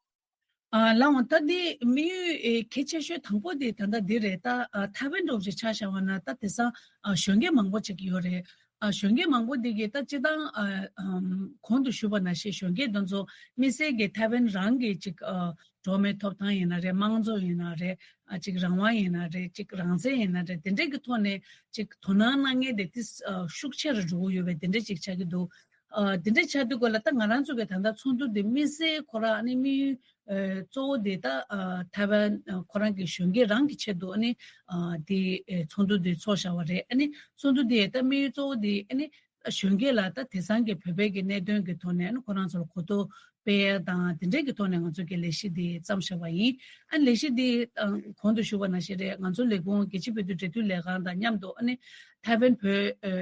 ཨ་ལགས་འོང་། ད་འདི་དམིགས་ཡུལ་ཨེ་གལ་ཆེ་ཤོས་དང་པོ་དེ་ད་ལྟ་འདི་རེད། ད་ཨ་ཐའེ་ཝན་འདྲ་བོ་ཅིག་ཆ་བཞག་པ་ན་ད་དེང་སང་ཨ་གཞོན་སྐྱེས་མང་པོ་ཅིག་ཡོད་རེད། ཨ་གཞོན་སྐྱེས་མང་པོ་འདི་གིས་ད་སྤྱིར་བཏང་ཨ་ཨམ་གོང་དུ་ཞུས་པ་ནང་བཞིན་གཞོན་སྐྱེས་དེ་ཚོ་དམིགས་བསལ་གྱི་ཐའེ་ཝན་རང་གི་ཅིག་ཨ་འགྲོ་བ་མིའི་ཐོབ་ཐང་ཡིན་ན་རེད། དམངས་གཙོ་ཡིན་ན་རེད། ཨ་ཅིག་རང་དབང་ཡིན་ན་རེད། ཅིག་རང་བཙན་ཡིན་ན་རེད། དེ་འདྲའི་གི་ཐོག་ནས་ཅིག་དོ་སྣང་གནང་མཁན་དེ་ཏིས་ཨ་ཤུགས་ཆེ་རུ་འགྲོ་གི་ཡོད་པའི་དེ་འདྲ་ཅིག་ཆགས་ཀྱི་འདུག་ཨ་དེ་འདྲ་ཆགས་དུས་སྐབས་ལ་ད་ང་རང་ཚོ་གི་ད་ལྟ་ཚོགས་འདུ་འདི་དམིགས་བསལ་ཁོ་རང་ཨ་ནི་དམིགས་ཡུལ་ཨ་གཙོ་བོ་དེ་ད་ཨ་ཐའེ་ཝན་ཨ་ཁོ་རང་གི་གཞོན་སྐྱེས་རང་གི་ཆེད་དུ་ཨ་ནི་ཨ་དེ་ཨེ་ཚོགས་འདུ་འདི་ཚོགས་བཞག་པ་རེད། ཨ་ནི་ཚོགས་འདུ་འདི་ད་དམིགས་ཡུལ་གཙོ་བོ་དེ་ཨ་ནི་གཞོན་སྐྱེས་ལ་ད་དེང་སང་གི་བོད་པའི་གི་གནད་དོན་གི་ཐོག་ནས་ཨ་ནི་ཁོ་རང་ཚོར་གོ་རྟོགས་སྤེལ་ཡ་དང་དེ་འདྲའི་གི་ཐོག་ནས་ང་ཚོ་གི་ལས་གཞི་འདི་བརྩམས་བཞག་པ་ཡིན། ཨ་ནི་ལས་གཞི་འདི་ཨ་གོང་དུ་ཞུས་པ་ནང་བཞིན་རེད། ང་ཚོ་ལས་ཁུངས་རྒྱལ་སྤྱིའི་བོད་དོན་འབྲེལ་མཐུད་ལས་ཁང་དང་མཉམ་དུ་ཨ་ནི་ཐའེ་ཝན་བོད་ཨ་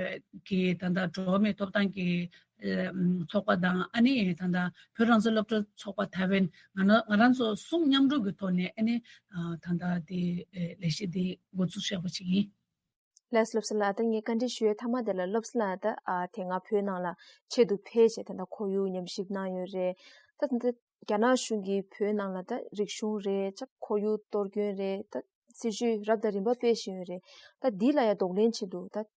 གི་ད་ལྟ་འགྲོ་བ་མིའི་ཐོབ་ཐང་གི་ཨ་ཚོགས་པ་དང་ཨ་ནི་ད་ལྟ་བོད་རང་བཙན་སློབ་ཕྲུག་ཚོགས་པ་ཐའེ་ཝན་ང་ང་རང་ཚོ་གསུམ་མཉམ་རུབ་ཀྱི་ཐོག་ནས་ཨ་ནི་ཨ་ད་ལྟ་དེ་ཨ་ལས་གཞི་དེ་འགོ་ཚུགས་བཞག་པ་ཞིག་ཡིན། ལགས་སོ། བློ་བཟང་ལགས། ད་ངས་བཀའ་འདྲི་ཞུ་ཡའི་མཐའ་མ་དེ་ལ་བློ་བཟང་ལགས་ད་ཨ་དེ་སྔ་བོད་ནང་ལ་ཆེད་དུ་ཕེབས་བྱས་ད་ལྟ་ཁོར་ཡུག་ཉམས་ཞིབ་གནང་ཡོད་རེད། ད་ད་རྒྱ་ནག་གཞུང་གིས་བོད་ནང་ལ་ད་རིག་གཞུང་རེད། ཅག་ཁོར་ཡུག་གཏོར་སྐྱོན་རེད། ད་སྲིད་བྱུས་རབ་དང་རིམ་པ་སྤེལ་བཞིན་ཡོད་རེད། ད་འདི་ལ་ཡང་གདོང་ལེན་ཆེད་དུ་ད་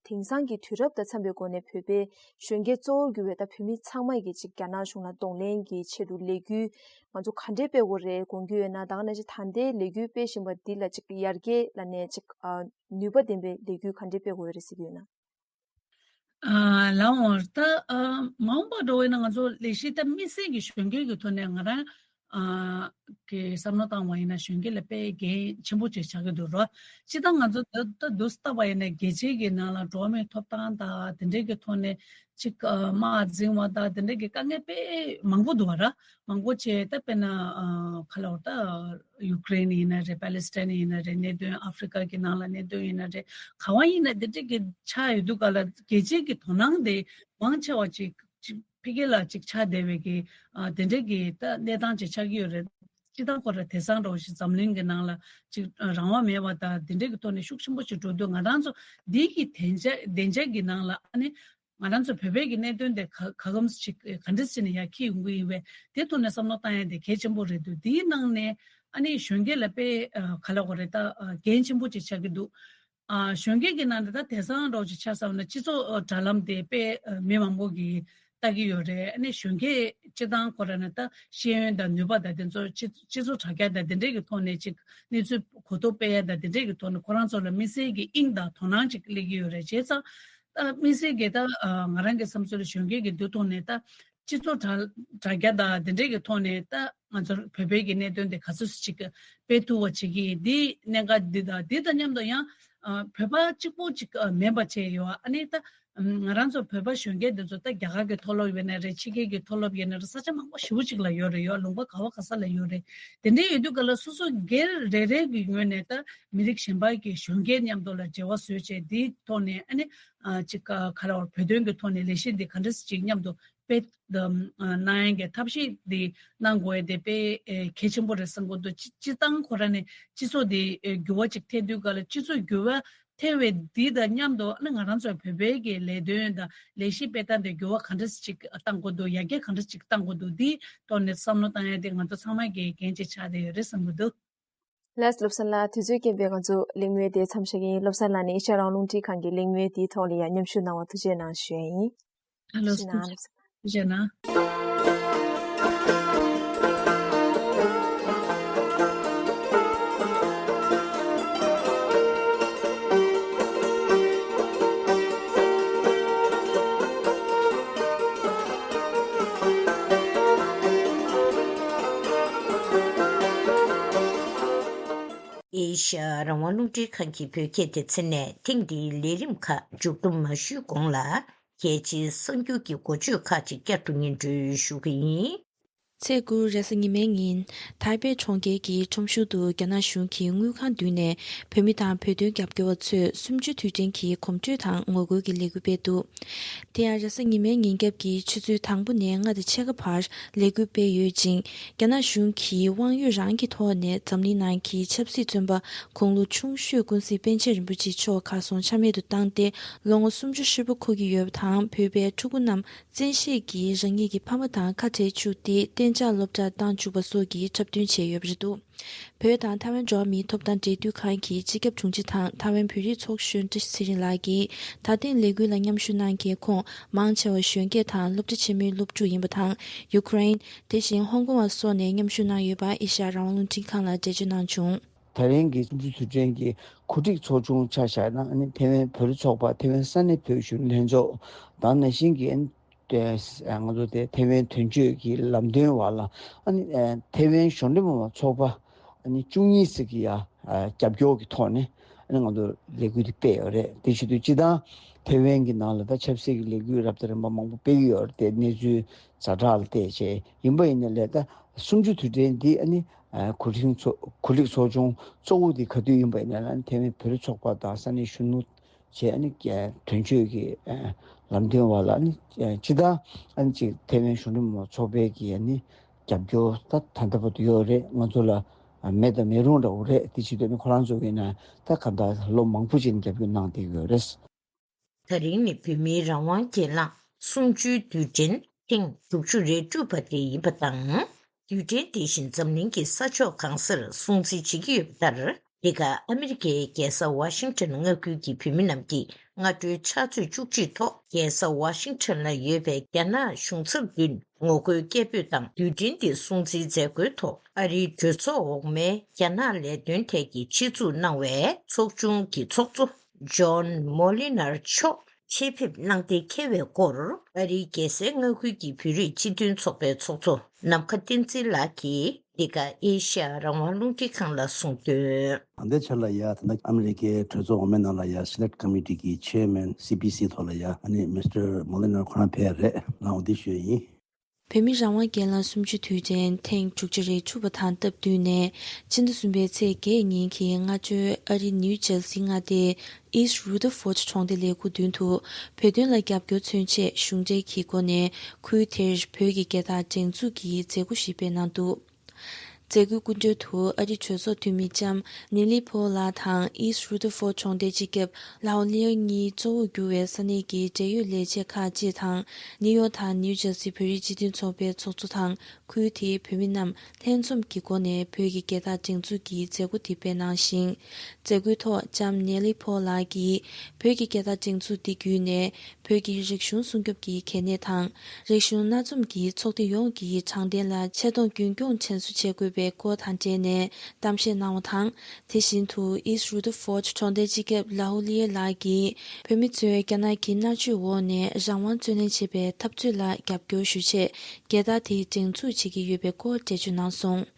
དེང་སང་གི་དུས་རབས་དང་འཚམ་པའི་སྒོ་ནས་བོད་པའི་གཞོན་སྐྱེས་གཙོ་བོར་གྱུར་བའི་ད་བོད་མི་ཚང་མ་གིས་ཅིག་རྒྱ་ནག་གཞུང་ལ་གདོང་ལེན་གྱི་ཆེད་དུ་ལས་འགུལ་ང་ཚོ་ག་འདྲས་སྤེལ་དགོས་རེད་དགོངས་ཀྱི་ཡོད་ན། ད་ག་ནང་བཞིན་ད་ལྟའི་ལས་འགུལ་སྤེལ་བཞིན་པ་འདི་ལ་ཅིག་ཡར་རྒྱས་ལ་ནས་ཅིག་ཨ་ནུས་པ་ལྡན་པའི་ལས་འགུལ་ག་འདྲས་སྤེལ་དགོས་རེད་ཟེར་གྱི་ཡོད་ན། ཨ་ལགས་འོང་། ད་ཨ་མ་འོངས་པ་འགྲོ་བས་ན་ང་ཚོ་ལས་གཞི་ད་དམིགས་བསལ་གྱི་གཞོན་སྐྱེས་ཀྱི་ཐོག་ནས་ང་རང་ཨ་གི་བསམ་བློ་བཏང་བ་ཡིན་ན་གཞོན་སྐྱེས་ལ་དཔེ་འགན་ཆེན་པོ་ཅིག་ཆགས་ཀྱི་འདུག་རོ། སྤྱིར་བཏང་ང་ཚོ་ད་ད་དུས་སུ་བལྟས་པ་ཡིན་ན་རྒྱལ་སྤྱིའི་གི་ནང་ལ་འགྲོ་བ་མིའི་ཐོབ་ཐང་དང་དེ་འདྲའི་གི་ཐོག་ནས་ཅིག་ཨ་དམག་འཛིང་བ་དང་དེ་འདྲའི་གི་དཀའ་ངལ་དཔེ་མང་པོ་འདུག་བ་ར། མང་པོ་བྱས་ད་དཔེར་ན་ཨ་ག་ལབ་ད་ཡུ་ཀེ་རེན་ཡིན་ན་རེད། པ་ལི་སི་ཐན་ཡིན་ན་རེད། གནད་དོན་ཨ་ཧྥི་རི་ཀ་གི་ནང་ལ་གནད་དོན་ཡིན་ན་རེད། ག་བ་ཡིན་ན་དེ་འདྲ་གི་ཆགས་ཡོད་དུས་ག་ལ་རྒྱལ་སྤྱིའི་གི་དོ་སྣང་དེ་མང་ཆེ་བ་ཅིག་ཅིག་ཕ་གི་ལ་ཅིག་ཆགས་བསྡད་པའི་གི་ཨ་དེ་འདྲ་གི་ད་གནས་སྟངས་ཅིག་ཆགས་ཀྱི་ཡོད་རེད། སྤྱིར་བཏང་ཁོ་ར་དེང་སང་འདྲ་བོ་ཞིག་འཛམ་གླིང་གི་ནང་ལ་ཅིག་ཨ་རང་དབང་མེད་པ་དང་དེ་འདྲ་གི་ཐོག་ནས་ཤུགས་ཆེན་པོ་ཅིག་འགྲོ་དུས་ང་རང་ཚོ་འདི་གི་བདེ་འཇགས་བདེ་འཇགས་ཀྱི་ནང་ལ་ཨ་ནི། ང་རང་ཚོ་བོད་པའི་གི་གནད་དོན་དེ་ག་ག་གམ་ཞིག་ག་འདྲ་ཞིག་ནས་ཡར་འཁྱེར་ཡོང་གི་ཡིན་པས་དེ་ཐོག་ནས་བསམ་བློ་བཏང་ཡ་དེ་གལ་ཆེན་པོ་རེད་འདུག་དེའི་ནང་ནས་ཨ་ནི་གཞོན་སྐྱེས་ལ་དཔེ་ཨ་ག་ལབ་དགོས་རེད། ད་ཨ་འགན་ཆེན་པོ་ཅིག་ཆགས་ཀྱི་འདུག་ཨ་གཞོན་སྐྱེས་ཀྱི་ནང་ནས་ད་དེང་སང་འདྲ་བོ་ཅིག་ཆགས་ཚར་བ་ན་སྤྱི་ཚོགས་ཨ་དྲ་ལམ་དེ་དཔེ་ཨ་མི་མང་པོ་གིས་ལྟ་གི་ཡོད་རེད། ཨ་ནི་གཞོན་སྐྱེས་སྤྱིར་བཏང་ཁོ་རང་ནི་ད་ཤེས་ཡོན་དང་ནུས་པ་དང་དེ་ཚོ་སྤྱི་སྤྱི་ཚོགས་དྲ་རྒྱ་དང་དེ་འདྲས་ཀྱི་ཐོག་ནས་ཅིག་གནས་ཚུལ་གོ་རྟོགས་སྤེལ་ཡ་དང་དེ་འདྲས་ཀྱི་ཐོག་ནས་ཁོ་རང་ཚོ་ལ་དམིགས་བསལ་གྱི་དབྱིངས་དང་དོ་སྣང་ཅིག་སླེབས་ཀྱི་ཡོད་རེད། བྱས་ཙང་། ད་དམིགས་བསལ་གྱི་ད་ཨ་ང་རང་གི་བསམ་ཚུལ་ལ་གཞོན་སྐྱེས་ཀྱི་འདུ་ཐོག་ནས་ད་སྤྱི་ཚོགས་དྲ་དྲ་རྒྱ་དང་དེ་འདྲས་ཀྱི་ཐོག་ནས་ད་ང་ཚོར་བོད་པའི་གི་གནད་དོན་དེ་ག་ཚོད་ཅིག་སྤེལ་ཐུབ་པ་བྱེད་ཀྱི་ཡིན། འདི་གནད་འགག་འདི་དང་འདི་དང་མཉམ་དུ་ཡང་ཨ་བོད་པ་གཅིག་པོ་ཅིག་ཨ་མིན་པ་བྱས་ཡོད། ཨ་ནི་ད་ང་རང་ཚོ་བོད་པ་གཞོན་སྐྱེས་འདི་ཚོ་ད་རྒྱ་གར་གྱི་མཐོ་སློབ་ཡིན་ན་རེད། ཕྱི་རྒྱལ་གྱི་མཐོ་སློབ་ཡིན་ན་རེད། ས་ཆ་མང་པོ་ཞེ་པོ་ཅིག་ལ་ཡོད་རེད། ཡོད་ལུང་པ་ག་བ་ག་ས་ལ་ཡོད་རེད། དེ་འདྲའི་ཡོད་དུས་ག་ལ་སོ་སོ་སྒེར་རེ་རེ་གི་ངོས་ནས་ད་མི་རིགས་གཞན་པ་གི་གཞོན་སྐྱེས་མཉམ་དུ་ལ་འབྲེལ་བ་བཟོས་བྱས་དེའི་ཐོག་ནས་ཨ་ནི་ཨ་ཅིག་ག་ག་ལ་བར་བོད་དོན་གྱི་ཐོག་ནས་ལས་གཞི་འདི་ག་འདྲ་ཞིག་མཉམ་དུ་ དཔེ་གནང་ཡག་གི་ཐབས་ཤེས་དེ་གནང་དགོས་ཡག་དེ་དཔེ་གལ་ཆེན་པོ་རེད་བསམ་གྱི་འདུག་སྤྱི་སྤྱི་བཏང་ཁོ་རང་ནས་སྤྱི་ཚོགས་དེ་འགྱུར་བ་ཅིག་ཐེབས་དུས་ག་ལ་སྤྱི་ཚོགས་འགྱུར་བ་ཐེབས་པའི་འདི་དང་མཉམ་དུ་ཨ་ནི་ང་རང་ཚོའི་བོད་པའི་གི་ལས་དོན་དང་ལས་གཞི་སྤེལ་སྟངས་དེ་འགྱུར་བ་ག་འདྲ་ཅིག་བཏང་དགོས་འདུག་ཡར་རྒྱས་ག་འདྲ་ཅིག་བཏང་དགོས་འདུག་འདིའི་ཐོག་ནས་བསམ་བློ་བཏང་ཡག་དེ་ང་ཚོ་ཚང་མ་གི་འགན་ཅིག་ཆགས་བསྡད་ཡོད་རེད་བསམ་གྱི་འདུག་ལགས་བློ་བཟང་ལགས། དུས་ཚོད་རྐྱེན་པས་ང་ཚོ་གླེང་མོལ་དེ་མཚམས་བཞག་གི་ཡིན། བློ་བཟང་ལགས་ནས་ཨེ་ཤ་ཡ་རང་དབང་རླུང་འཕྲིན་ཁང་གི་གླེང་མོལ་དེའི་ཐོག་ལ་ཡང་མཉམ་ཞུགས་གནང་བར་ཐུགས་རྗེ་གནང་ཞུ་ཡ་ཡིན། ཨ་ལོ། ཐུགས་རྗེ་གནང་། ཐུགས་རྗེ་གནང་། ཨེ་ཤ་ཡ་རང་དབང་རླུང་འཕྲིན་ཁང་གི་བོད་སྐད་སྡེ་ཚན་ནས་ཐེངས་འདིའི་ལས་རིམ་ཁག་མཇུག་བསྡོམས་མ་ཞུས་གོང་ལ། གལ་ཆེའི་གསར་འགྱུར་གྱི་འགོ་བརྗོད་ཁག་ཅིག་བསྐྱར་དུ་སྙན་སྒྲོན་ཞུ་གི་ཡིན། ཚེས་དགུ་རེས་གཟའ་ཉི་མའི་ཉིན། ཐའེ་པེ་གྲོང་ཁྱེར་གྱི་ཁྲོམ་གཞུང་དུ་རྒྱ་ནག་གཞུང་གིས་དངུལ་ཁང་བརྒྱུད་ནས་བོད་མི་དང་བོད་དོན་རྒྱབ་སྐྱོར་བ་ཚོས་གསུམ་བཅུའི་དུས་དྲན་གྱི་གོམ་བགྲོད་དང་ངོ་རྒོལ་གྱི་ལས་འགུལ་སྤེལ་འདུག་དེ་ཡང་རེས་གཟའ་ཉི་མའི་ཉིན་རྒྱབ་ཀྱི་ཆུ་ཚོད་དང་པོ་ནས་ལྔ་དང་ཕྱེད་ཀ་བར་ལས་འགུལ་སྤེལ་ཡོད་ཅིང་། རྒྱ་ནག་གཞུང་གིས་དབང་ཡོད་རང་གི་ཐོག་ནས་འཛམ་གླིང་ནང་གི་ཆབ་སྲིད་བཙོན་པ་དགུང་ལོ་ཆུང་ཤོས་ཀུན་གཟིགས་པཎ་ཆེན་རིན་པོ་ཆེ་མཆོག་གར་སོང་ཆ་མེད་དུ་བཏང་སྟེ་ལོ་ངོ་སུམ་ཅུ་ཧྲིལ་པོ་འཁོར་གྱི་ཡོད་པ་དང་། བོད་པའི་ཕྲུ་གུ་རྣམས་བཙན་ཤེད་ཀྱིས་རང་ཉིད་ཀྱི་ཕ་མ་དང་ཁ་བྲལ་བཅུག་སྟེ་གཏན་འཇགས་སློབ་གྲྭར་བཏང་བཅུག་པ་སོགས་ཀྱི་འཁྲབ་སྟོན་བྱས་ཡོད་པ་རེད་འདུག་བོད་དང་ཐའེ་ཝན་འགྲོ་བ་མིའི་ཐོབ་ཐང་འབྲེལ་མཐུད་ཁང་གི་སྤྱི་ཁྱབ་དྲུང་ཆེ་དང་ཐའེ་ཝན་བོད་རིགས་ཚོགས་གཞོན་བཀྲ་ཤིས་ཚེ་རིང་ལགས་ཀྱིས་ད་ཐེངས་ལས་འགུལ་ལ་མཉམ་ཞུགས་གནང་མཁན་ཁོངས་མང་ཆེ་བ་གཞོན་སྐྱེས་དང་སློབ་གྲྭ་ཆེན་མོའི་སློབ་ཕྲུག་ཡིན་པ་དང་། ཡུ་ཀེ་རེན། དེ་བཞིན་ཧོང་ཀོང་བ་སོགས་ནས་མཉམ་ཞུགས་གནང་ཡོད་པ་ཨེ་ཤ་ཡ་རང་དབང་རླུང་འཕྲིན་ཁང་ལ་འགྲེལ་བརྗོད་གནང་བྱུང་། ད་རིང་གི་གསུམ་བཅུའི་དུས་དྲན་གྱི་གོ་སྒྲིག་ཚོགས་ཆུང་ཆ་བཞག་ན། ཨ་ནི་ཐའེ་ཝན་བོད་རིགས་ཚོགས་པ། ཐའེ་ཝན་ས་གནས་བོད་གཞོན་ལྷན་ཚོགས་དང་། ནང་བཞིན་གྱི་ཨ་ནི་ང་ཚོ་དེ་ཐའེ་ཝན་དོན་གཅོད་ཀྱི་ལམ་སྟོན་འོག་ལ། ཨ་ནི་ཐའེ་ཝན་གཞོན་ནུ་མ་ཚོགས་པ་ཨ་ནི་བཅུ་གཉིས་ཙམ་གྱི་ཡ་རྒྱབ་སྐྱོར་གྱི་ཐོག་ནས་ཨ་ནི་ང་ཚོ་ལས་འགུལ་དེ་སྤེལ་ཡོད་རེད། དེ་བྱེད་དུས་སྤྱིར་བཏང་ཐའེ་ཝན་གྱི་ནང་ལ་ད་ཆབ་སྲིད་ཀྱི་ལས་འགུལ་རབ་དང་རིམ་པ་མང་པོ་སྤེལ་གྱི་ཡོད་རེད་དེ། གནས་ཚུལ་ཛ་དྲག་ལ་བལྟས་བྱས་ཡིན་པ་ཡིན་ནའི་ལས་ད་གསུམ་བཅུ་དུས་དྲན་འདི་ཨ་ནི་གོ་སྒྲིག་ཚོགས་གོ་སྒྲིག་ཚོགས་ཆུང་གཙོ་བོ་འདི་ག་དུས་ཡིན་པ་ཡིན་ནའི་ལ་ཐའེ་ཝན་བོད་རིགས་ཚོགས་པ་དང་ས་གནས་གཞོན་ནུ་བཅས་ཨ་ནི་དོན་གཅོད་ཀྱི་ལམ་སྟོན་འོག་ལ་ཨ་ནི་སྤྱིར་བཏང་ཨ་ནི་ཅིག་ཐའེ་ཝན་གཞོན་ནུ་མ་ཚོགས་པའི་གི་ཨ་ནི་རྒྱབ་སྐྱོར་ད་ད་ལྟ་བར་དུ་ཡོད་རེད། ང་ཚོ་ལ་མེད་དང་མེད་རུང་འདྲ་བོ་རེད། དེ་བྱེད་དུས་ནི་ཁོ་རང་ཚོ་གིས་ན་ད་ག་འདྲ་ལོ་མང་པོ་ཅིག་ནས་རྒྱབ་སྐྱོར་གནང་བསྡད་ཡོད་རེད། ད་རིང་ནི་བོད་མིའི་རང་དབང་སྒེར་ལངས་གསུམ་བཅུའི་དུས་དྲན་ཐེངས་དྲུག་ཅུ་རེ་དྲུག་པ་དེ་ཡིན་པ་དང་། དུས་དྲན་དེ་བཞིན་འཛམ་གླིང་གི་ས་ཕྱོགས་གང་སར་སྲུང་བརྩི་བྱེད་ཀྱི་ཡོད་པ་ལྟར། འདི་ག་ཨ་མི་རི་ཀའི་རྒྱལ་ས་ཝ་ཤིང་ཊོན་མངའ་ཁུལ་གྱི་བོད་མི་རྣམས་ཀྱིས་སྔ་དྲོའི་ཕྱག་ཚོད་བཅུ་གཅིག་ཐོག་རྒྱལ་ས་ཝ་ཤིང་ཊོན་ལ་ཡོད་པའི་རྒྱ་ནག་གཞུང་ཚབ་མདུན་ངོ་རྒོལ་སྐད་འབོད་དང་། དུས་དྲན་འདི་སྲུང་བརྩིའི་མཛད་སྒོའི་ཐོག་ཨ་རིའི་གྲོས་ཚོགས་འོག་མའི་རྒྱ་ནག་ལས་དོན་ཐད་ཀྱི་ཆེད་འཛུགས་གནང་བའི་ཚོགས་ཆུང་གི་ཚོགས་གཙོ་ཇོན་མོ་ལི་ནར་མཆོག་ཆེད་ཕེབས་གནང་སྟེ། མཁས་པའི་སྐོར་ཨ་རིའི་རྒྱལ་སའི་མངའ་ཁུལ་གྱི་བོད་རིགས་སྤྱི་མཐུན་ཚོགས་པའི་ཚོགས་གཙོ་ནམ་མཁའ་བསྟན་འཛིན་ལགས་ཀྱིས། འདི་ག་ཨེ་ཤ་ཡ་རང་དབང་རླུང་འཕྲིན་ཁང་ལ་གསུངས་དོན། ད་ལྟའི་ཆར་ལ་ཡ་ད་ལྟ་ཨ་མི་རི་ཀའི་གྲོས་ཚོགས་འོག་མའི་ནང་ལ་ཡ་Select Committee གི་Chairman C P C ཐོག་ལ་ཡ་ཨ་ནི་Mister Molina ཁོ་རང་ཕེབས་རེད། ང་འོ་འདི་ཞུས་ཡིན། བོད་མི་རང་དབང་སྒེར་ལངས་གསུམ་བཅུའི་དུས་དྲན་ཐེངས་དྲུག་ཅུ་རེ་དྲུག་པ་དང་སྟབས་བསྟུན་ནས། ཕྱི་ཟླ་གསུམ་པའི་ཚེས་བརྒྱད་ཉིན་གྱི་སྔ་དྲོའི་ཨ་རིའི་ནིའུ་ཇར་སི་མངའ་སྡེའི་East Rutherford གྲོང་སྡེ་ལས་ཁུངས་མདུན་དུ། བོད་དོན་ལ་རྒྱབ་སྐྱོར་མཚོན་ཆེད་གཞུང་འབྲེལ་གྱི་སྒོ་ནས་ཁུལ་དེར་བོད་ཀྱི་རྒྱལ་དར་སྒྲེང་འཛུགས་ཀྱི་མཛད་སྒོ་ཞིག་སྤེལ་གནང་འདུག་མཛད་སྒོའི་སྐུ་མགྲོན་དུ་ཨ་རིའི་གྲོས་ཚོགས་འཐུས་མི་ལྕམ་ནེ་ལི་ཕོ་ལགས་དང་། East Rutherford གྲོང་སྡེའི་སྤྱི་ཁྱབ་ལའོ་ལི་ཡ་གཉིས་གཙོ་བོར་གྱུར་བའི་ས་གནས་ཀྱི་འབྲེལ་ཡོད་ལས་བྱེད་ཁག་ཅིག་དང་། ནིའུ་ཡོག་དང་ནིའུ་ཇར་སི་བོད་རིགས་སྤྱི་མཐུན་ཚོགས་པའི་ཚོགས་གཙོ་དང་། ཁུལ་དེའི་བོད་མི་རྣམས་ལྷན་འཛོམས་ཀྱི་སྒོ་ནས་བོད་ཀྱི་རྒྱལ་དར་སྒྲེང་འཛུགས་ཀྱི་མཛད་སྒོ་དེ་སྤེལ་གནང་ཞིང་། མཛད་སྒོའི་ཐོག་ལྕམ་ནེ་ལི་ཕོ་ལགས་ཀྱིས། བོད་ཀྱི་རྒྱལ་དར་སྒྲེང་འཛུགས་འདི་བརྒྱུད་ནས། བོད་ཀྱི་རིག་གཞུང་སྲུང་སྐྱོབ་ཀྱི་གལ་གནད་དང་། རིག་གཞུང་སྣ་འཛོམས་ཀྱི་ཚོགས་སྡེ་ཡོངས་ཀྱིས་དྲང་བདེན་ལ་ཆེ་མཐོང་རྒྱུན་འཁྱོངས་དྲན་གསོ་བྱེད་དགོས་པའི་སྐོར་དང་འབྲེལ་ནས་གཏམ་བཤད་གནང་བ་དང་། དེ་བཞིན་དུ་East Rutherford གྲོང་སྡེའི་སྤྱི་ཁྱབ་ལའོ་ལི་ཡེ་ལགས་ཀྱིས། བོད་མི་ཚོས་རྒྱ་ནག་གི་མནར་གཅོད་འོག་ནས་རང་དབང་རྩོད་ལེན་བྱེད་པའི་འཐབ་རྩོད་ལ་རྒྱབ་སྐྱོར་ཞུ་ཆེད། རྒྱལ་དར་དེ་སྒྲེང་འཛུགས་བྱེད་ཀྱི་ཡོད་པའི་སྐོར་འགྲེལ་བརྗོད་གནང་སོང་།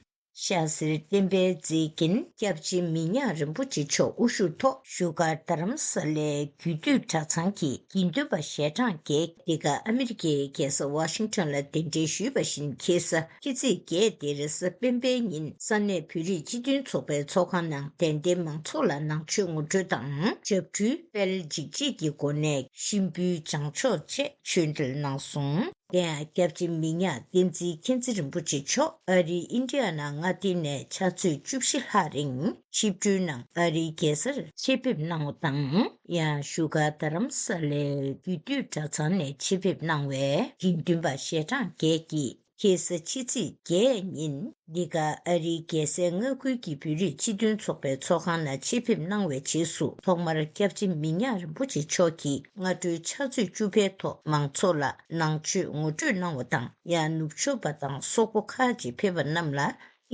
ཤར་སེར་བསྟན་པའི་མཛེས་རྒྱན་སྐྱབས་རྗེ་མི་ཉག་རིན་པོ་ཆེ་མཆོག་དབུ་བཞུགས་ཐོག་བཞུགས་སྒར་རྡ་རམ་ས་ལའི་རྒྱུད་སྟོད་གྲྭ་ཚང་གི་དགེ་འདུན་པ་ཞལ་གྲངས་བརྒྱད། འདི་ག་ཨ་མི་རི་ཀའི་རྒྱལ་ས་ཝ་ཤིང་ཊོན་ལ་གདན་འདྲེན་ཞུས་པ་བཞིན། ཁ་སང་ཕྱི་ཚེས་བརྒྱད་དེ་རེས་གཟའ་སྤེན་པའི་ཉིན་ས་གནས་བོད་རིགས་སྤྱི་མཐུན་ཚོགས་པའི་ཚོགས་ཁང་ནང་དད་ལྡན་མང་ཚོགས་ལ་ནང་ཆོས་ངོ་སྤྲོད་དང་། ཞབས་དྲུང་དཔལ་འཇིགས་བྱེད་ཀྱི་སྒོ་ནས་གཤིན་པོའི་བྱང་ཆོག་ཆེད་ཆོས་འབྲེལ་གནང་སོང་། དེ་ཡང་སྐྱབས་རྗེ་མི་ཉག་བསྟན་འཛིན་མཁྱེན་བརྩེ་རིན་པོ་ཆེ་མཆོག་ཨ་རིའི་ཨིན་ཌི་ཡ་ན་མངའ་སྡེ་ནས་ཕྱག་ཚོད་བཅུ་བཞི་ལྷག་རིང་ཆིབས་བསྒྱུར་གནང་ཨ་རིའི་རྒྱལ་སར་ཆེད་ཕེབས་གནང་བ་དང་། ཡང་བཞུགས་སྒར་རྡ་རམ་ས་ལའི་རྒྱུད་སྟོད་གྲྭ་ཚང་ནས་ཆེད་ཕེབས་གནང་བའི་དགེ་འདུན་པ་ཞལ་གྲངས་བརྒྱད་ཀྱིས། ཁ་སང་ཕྱི་ཚེས་བརྒྱད་ཉིན་འདི་ག་ཨ་རིའི་རྒྱལ་སའི་མངའ་ཁུལ་གྱི་བོད་རིགས་སྤྱི་མཐུན་ཚོགས་པའི་ཚོགས་ཁང་ནང་ཆེད་ཕེབས་གནང་བའི་རྗེས་སུ། ཐོག་མར་སྐྱབས་རྗེ་མི་ཉག་རིན་པོ་ཆེ་མཆོག་གིས་སྔ་དྲོའི་ཕྱག་ཚོད་བཅུ་པའི་ཐོག་མང་ཚོགས་ལ་ནང་ཆོས་ངོ་སྤྲོད་གནང་བ་དང་། ཡང་ནུབ་ཕྱོགས་པ་དང་སོག་པོ་ཁག་ཅིག་ཕེབས་པ་རྣམས་ལ་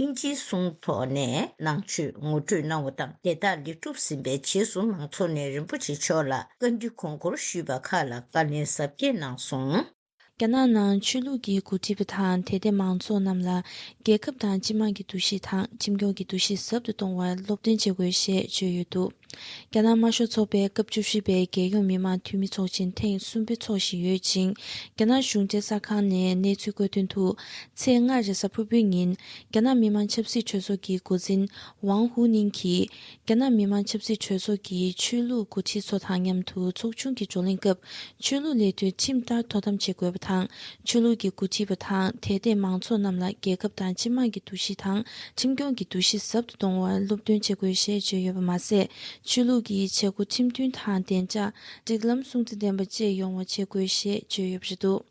ཨིན་ཇིའི་གསུང་ཐོག་ནས་ནང་ཆོས་ངོ་སྤྲོད་གནང་བ་དང་། དེ་དག་ལེགས་གྲུབ་ཟིན་པའི་རྗེས་སུ་མང་ཚོགས་ནས་རིན་པོ་ཆེ་མཆོག་ལ་བཀའ་འདྲི་དགོངས་སྐོར་ཞུས་པ་ཁག་ལ་བཀའ་ལན་གཟབ་རྒྱས་གནང་སོང་། རྒྱ་ནག་ནང་ཆོས་ལུགས་ཀྱི་འགོ་ཁྲིད་པ་དང་དད་ལྡན་མང་ཚོགས་རྣམས་ལ་རྒྱལ་ཁབ་དང་སྤྱི་དམངས་ཀྱི་འདུ་ཤེས་དང་ཁྲིམས་སྐྱོང་གི་འདུ་ཤེས་ཟབ་ཏུ་གཏོང་བར་སློབ་སྟོན་བྱེད་དགོས་ཞེས་བརྗོད་ཡོད་འདུག་རྒྱ་ནག་དམར་ཤོག་ཚོགས་པའི་སྐབས་བཅུ་བཞི་པའི་རྒྱལ་ཡོངས་མི་དམངས་འཐུས་མི་ཚོགས་ཆེན་ཐེངས་གསུམ་པ་འཚོགས་བཞིན་ཡོད་ཅིང་། རྒྱ་ནག་གཞུང་འབྲེལ་གསར་ཁང་ནས་གནས་ཚུལ་བཀོད་དོན་དུ། ཚེས་ལྔ་རེས་གཟའ་ཕུར་བུའི་ཉིན། རྒྱ་ནག་མི་དམངས་ཆབ་སྲིད་གྲོས་ཚོགས་ཀྱི་འགོ་འཛིན་ཝང་ཧུའུ་ནིང་གིས། རྒྱ་ནག་མི་དམངས་ཆབ་སྲིད་གྲོས་ཚོགས་ཀྱི་ཆོས་ལུགས་འགོ་ཁྲིད་ཚོ་དང་མཉམ་དུ་ཚོགས་ཆུང་གི་བགྲོ་གླེང་སྐབས། ཆོས་ལུགས་ལས་དོན་ཁྲིམས་ལྟར་དོ་དམ་བྱེད་དགོས་པ་དང་། ཆོས་ལུགས་ཀྱི་འགོ་ཁྲིད་པ་དང་དད་ལྡན་མང་ཚོགས་རྣམས་ལ་རྒྱལ་ཁབ་དང་སྤྱི་དམངས་ཀྱི་འདུ་ཤེས་དང་ཁྲིམས་སྐྱོང་གི་འདུ་ཤེས་ཟབ་ཏུ་གཏོང་བར་སློབ་སྟོན་བྱེད་དགོས་ཞེས་བརྗོད་ཡོད་པ་མ་ཟད། ཆོས་ལུགས་ཀྱི་བྱེད་སྒོ་ཁྲིམས་མཐུན་དང་བདེ་འཇགས། སྒྲིག་ལམ་སྲུང་བརྩི་ལྡན་པ་བཅས་ཡོང་བ་བྱེད་དགོས་ཞེས་བརྗོད་ཡོད་པ་རེད་འདུག་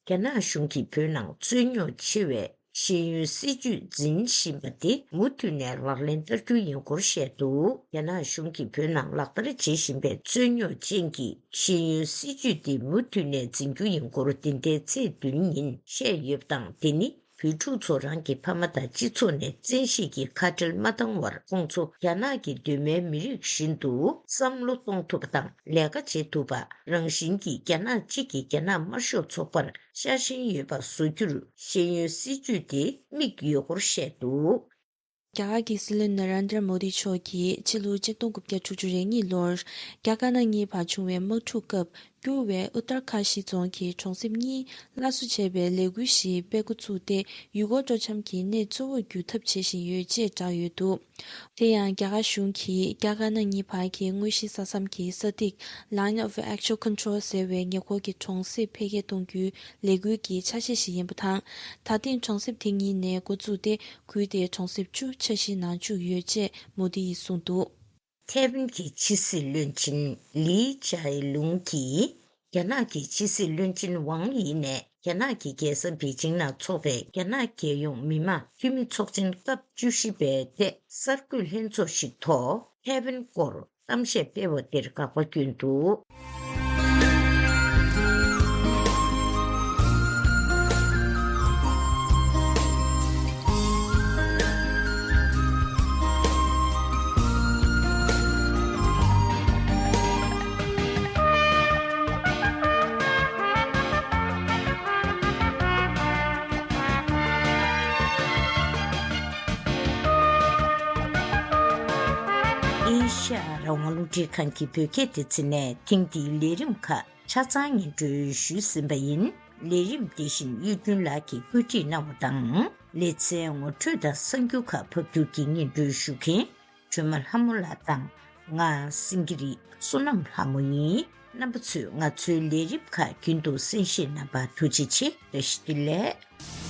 རྒྱ་ནག་གཞུང་གིས་བོད་ནང་རྩོད་རྙོག་ཆེ་བའི་ཤེས་ཡོན་སྲིད་བྱུས་འཛིན་བཞིན་པ་དེ་མུ་མཐུད་ནས་ལག་ལེན་བསྟར་རྒྱུ་ཡིན་སྐོར་བཤད་འདུག་རྒྱ་ནག་གཞུང་གིས་བོད་ནང་ལག་བསྟར་བྱེད་བཞིན་པའི་རྩོད་རྙོག་ཅན་གྱི་ཤེས་ཡོན་སྲིད་བྱུས་དེ་མུ་མཐུད་ནས་འཛིན་རྒྱུ་ཡིན་སྐོར་འདི་ཟླའི་ཚེས་བདུན་ཉིན་བཤད་ཡོད་པ་དང་། དེ་ནི་བོད་ཕྲུག་ཚོ་རང་གི་ཕ་མ་དང་སྤྱི་ཚོགས་ནས་བཙན་ཤེད་ཀྱིས་ཁ་བྲལ་མ་བཏང་བར། ཁོང་ཚོ་རྒྱ་ནག་གི་གདོད་མའི་མི་རིགས་བཞིན་དུ་བསམ་བློ་གཏོང་ཐུབ་པ་དང་ལས་ཀ་བྱེད་ཐུབ་པ། རང་བཞིན་གྱིས་རྒྱ་ནག་གཅིག་གི་རྒྱ་ནག་དམར་ཤོག་ཚོགས་པར་ཤ་ཞེན་ཡོད་པ་བཟོ་རྒྱུར་ཤེས་ཡོན་སྲིད་བྱུས་དེ་དམིགས་ཡོད་སྐོར་བཤད་འདུག་རྒྱ་གར་གྱི་སྲིད་བློན་ན་རན་དྲ་མོ་དི་མཆོག་གིས་ཕྱི་ལོ་ཆིག་སྟོང་དགུ་བརྒྱ་དྲུག་ཅུ་རེ་གཉིས་ལོར་རྒྱ་དཀར་ནག་གཉིས་བར་བྱུང་བའི་དམག་འཁྲུག་སྐབས། འགྱུར་བའི་ཨུ་ཏར་ཁ་ཤི་རྫོང་གི་གྲོང་གསེབ་གཉིས་སླར་གསོ་བྱས་པའི་ལས་འགུལ་ཞིག་སྤེལ་འགོ་ཚུགས་ཏེ། ཡུལ་སྐོར་སྤྲོ་འཆམ་གྱི་གནས་གཙོ་བོར་འགྱུར་ཐབས་བྱེད་བཞིན་ཡོད་ཅེས་བསྒྲགས་ཡོད་འདུག་དེ་ཡང་རྒྱ་གར་གཞུང་གིས་རྒྱ་དཀར་ནག་གཉིས་བར་གྱི་དངོས་གཞིའི་ས་མཚམས་ཀྱི་ས་ཐིག་Line of Actual Control ཟེར་བའི་ཉེ་འཁོར་གྱི་གྲོང་གསེབ་འཕེལ་རྒྱས་གཏོང་རྒྱུའི་ལས་འགུལ་གྱི་ཆ་ཤས་ཤིག་ཡིན་པ་དང་། ད་ཐེངས་གྲོང་གསེབ་དེ་གཉིས་ནས་འགོ་བཙུགས་ཏེ། ཁུལ་དེའི་གྲོང་གསེབ་བཅུ་འཆར་གཞིའི་ནང་བཅུག་ཡོད་ཅེས་མོ་དི་ཡིས་གསུངས་འདུག་ཐའེ་ཝན་གྱི་ཕྱི་སྲིད་བློན་ཆེན་ལི་ཅའེ་ལུང་གིས། རྒྱ་ནག་གི་ཕྱི་སྲིད་བློན་ཆེན་ཝང་ཡི་ནས་རྒྱ་ནག་གི་རྒྱལ་ས་པེ་ཅིང་ནང་འཚོགས་པའི་རྒྱ་ནག་རྒྱལ་ཡོངས་མི་དམངས་འཐུས་མི་ཚོགས་ཆེན་སྐབས་བཅུ་བཞི་པའི་ཐད་གསར་འགོད་ལྷན་ཚོགས་ཤིག་ཐོག་ཐའེ་ཝན་སྐོར་གཏམ་བཤད་སྤེལ་བ་དེར་དགག་པ་བསྐྱོན་འདུག་ཨེ་ཤ་ཡ་རང་དབང་རླུང་འཕྲིན་ཁང་གི་བོད་སྐད་སྡེ་ཚན་ནས་ཐེངས་འདིའི་ལས་རིམ་ཁག་ཆ་ཚང་སྙན་སྒྲོན་ཞུས་ཟིན་པ་ཡིན། ལས་རིམ་དེ་བཞིན་གཡུ་སྒྲོན་ལགས་ཀྱིས་བཀོད་སྒྲིག་གནང་བ་དང་། ལེ་ཚན་ངོ་སྤྲོད་དང་གསར་འགྱུར་ཁག་ཕབ་སྒྱུར་གྱིས་སྙན་སྒྲོན་ཞུ་མཁན་སྒྲོལ་མ་ལྷ་མོ་ལགས་དང་། ང་སེང་གེ་རི་བསོད་ནམས་ལྷ་མོ་ཡིན། རྣམ་པ་ཚོས་ང་ཚོའི་ལས་རིམ་ཁག་རྒྱུན་དུ་གསན་བཞེས་གནང་བར་ཐུགས་རྗེ་ཆེ། བཀྲ་ཤིས་བདེ་ལེགས།